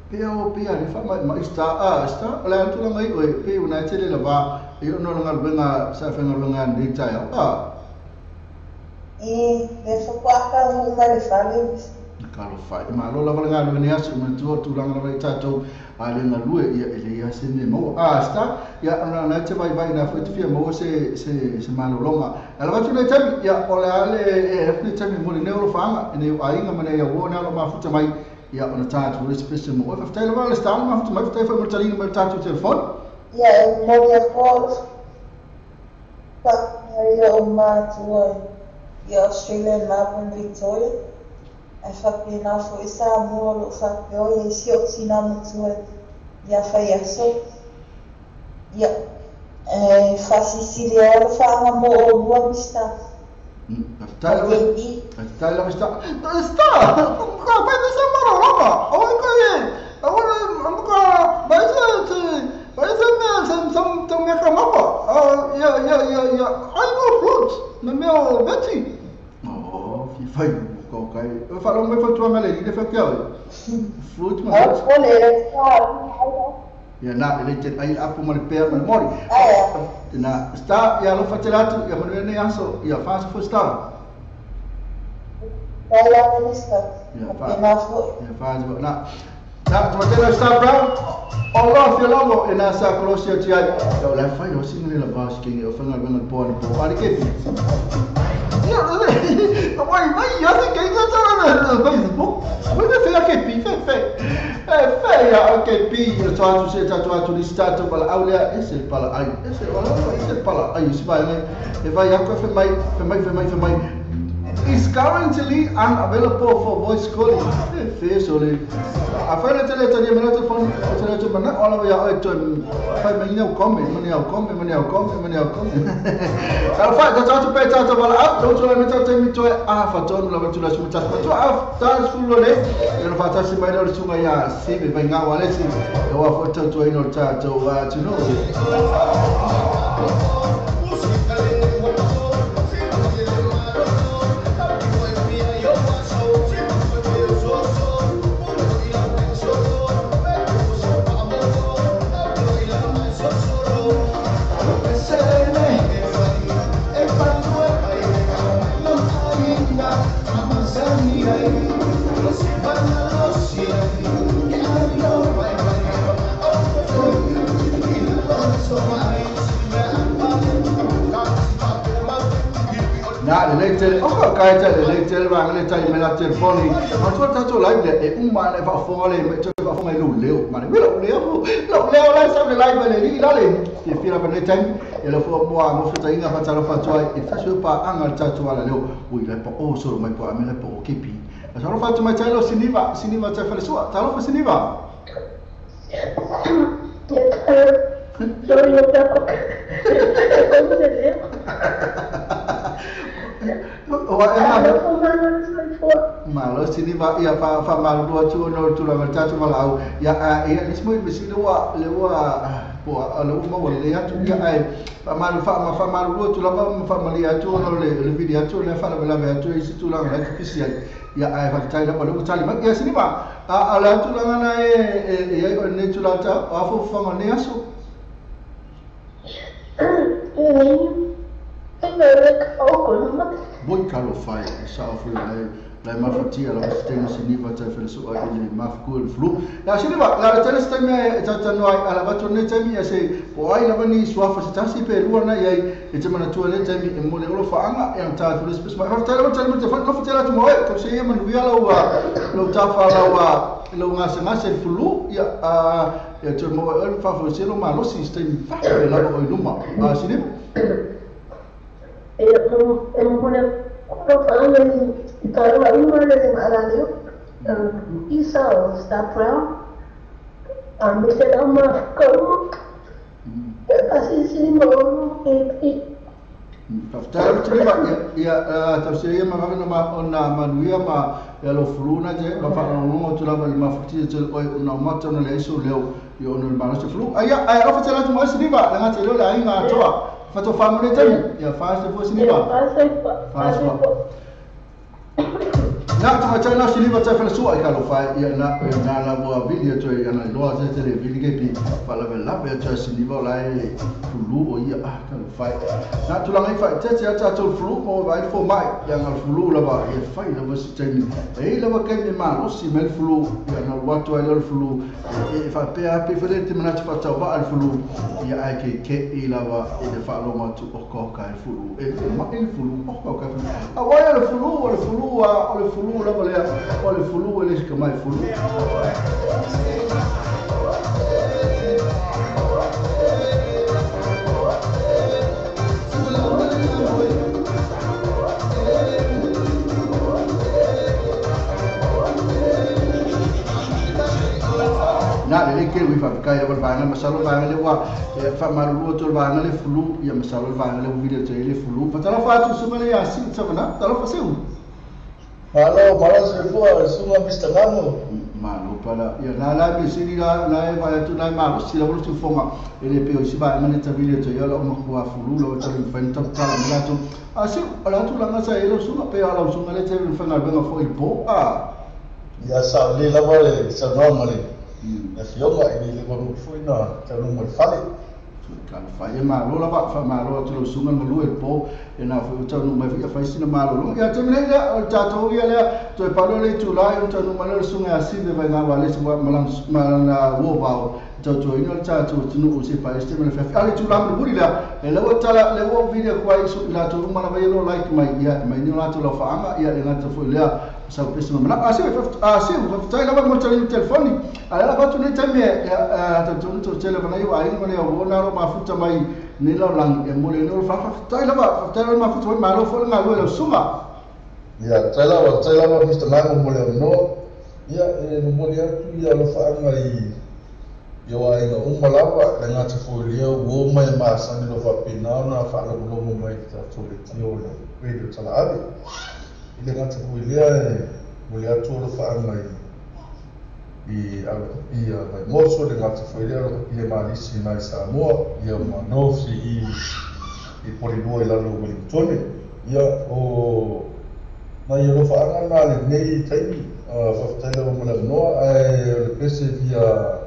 Speaker 1: pe o pe ale fa ma sta a sta la tu la mai o pe una tele la va e no nga benga sa fa nga nga ndi ta ya a
Speaker 8: e le fa kwa ka mo ma le fa le
Speaker 1: kalo fai ma lo la nga lo ne asu mo tu tu la nga tato a le nga lue ia ele ia se ne mo a sta ia na na te vai vai na fo te fia mo se se se malo longa ala va tu le tami ia o le ale e le tami mo le ne o fanga ne o ainga ma ne ia wo na lo ma futa mai ia ona tato le special mo fa te le sta ma futa mai te fa mo talino mo tato telefone
Speaker 8: ia e mo ia ko pa ia o ma tu ia Australia Melbourne Victoria e whapena fo i Samoa lo whapeo ia si o tina matua ia whai aso. Ia e whasisiri ao whaanga mo o lua mista.
Speaker 1: Tai lava sta. Sta. Ka pai sa mara lava. O ko ye. O mo ka bai sa bai sa me sam tam me ka mapa. Ya ya ya ya. Ai no fruit. Me me o beti. Oh, fi fai ko kai. Fa lo me fa tu me le di fa kia. Fruit ma. Ya na le te ai apu mo le pea mo le mori. Na sta ya lo fatelatu ya mo ne aso ya fa fo sta.
Speaker 8: Ela minister.
Speaker 1: Ya fa. Ya fa na. Na to te sta brown. Allah fi lavo e na sa closia ti ai. Ya la fa yo sin le la bas ke o fa na na po na po. Ari ke. Ya le. Vai vai ya se ke ga ta na Facebook. Vai fe ke pi fe fe. Fe ya ke pi to atu se ta to atu listato bala aulia ese pala ai ese wala ese pala ai se vai ne e vai a fe mai fe mai fe mai fe mai is currently unavailable for voice calling. Fe sole a fa le tele tele me telefone tele tele mana ola ya o to fa me ni o come me ni o come me ni o come me ni o come al fa ta ta pe ta ta bala a to to me ta ta mi to a fa to la to la su ta to a ta su lo le no fa ta si mai lo su ya si me venga wale si o a fa to to ino ta to a to no. Na le tele o ka ka le tele ba le tele me la telefoni ma to ta to live le e uma le fa fo le me to fa fo mai lo leo ma le lo leo lo leo la sa le live le ni la le te fira pa le time e le fo mo a mo fa inga fa talo fa to e ta so pa anga ta to ala leo o ile pa o so mai pa me le po ke pi a so fa to mai talo siniva siniva ta fa le so talo fa siniva.
Speaker 9: Sorry, eu
Speaker 1: Malo siniva ia fa fa malo tu no tu la ta tu malo ia ia nismo i le wa le wa po le uma le ya tu ia ai fa malo fa malo tu la fa mali ya tu no le le video tu le fa la la tu i tu la la tu pisi ia ai fa tai la lo tali ma ia siniva a la tu la na e e ne tu la ta a fo fa ne aso Boi kalo fai sa fu la ma fatia la stena siniva ta fel so ai le ma fu flu la siniva la tele stena ta ta no ai ala bato ne temi ase o ai la bani swa fa ta si pe lu na ai e te mana tu le temi e mo le lo fa anga e ta tu le spes ma fa tele tele te fa no fa tele tu mo e ko se ma nu ya la wa lo ta fa la wa lo nga se ma se flu ya a ya te mo e fa fa se lo ma lo system fa la o luma a siniva Ia tausia ma vave ma ona manuia ma ia lo fuluna te ma whakanongo tu lava i mafutia te oi ona mata ona le iso leo i ona le malosi fulu. Aia, aia, ofa te latu maisi niva, le ngā te leo le ainga atoa. Fato whamune tani, ia whaase fo siniva. Whaase fo. Nā, tama tau nā siniva tau whala sua i ka lo whae, ia nā, nā la mua vili atoa i ana iloa te tele vili ke pi whalawe lawe atoa siniva o lai fulu o ia, ah, ka lo whae. Nā, tūlanga i whae, te te ata atoa fulu, mo vai fo mai, ia ngā fulu lava, ia whai lava si taimi. E lava kai me malosi me le fulu, ia nā watoa i lalo fulu, e whapea pe whale te manatu whatau wa al fulu, ia ai ke ke i lava e te whaalonga tu o koka e fulu, e ma e fulu, o koka e fulu. A wai o le fulu, o le fulu, o le fulu, lava lea, o le fulu, e le sika mai fulu. Nā, le le ke ui faafetai lava le vaega masalo vaega le ua faamalulu atu le vaega le fulu ia masalo le vaega le video te le fulu fatalofa atu suga le ia Siu Tavana talofa Siu.
Speaker 10: Malo malo soifua suga Mr. Gamo.
Speaker 1: Malo pala ia la la me sili la la e vai atu la malo sila bolo tu fonga ele pe o si va mane ta video te ia la uma kua fulu lo ta le fain ta tala me atu a Siu ala tu langa sa ele suga pe ala suga le te le fanga benga fo il po a
Speaker 10: ia sa le lava le sa no male le fioga i le mo foi na ta no mo fale
Speaker 1: talofa e malo lava fa malo atu lo suga no e po e na foi ta no mai fa sina malo lo ia te mele o tatou ia le to e palo le tula e ta no malo suga a sive vai na wale se malang malana wo vao tau ino tatou tunu o se pa este mele fa ale tula mo buri la e le tala le wo video kwa isu la to mala vai lo like mai ia mai ni la to lo fa anga ia le ngata foi le sa pesi ma a se a se o tai lava mo tele telefoni a la ba tu ne teme a ta tu to tele bana yo ai mo le o na ro mafuta mai ni la lang e mo le no fa tai lava tai lava mafuta mai lo fo nga lo le suma
Speaker 10: ia tai lava Mr. Mango mo le no ia e mo le atu ia lo fa anga i yo ai nga uma lava le ngata fo le o mai ma sa ni lo fa pina na fa lo lo mai ta to le tio le radio tala ave le ngata fo le mo le atu lo fa anga i alokapia mai moso le ngata fo le alokapia malisi nai Samoa ia manofi i Porirua i lalo o Wellingtone ia o nai alofa anga na le nei taimi faafetai lava mo le avanoa ae o le pese fia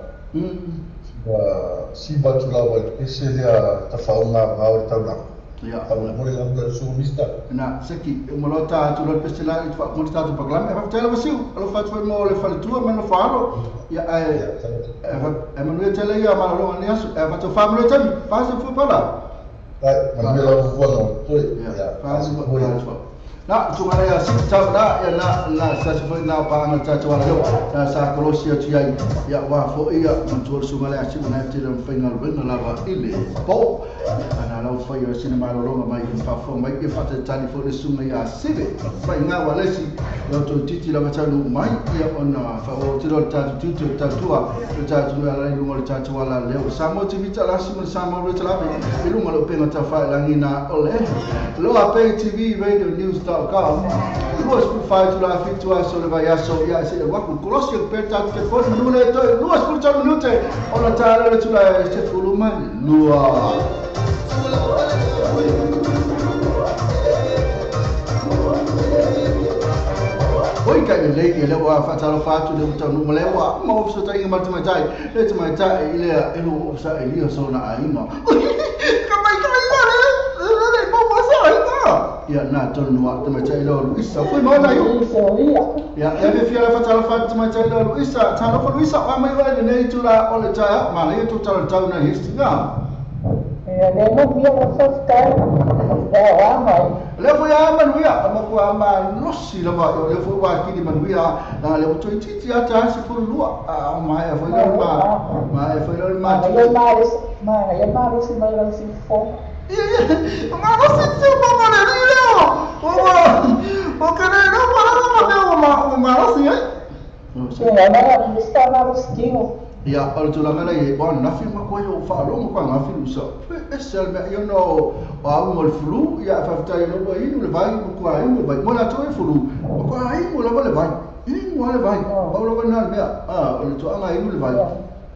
Speaker 10: siva atu lava i le pese lea tafaogagao le taulaga.
Speaker 1: Ia
Speaker 10: mo le lava le suga Mr.
Speaker 1: Na seki mo lo ta atu lo pese la i mo tatou pakalame e faafetai lava Siu alofa atu foi mo le faletua ma le faalo ia ae e manuia tele ia malologa ni aso e faatofa manuia tami faasefua pala
Speaker 10: ai manuia lava fuafuaga toe
Speaker 1: ia faasefua na tunga ia Siu Tavana ia na na sa se foi na pa anga tatou ala leo na sa kolosi atu ai ia wa fo ia matua suga le Siu na te le fainga le lava i le po ana lau fai o sina malologa mai i faafofoga mai e faatatali foi le suga ia Sive faiga walesi lau toititi lava taunuu mai ia ona faaoo le tatou tiute o tautua le tatou ala i luga o le tatou ala leo Samoa TV talasi ma le Samoa Radio Talaave i luga o le upega taufailagina o le Loa Pay TV Radio News.com 25 tula 7 aso le vaiaso ia se waku kolosi o pe tatou telefoni manu le toe 23 minute ona tala le tula e se fulu mai lua. Oi ka le le le wa fatalofa atu le taunuu ma le ua ma ofisa taiga ma le tamaitai le tamaitai i lea e lou ofisa e lia sona aiga ka mai ka mai le le mo mo sa aiga ia na tonu a tamaitai leo Luisa foi maona io ia e me fia le fatalofa atu tamaitai leo Luisa talofa Luisa wa mai wa lenei tula o le taeao ma le tu tala tau na Hastings
Speaker 9: ia le mo fia mo faafetai ia mai
Speaker 1: le foi a manuia ma kua ma losi lava le foi wa kini manuia na le o titi ata se fulu lua a ma e foi le ma ma e foi le ma
Speaker 9: ma e ma si mai la si fo
Speaker 1: ma no si te ma ma le le o o que le no ma no ma ma no si ai
Speaker 9: ia na sta na lo skino
Speaker 1: ia o le tulaga la ia o nafi ma koe o faalogo koa gafi lusa ese le mea ia ona o auga o le fulu ia faafetai alo ua inu le vai ma kua inu le vai mo latou e fulu ma kua inu lava le vai inu a le vai pau lava lena le mea a o le toaga inu le vai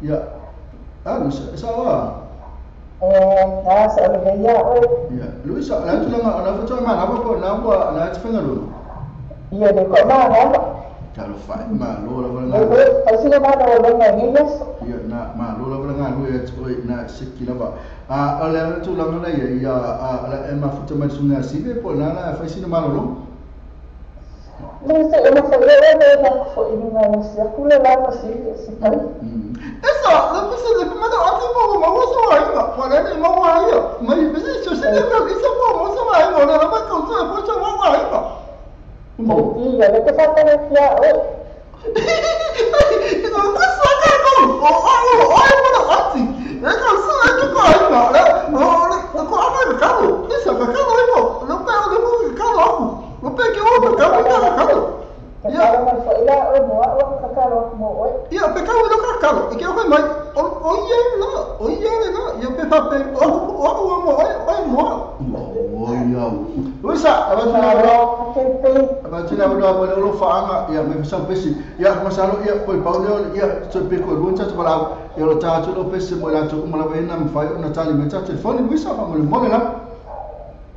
Speaker 1: ia a Luisa e sao a
Speaker 9: a sa o le veia oe
Speaker 1: ia Luisa o le tulaga o la fatoa manava po o lena ua na te faiga lona
Speaker 9: ia le koa manava
Speaker 1: talofa e malo lava le
Speaker 9: Faisina malologa i nei aso
Speaker 1: ia na malo lava le galue atu oe na seki lava a o le ala tulaga la ia ia a e mafuta mai le suga a Sive po o lena la faisina malologa
Speaker 9: le se e mafai e le na foi i luga o si aku le lava si si pai
Speaker 1: esa le pese le ma da ati mo ma wo so ai ma wa le ma wa ai ma i pese so se le isa mo mo so ai mo na ma ko so po so wa wa ai ma
Speaker 9: mo ia le te faatalofia oe
Speaker 1: no sa ka ko o o o ai mo na ati e ko so e ko ai ma le o le ko a ma ka ko isa ka ka mo lo pe o le mo ka lo aku lo pe ke o ka ka ka
Speaker 9: Tatalo mai fo'i la oe mo a'u aku tatalo atu mo oe.
Speaker 1: Ia, pe kau e lo kakalo, i ke oe mai, o ia la, o ia le la, ia pe fa pe, o o o mo oe, oe mo a'u. O ia. Luisa, avatu na lo. Avatu na lo mo lo faanga, ia me sa pesi. Ia masalo ia poi pau leo ia so pe ko luan tatu palau. Ia lo ta tu lo pesi mo la tu mo la vena mo fai ona tali me tatu telefoni Luisa fa mo mo la.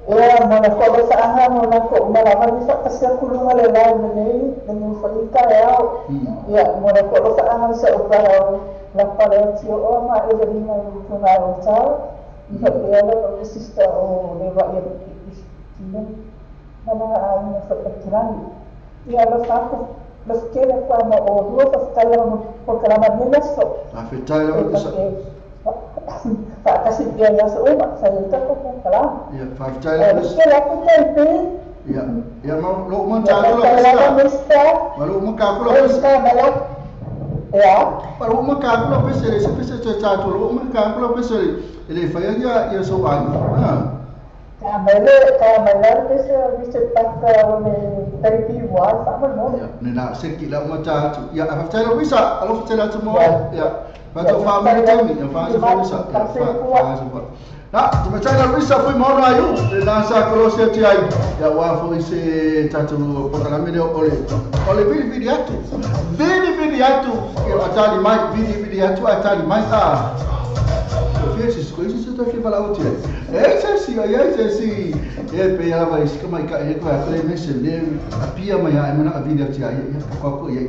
Speaker 9: Ia mo na ko lo faanga mo na ko mo la mani fa kasi aku lunga le lai nei le mo fa ita ao. Ia mo na ko lo faanga sa o para la pale ti o ma e le ringa ko na o tau. Ia pe ala o sister o le va ia no na ai na fa kirani. Ia lo fa ko lo skele kwa mo o lo fa stala mo ko kala ma ni so.
Speaker 1: A fetai la Luisa.
Speaker 9: Fa kasi dia ya so ma sa ita ko ko kala.
Speaker 1: Ia fa fetai la Luisa.
Speaker 9: Skele ko te pe.
Speaker 1: Ia ia mo lo mo ta lo pesa. Ma lo mo ka ko lo pesa.
Speaker 9: Ia.
Speaker 1: Ma lo mo ka ko lo pesa le se pesa ta ta lo mo ka ko lo pesa le fa ia ia so ai. Ah.
Speaker 9: Ka mele pesa Mr. Paka o le therapy wa fa mo.
Speaker 1: Ia ne na se ki la mo ta tu. Ia fa fetai la Luisa, alo fetai la tu mo. Ia. Fa to fa mo te mi, fa se Luisa. Fa fa. Na, tu me la Luisa foi mo na yu, le na sa ko se ti ai. Ia wa foi se tatu pokalame le ole. Ole vili vili atu. Vili vili atu. Ia atali mai vili vili atu atali mai ta. Sofia se coisa se to fi fala o ti. E se si ia se si. E pe ia vai se mai ka e ko a le mese le a pia mai a mena a vili ati ai. Ia ko ko ia.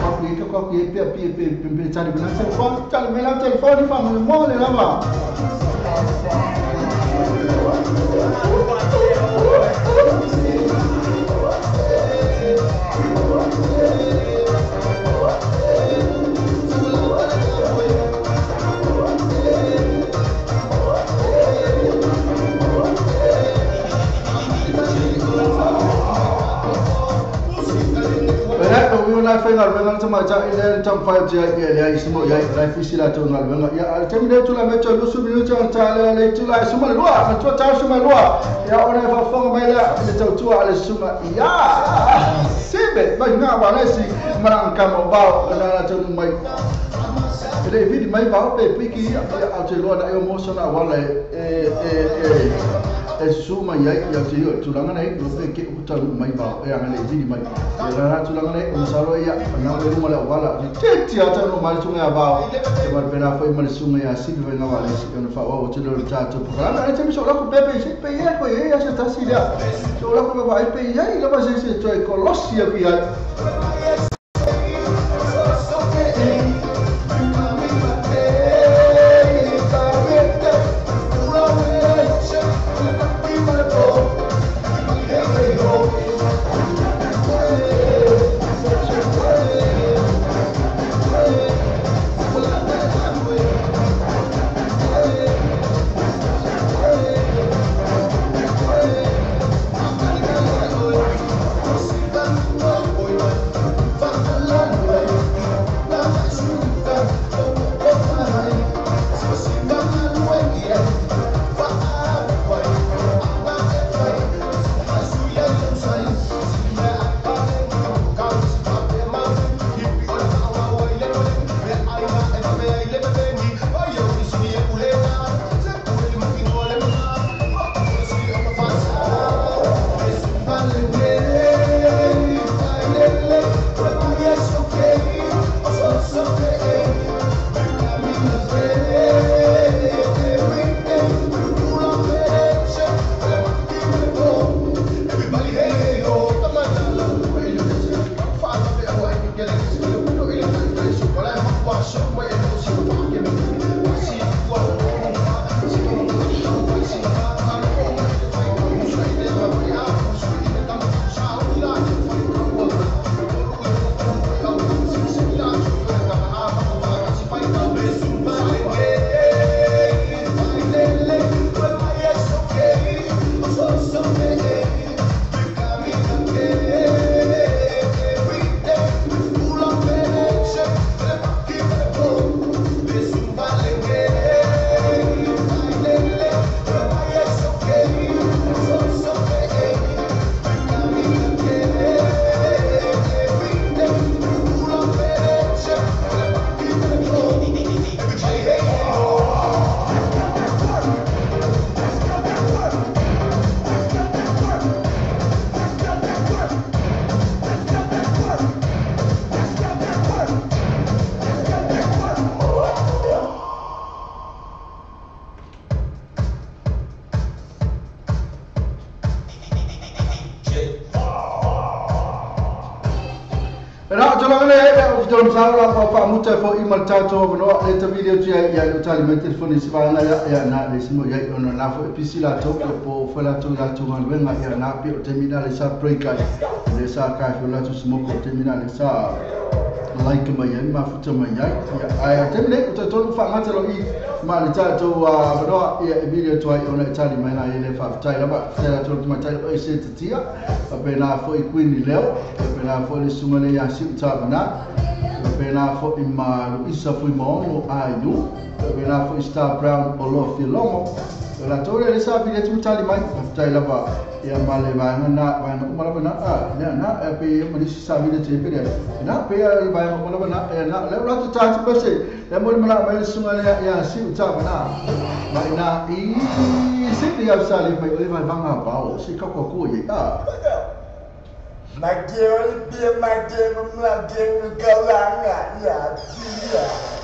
Speaker 1: Ko ko ia ko ko ia pe pe pe pe tali mena telefone, tali mena telefone fa mo mo le lava. Na fai galuega tamatai le tamafai tia ia le isi mo ia lai fisi latou galuega ia taimi lea tula mai toe 20 minute ona ta lea le itula e suma le lua matua tau suma le lua ia ona e faafofoga mai lea i le tautua a le susuga ia sibe mai ga walesi malaga kama o vao ona latou mai e le vili mai vao pe piki ia au te loa na e o moso na wala e e e susu mai ai ia te o tulaga nei lo pe ke u tau mai vao e anga le vili mai e la tulaga nei o masalo ia na o luma le wala te ti ata no mai tunga vao e mar pena foi mai sunga ia sibe vai na wala si ona fa o te lo ta to programa e te mi so la ko pepe se pe ia ko ia se ta si ia so la ko vai pe ia i la va se se to e kolosi ia ia. Na tolo le o tolo sa la fa fa muta fo i mal tato no le ta video ti ia o tali mai telefoni si va na ia na le simo ia ona na fo PC la to po fo la to la to ngaluega ia na pe o terminal le sa break ai le sa ka fo la to smoke o terminal le sa like mai ai ma futa mai ai ia ai te le o tolu fa ngata lo i ma le tato no ia video to ai ona tali mai na le fa tai la ba te la to mai tai o se tia pe na fo i Queen leo pe na fo le sunga le ia si ta na pe na fo i ma isa fo i mo ai pe na fo i Star Brown o lo filomo la tore le sa video to tali mai tai la ba ia ma le va na va na ma la na na na pe ma ni sa video te pe na pe le va ma la na na le la to ta pe se le mo ma la ma le sunga le ia si ta na ma na i se te ia sa le mai le va va ba o si ka ko ko ye a
Speaker 5: ma ke o pe ma ke ma ke ka la nga ya ti ya.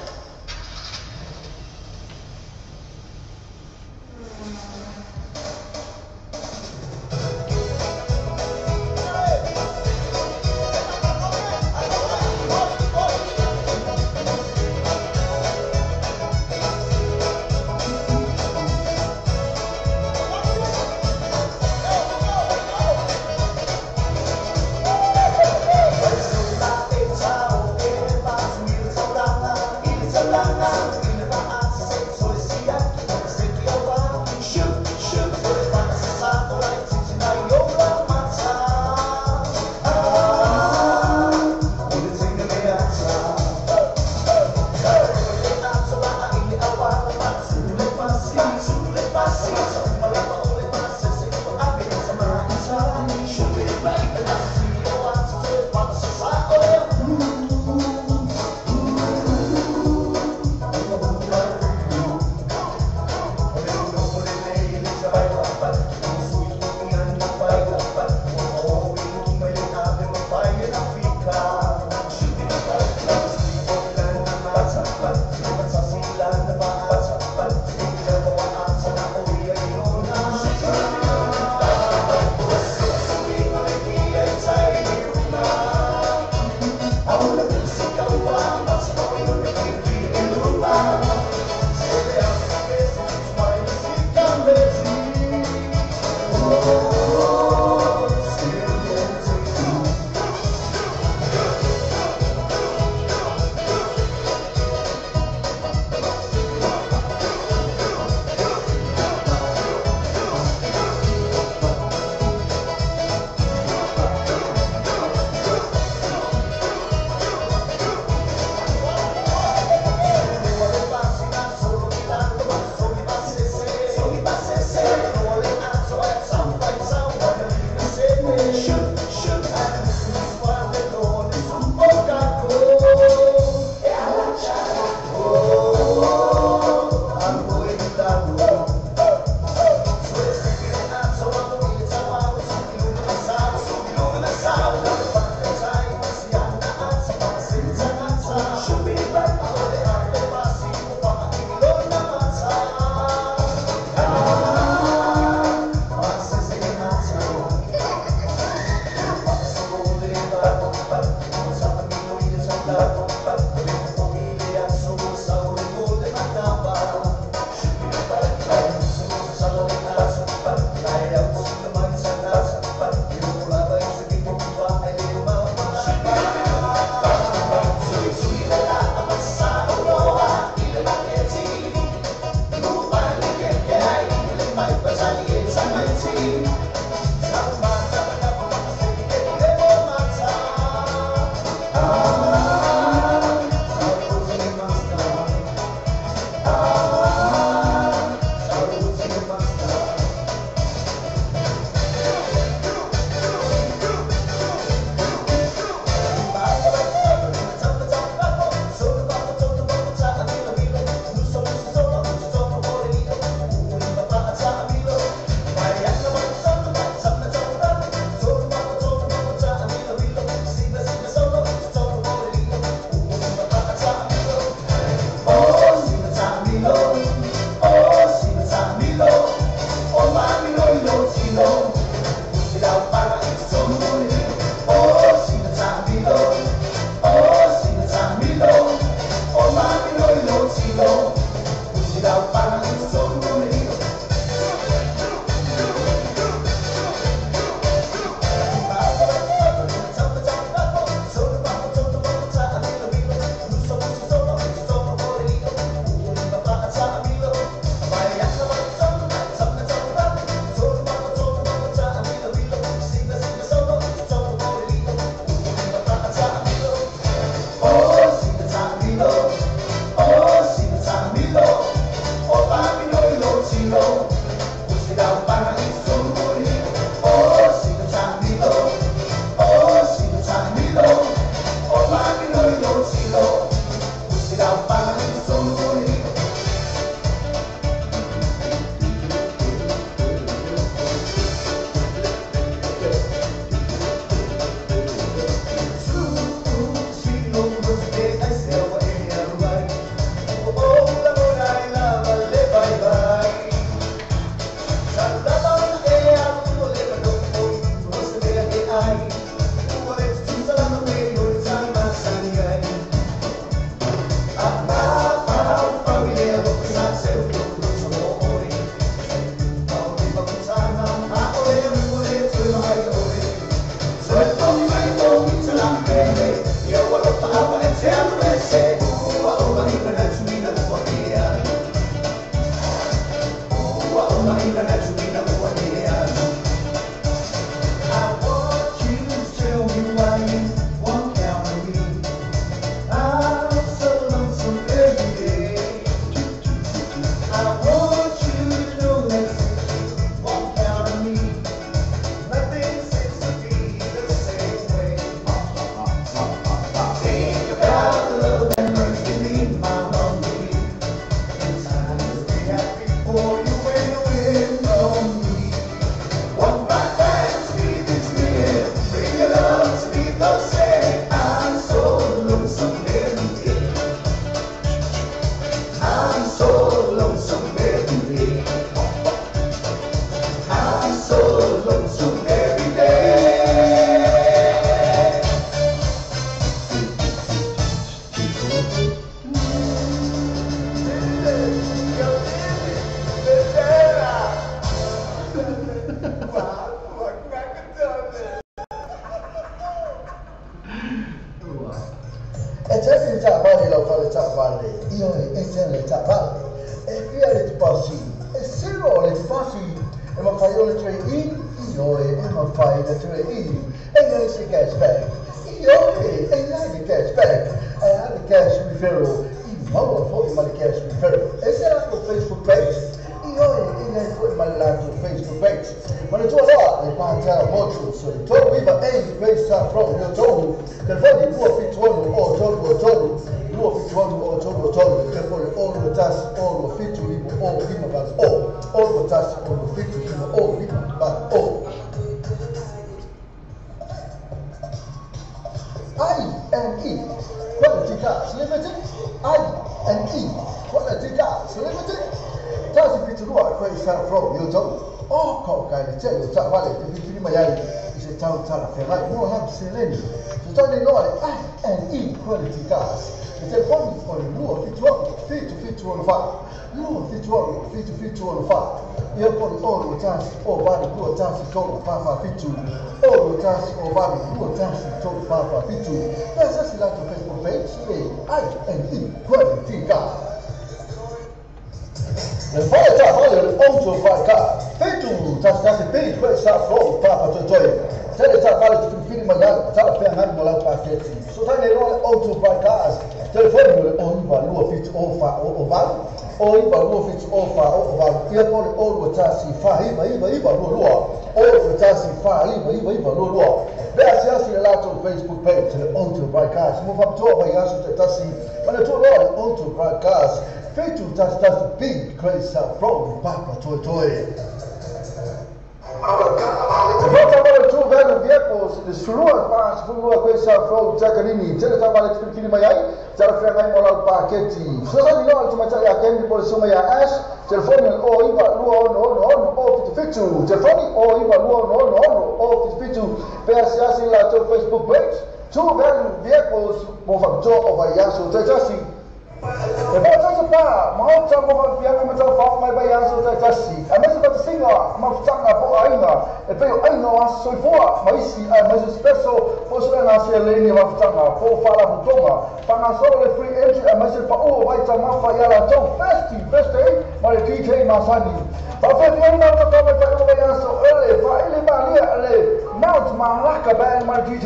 Speaker 3: Mount Malaka Band ma DJ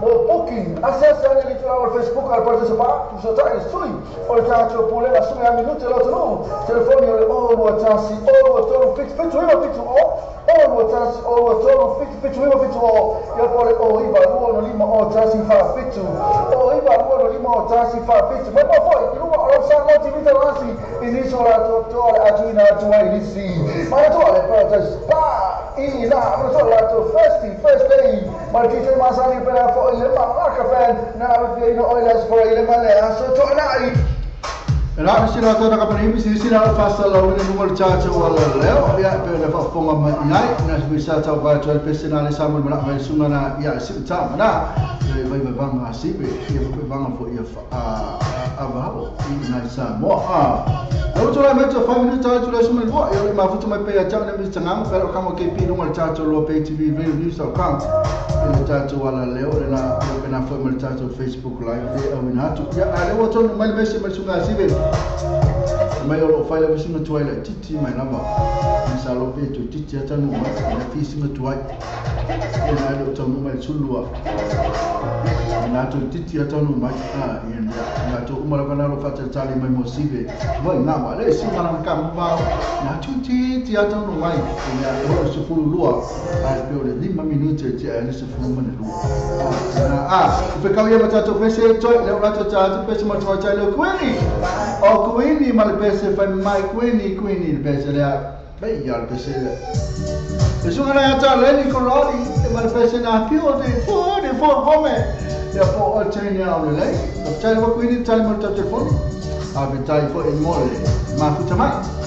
Speaker 3: mo booking asiasi ane le itula o le Facebook a le Paradise Bar tusota'i le sui o le tatou pulega sumi a minute lo atunuu telefoni o le 021 023 77 70 021 023 77 70 ia po le 09 25 01 47 09 25 01 47 mai mo foi i luga o lau Samoa TV talasi i nisi o latou toa le atuina atu ai nisi manatua le Paradise Bar i na manatua latou first day ma le DJ masani pena foi le Malaka Band na afiaina o le aso foi le ma le aso toanai.
Speaker 1: La sila tona ka pani si sila fa la o le numero cha cha wala leo ia pe le fa fonga mai ai na si sa ta va cha pe sina le sa mo na vai sunga na ia si ta na le vai vai vanga si pe ia pe vanga fo ia a va o i na sa mo a o to la metro 5 minutes ta le sume lo ia le ma futu mai pe ia cha ne mi changa pe o ka mo ke pi numero cha cha lo pe TV radio news.com le cha cha wala leo le na pe na fo mo cha cha Facebook live e o na tu ia a le o to no mai mese mai sunga si pe mai o fai le singa tuai le titi mai lava sa lo pe tu titi ata no mai na fi singa tuai e na le to no mai sulua na tu titi ata no mai a e na to uma la na lo fa tali mai mo sibe voi na ma le singa na ka mo na tu titi ata no mai na o se fulu lua a pe o le lima minuto te a le se fulu mane lua na a pe ka ia ma to pe se to le o to ta pe se ma to ta le kwini o kwini ma le pe se fa mai kwini kwini le pe se le pe ia le pe se le sunga na ta le ni kolori e ma le pe se na pio de fo de fo home ia fo o te ni au le le ta le kwini ta le mo ta telefoni a pe tai fo e mo le ma futa mai.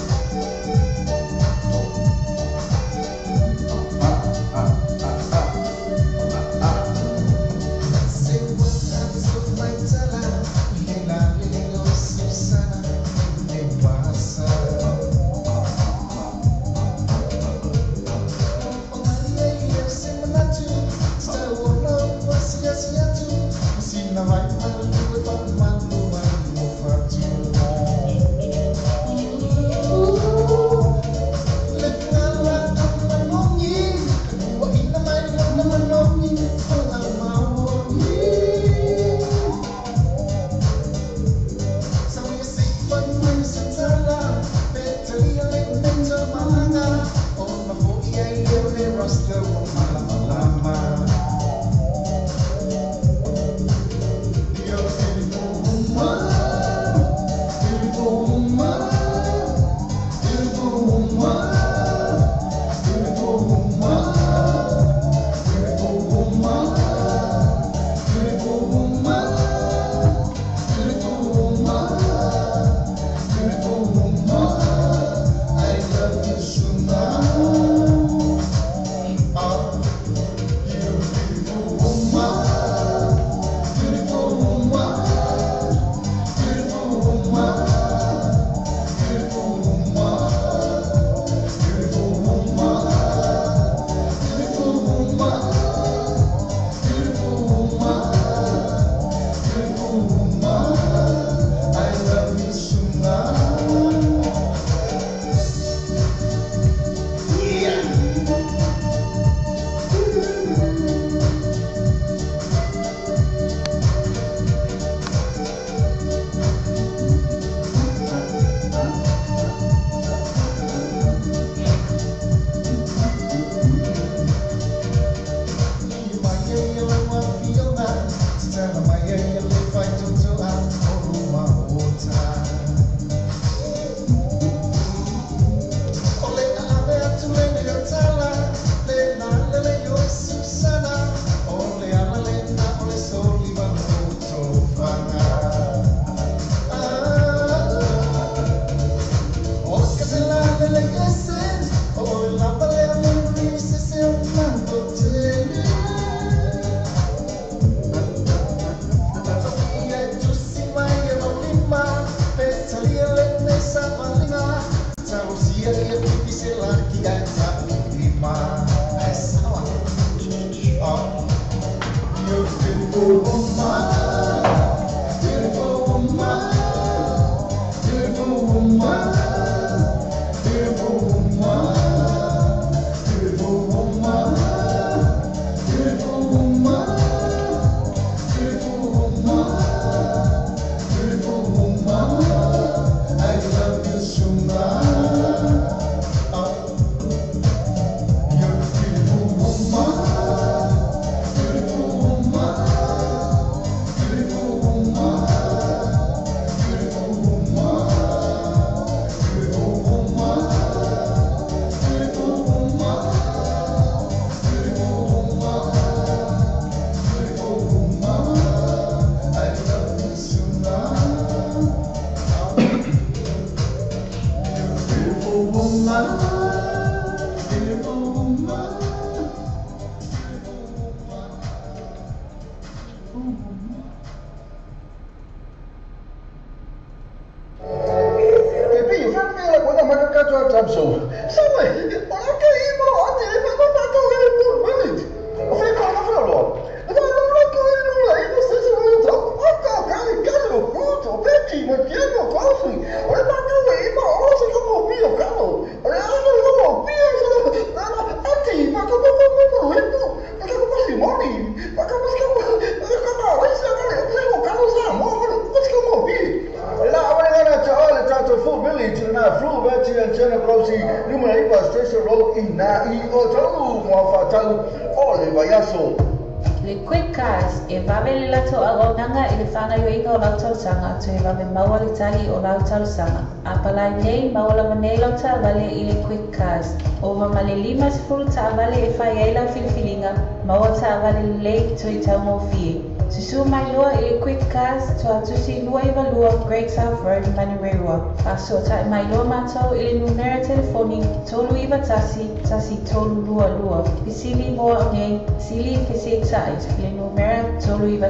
Speaker 6: Le Quick Cars e vave le lato auaunaga i le fāgaioiga o lau talosaga toe vave maua le tali o lau talosaga. Apalai nei maua lava nei lau taavale i le Quick Cars. Ova ma le 50 taavale e fai ai lau filifiliga, maua taavale lelei toe taugofie. Susu mai loa i le Quick Cars Tuatusi 292 Great South Road, Manurewa. Faasoatai mai loa matou i le numera telefoni 391 1322. Fesili mo au nei, sili fesetai i le numera 391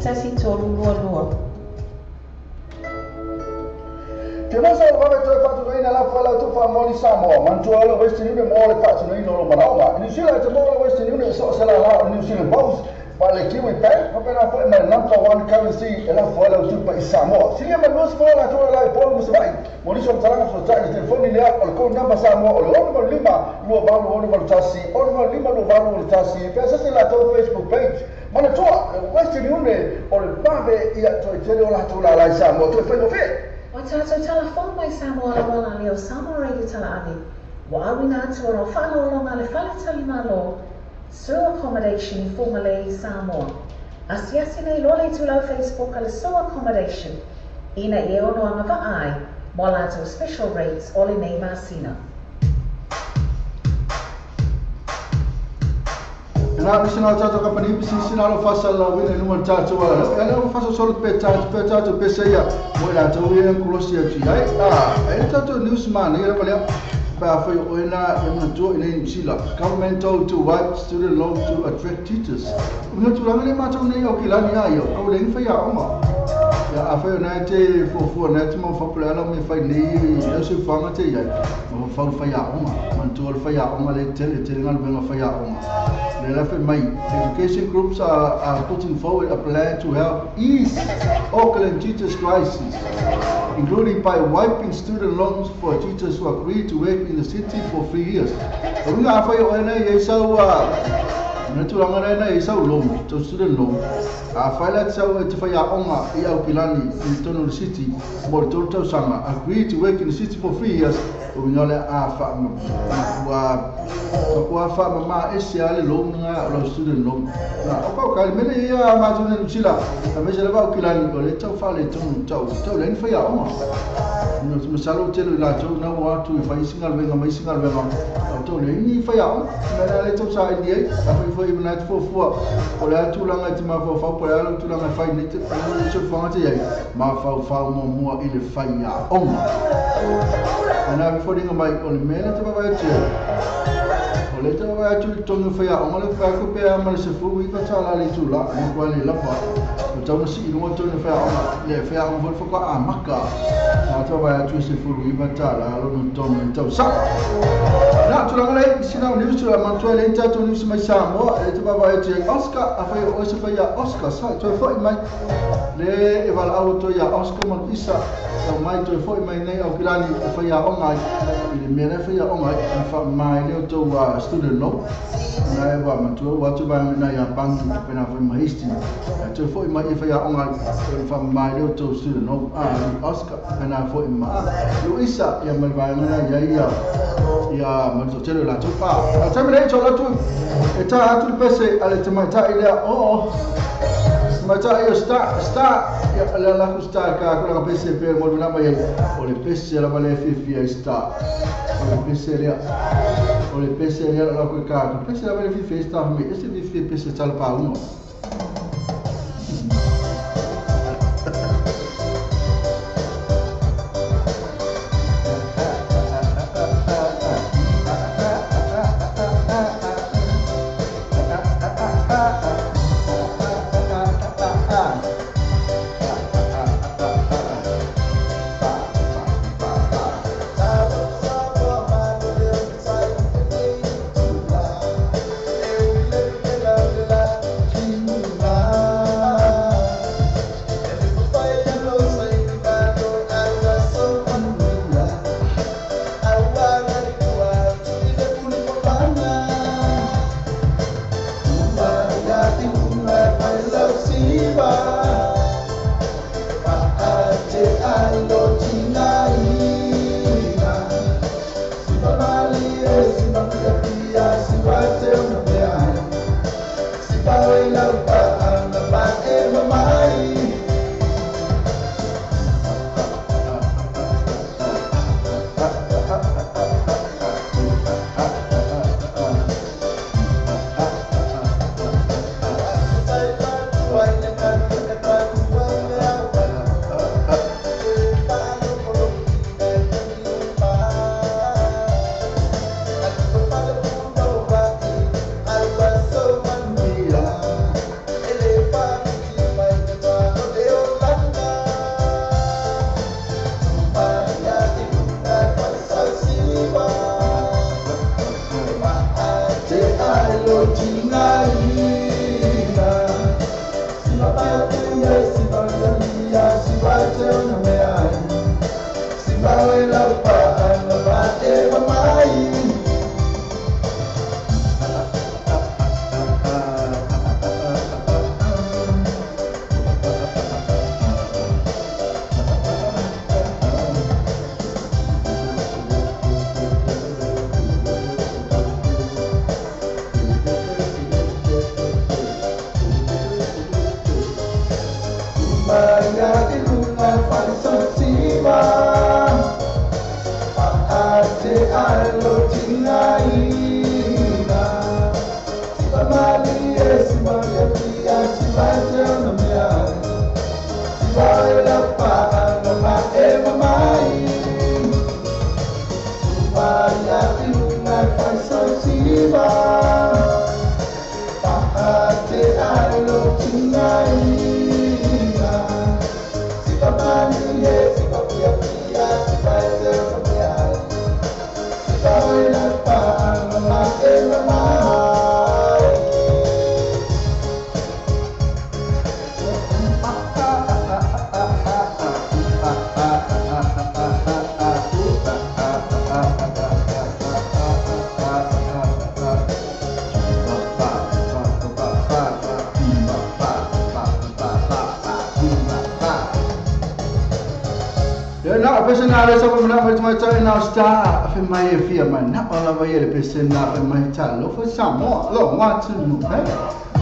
Speaker 6: 1322.
Speaker 3: Te masa o vave toe whatunaina la whala tu wha moli Samoa. Mantua le Western Union mo le whatunaina o manaoga. New Zealand te mo le Western Union so se la la New Zealand Post. Pa le Kiwi Bank, papena foi mai number one currency e la whala tu pa i Samoa. Silia ma nus fo la tua la i polu musavai. Mo niso mtalanga so tai telefoni lea o le code number Samoa o le 65 28 61 65 28 . Pesa se la tau Facebook page. Mana tua Western Union o le vave ia toe tele o la tua la i Samoa. Toe whai mo.
Speaker 2: O tātou telefon mai Samoa la wala leo Samoa Radio Talaave. Wa awina atu o whaalolonga le whaletali malo, Sur Accommodation i Whangalei, Samoa. Asiasi nei loa le tulau Facebook a le Sur Accommodation. Ina e ono anga vaai, mo lātou special rates o le nei masina.
Speaker 1: Na misina o tātou kapani sina lo fasa la wina numa tātou ala. Ele o fasa solo pe tātou pe seia. Mo ila tau ia kulosi atu ai. Ah, ele tātou newsman ia wale pa foi o ina e mona tua ina New Zealand. Government told to wipe student loan to attract teachers. Una tūranga le mātou nei o kilani ai o kau le whai a oma. Ia a whai o nai te fuafua nai te mau whapule ala me whai nei i se whanga te iai. Ma whau whai a oma. Mantua le whai a oma le tele tele ngā wenga whai a oma. Le whai mai. Education groups are putting forward a plan to help ease Auckland teachers crisis, including by wiping student loans for teachers who agree to work in the city for 3 years. Runga whai o ena i sau na tūranga rena i sau loan, tau student loan. A whai la te sau e te whai a onga i Aukilani i tonu the city mo le tolu tausanga. Agree to work in the city for 3 years. O winga le a wha ma ma ese a le loan nga o student loan. Na o kau kai mele ia mātou nei Nusila. A mese le Aukilani o le tau whale tonu tau le ni whai a onga. No te masalo tele i lātou na ua atu i whai singal venga mai singal venga. Au tau le ni whai a onga. Mele le tau sa i ai. A whai whai mana te fuafua. O le atu langa te mawhau po le ala tūranga whai nei te pana te whanga te ai. Mawhau mua mua i le whai a onga. Ana whai mai o le mele te wawa atu. O le te wawa atu i tonga whai a onga le whai ko pea ma le se fu i ka tāla le tūla. Mo kua le lapa. O tau na si i runga tonga whai a onga. Le whai a onga whai whaka a maka. Nā te wawa atu i se fu i ka tāla alono tonga i tau sa. Nā tūranga lei, sina o news tūra mantua le tātou news mai Samoa. Le te wawa atu i Oscar, a whai o se whai a Oscar. Sa, toi whai mai. Le e wala au toi a Oscar man isa. Tau mai toi whai mai nei au kilani e whai a ongai. I le mea whai a ongai. E wha mai leo tau student loan. Nā e wā matua watu vai nai a bangi te pena whai mahisti. E toi whai mai e whai a ongai. E wha mai leo tau student loan. A Oscar pena whai mai. Luisa ia mai vai ngana ia ia. Ia manto tele la tupa. A taimi nei tō latu e tā atu le pese a le te maitai lea o maitai o star ia le laku star ka kula ka pese pe mo luna mai o le pese la vale fifi ai star o le pese lea o le pese lea la ku ka pese la vale fifi star me ese fifi pese tala pa uno.
Speaker 5: Maia i luga falesotiva Paate alo tinaina Siva malie, siva pia, siva te ona mea Siva e la paanga ma e mamai Maia i luga falesotiva Paate alo tinaina Siva malie, siva pia pia, siva te ona mea Siva e la paanga ma e mamai
Speaker 1: Na pese na le sa na mai mai tai na sta fe mai e fia mai na ala vai le pese na fe mai ta lo fo sa mo lo wa tu nu he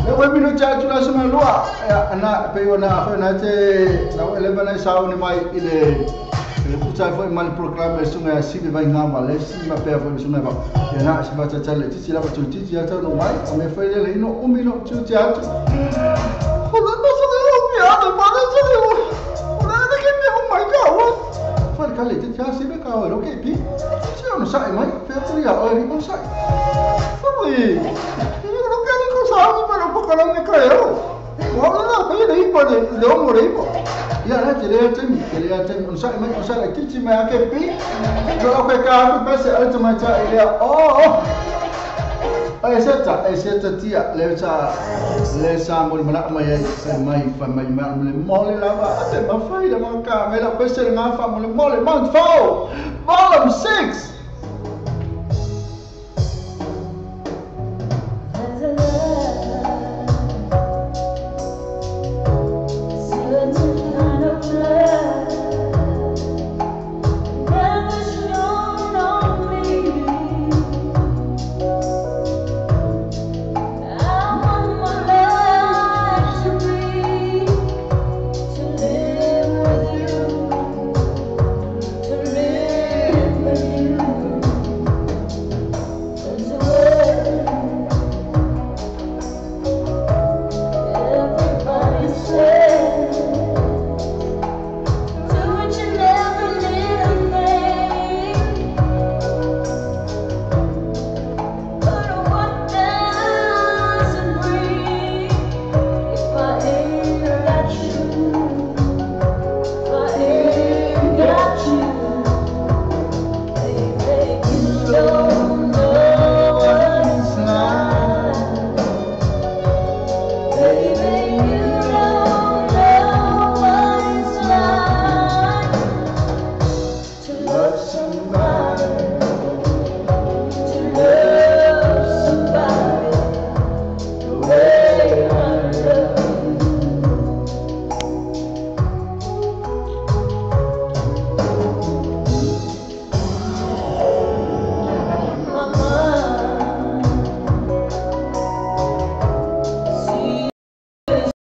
Speaker 1: le we mi no cha tu la sa ma lua ana pe yo na fe na te na le ba na sa ni mai i le puta foi mal programa sunga si be vai ngama le si ma pe foi sunga ba ya na si ba cha le ti la ba tu ti ya ta no mai o me foi le no o mi no tu cha tu o no no so de o mi a de pa de so de o na de que me oh my god what foi ka le ti cha si be ka o ke pi si o no sai mai fe tu ya o ni sai foi yo no quiero que sa pero porque no me creo o no pe le ipo de le o mo le ipo ia na te le te mi te le te un sai mai un sai ti ti mai ke pi yo lo que ka pe se al te mai ta ile o ai se ta tia le sa mo mana mai mai fa mai mai le mo le la va te ma fai le ma ka me la pe se nga fa mo le mo le Mount Fau volume 6.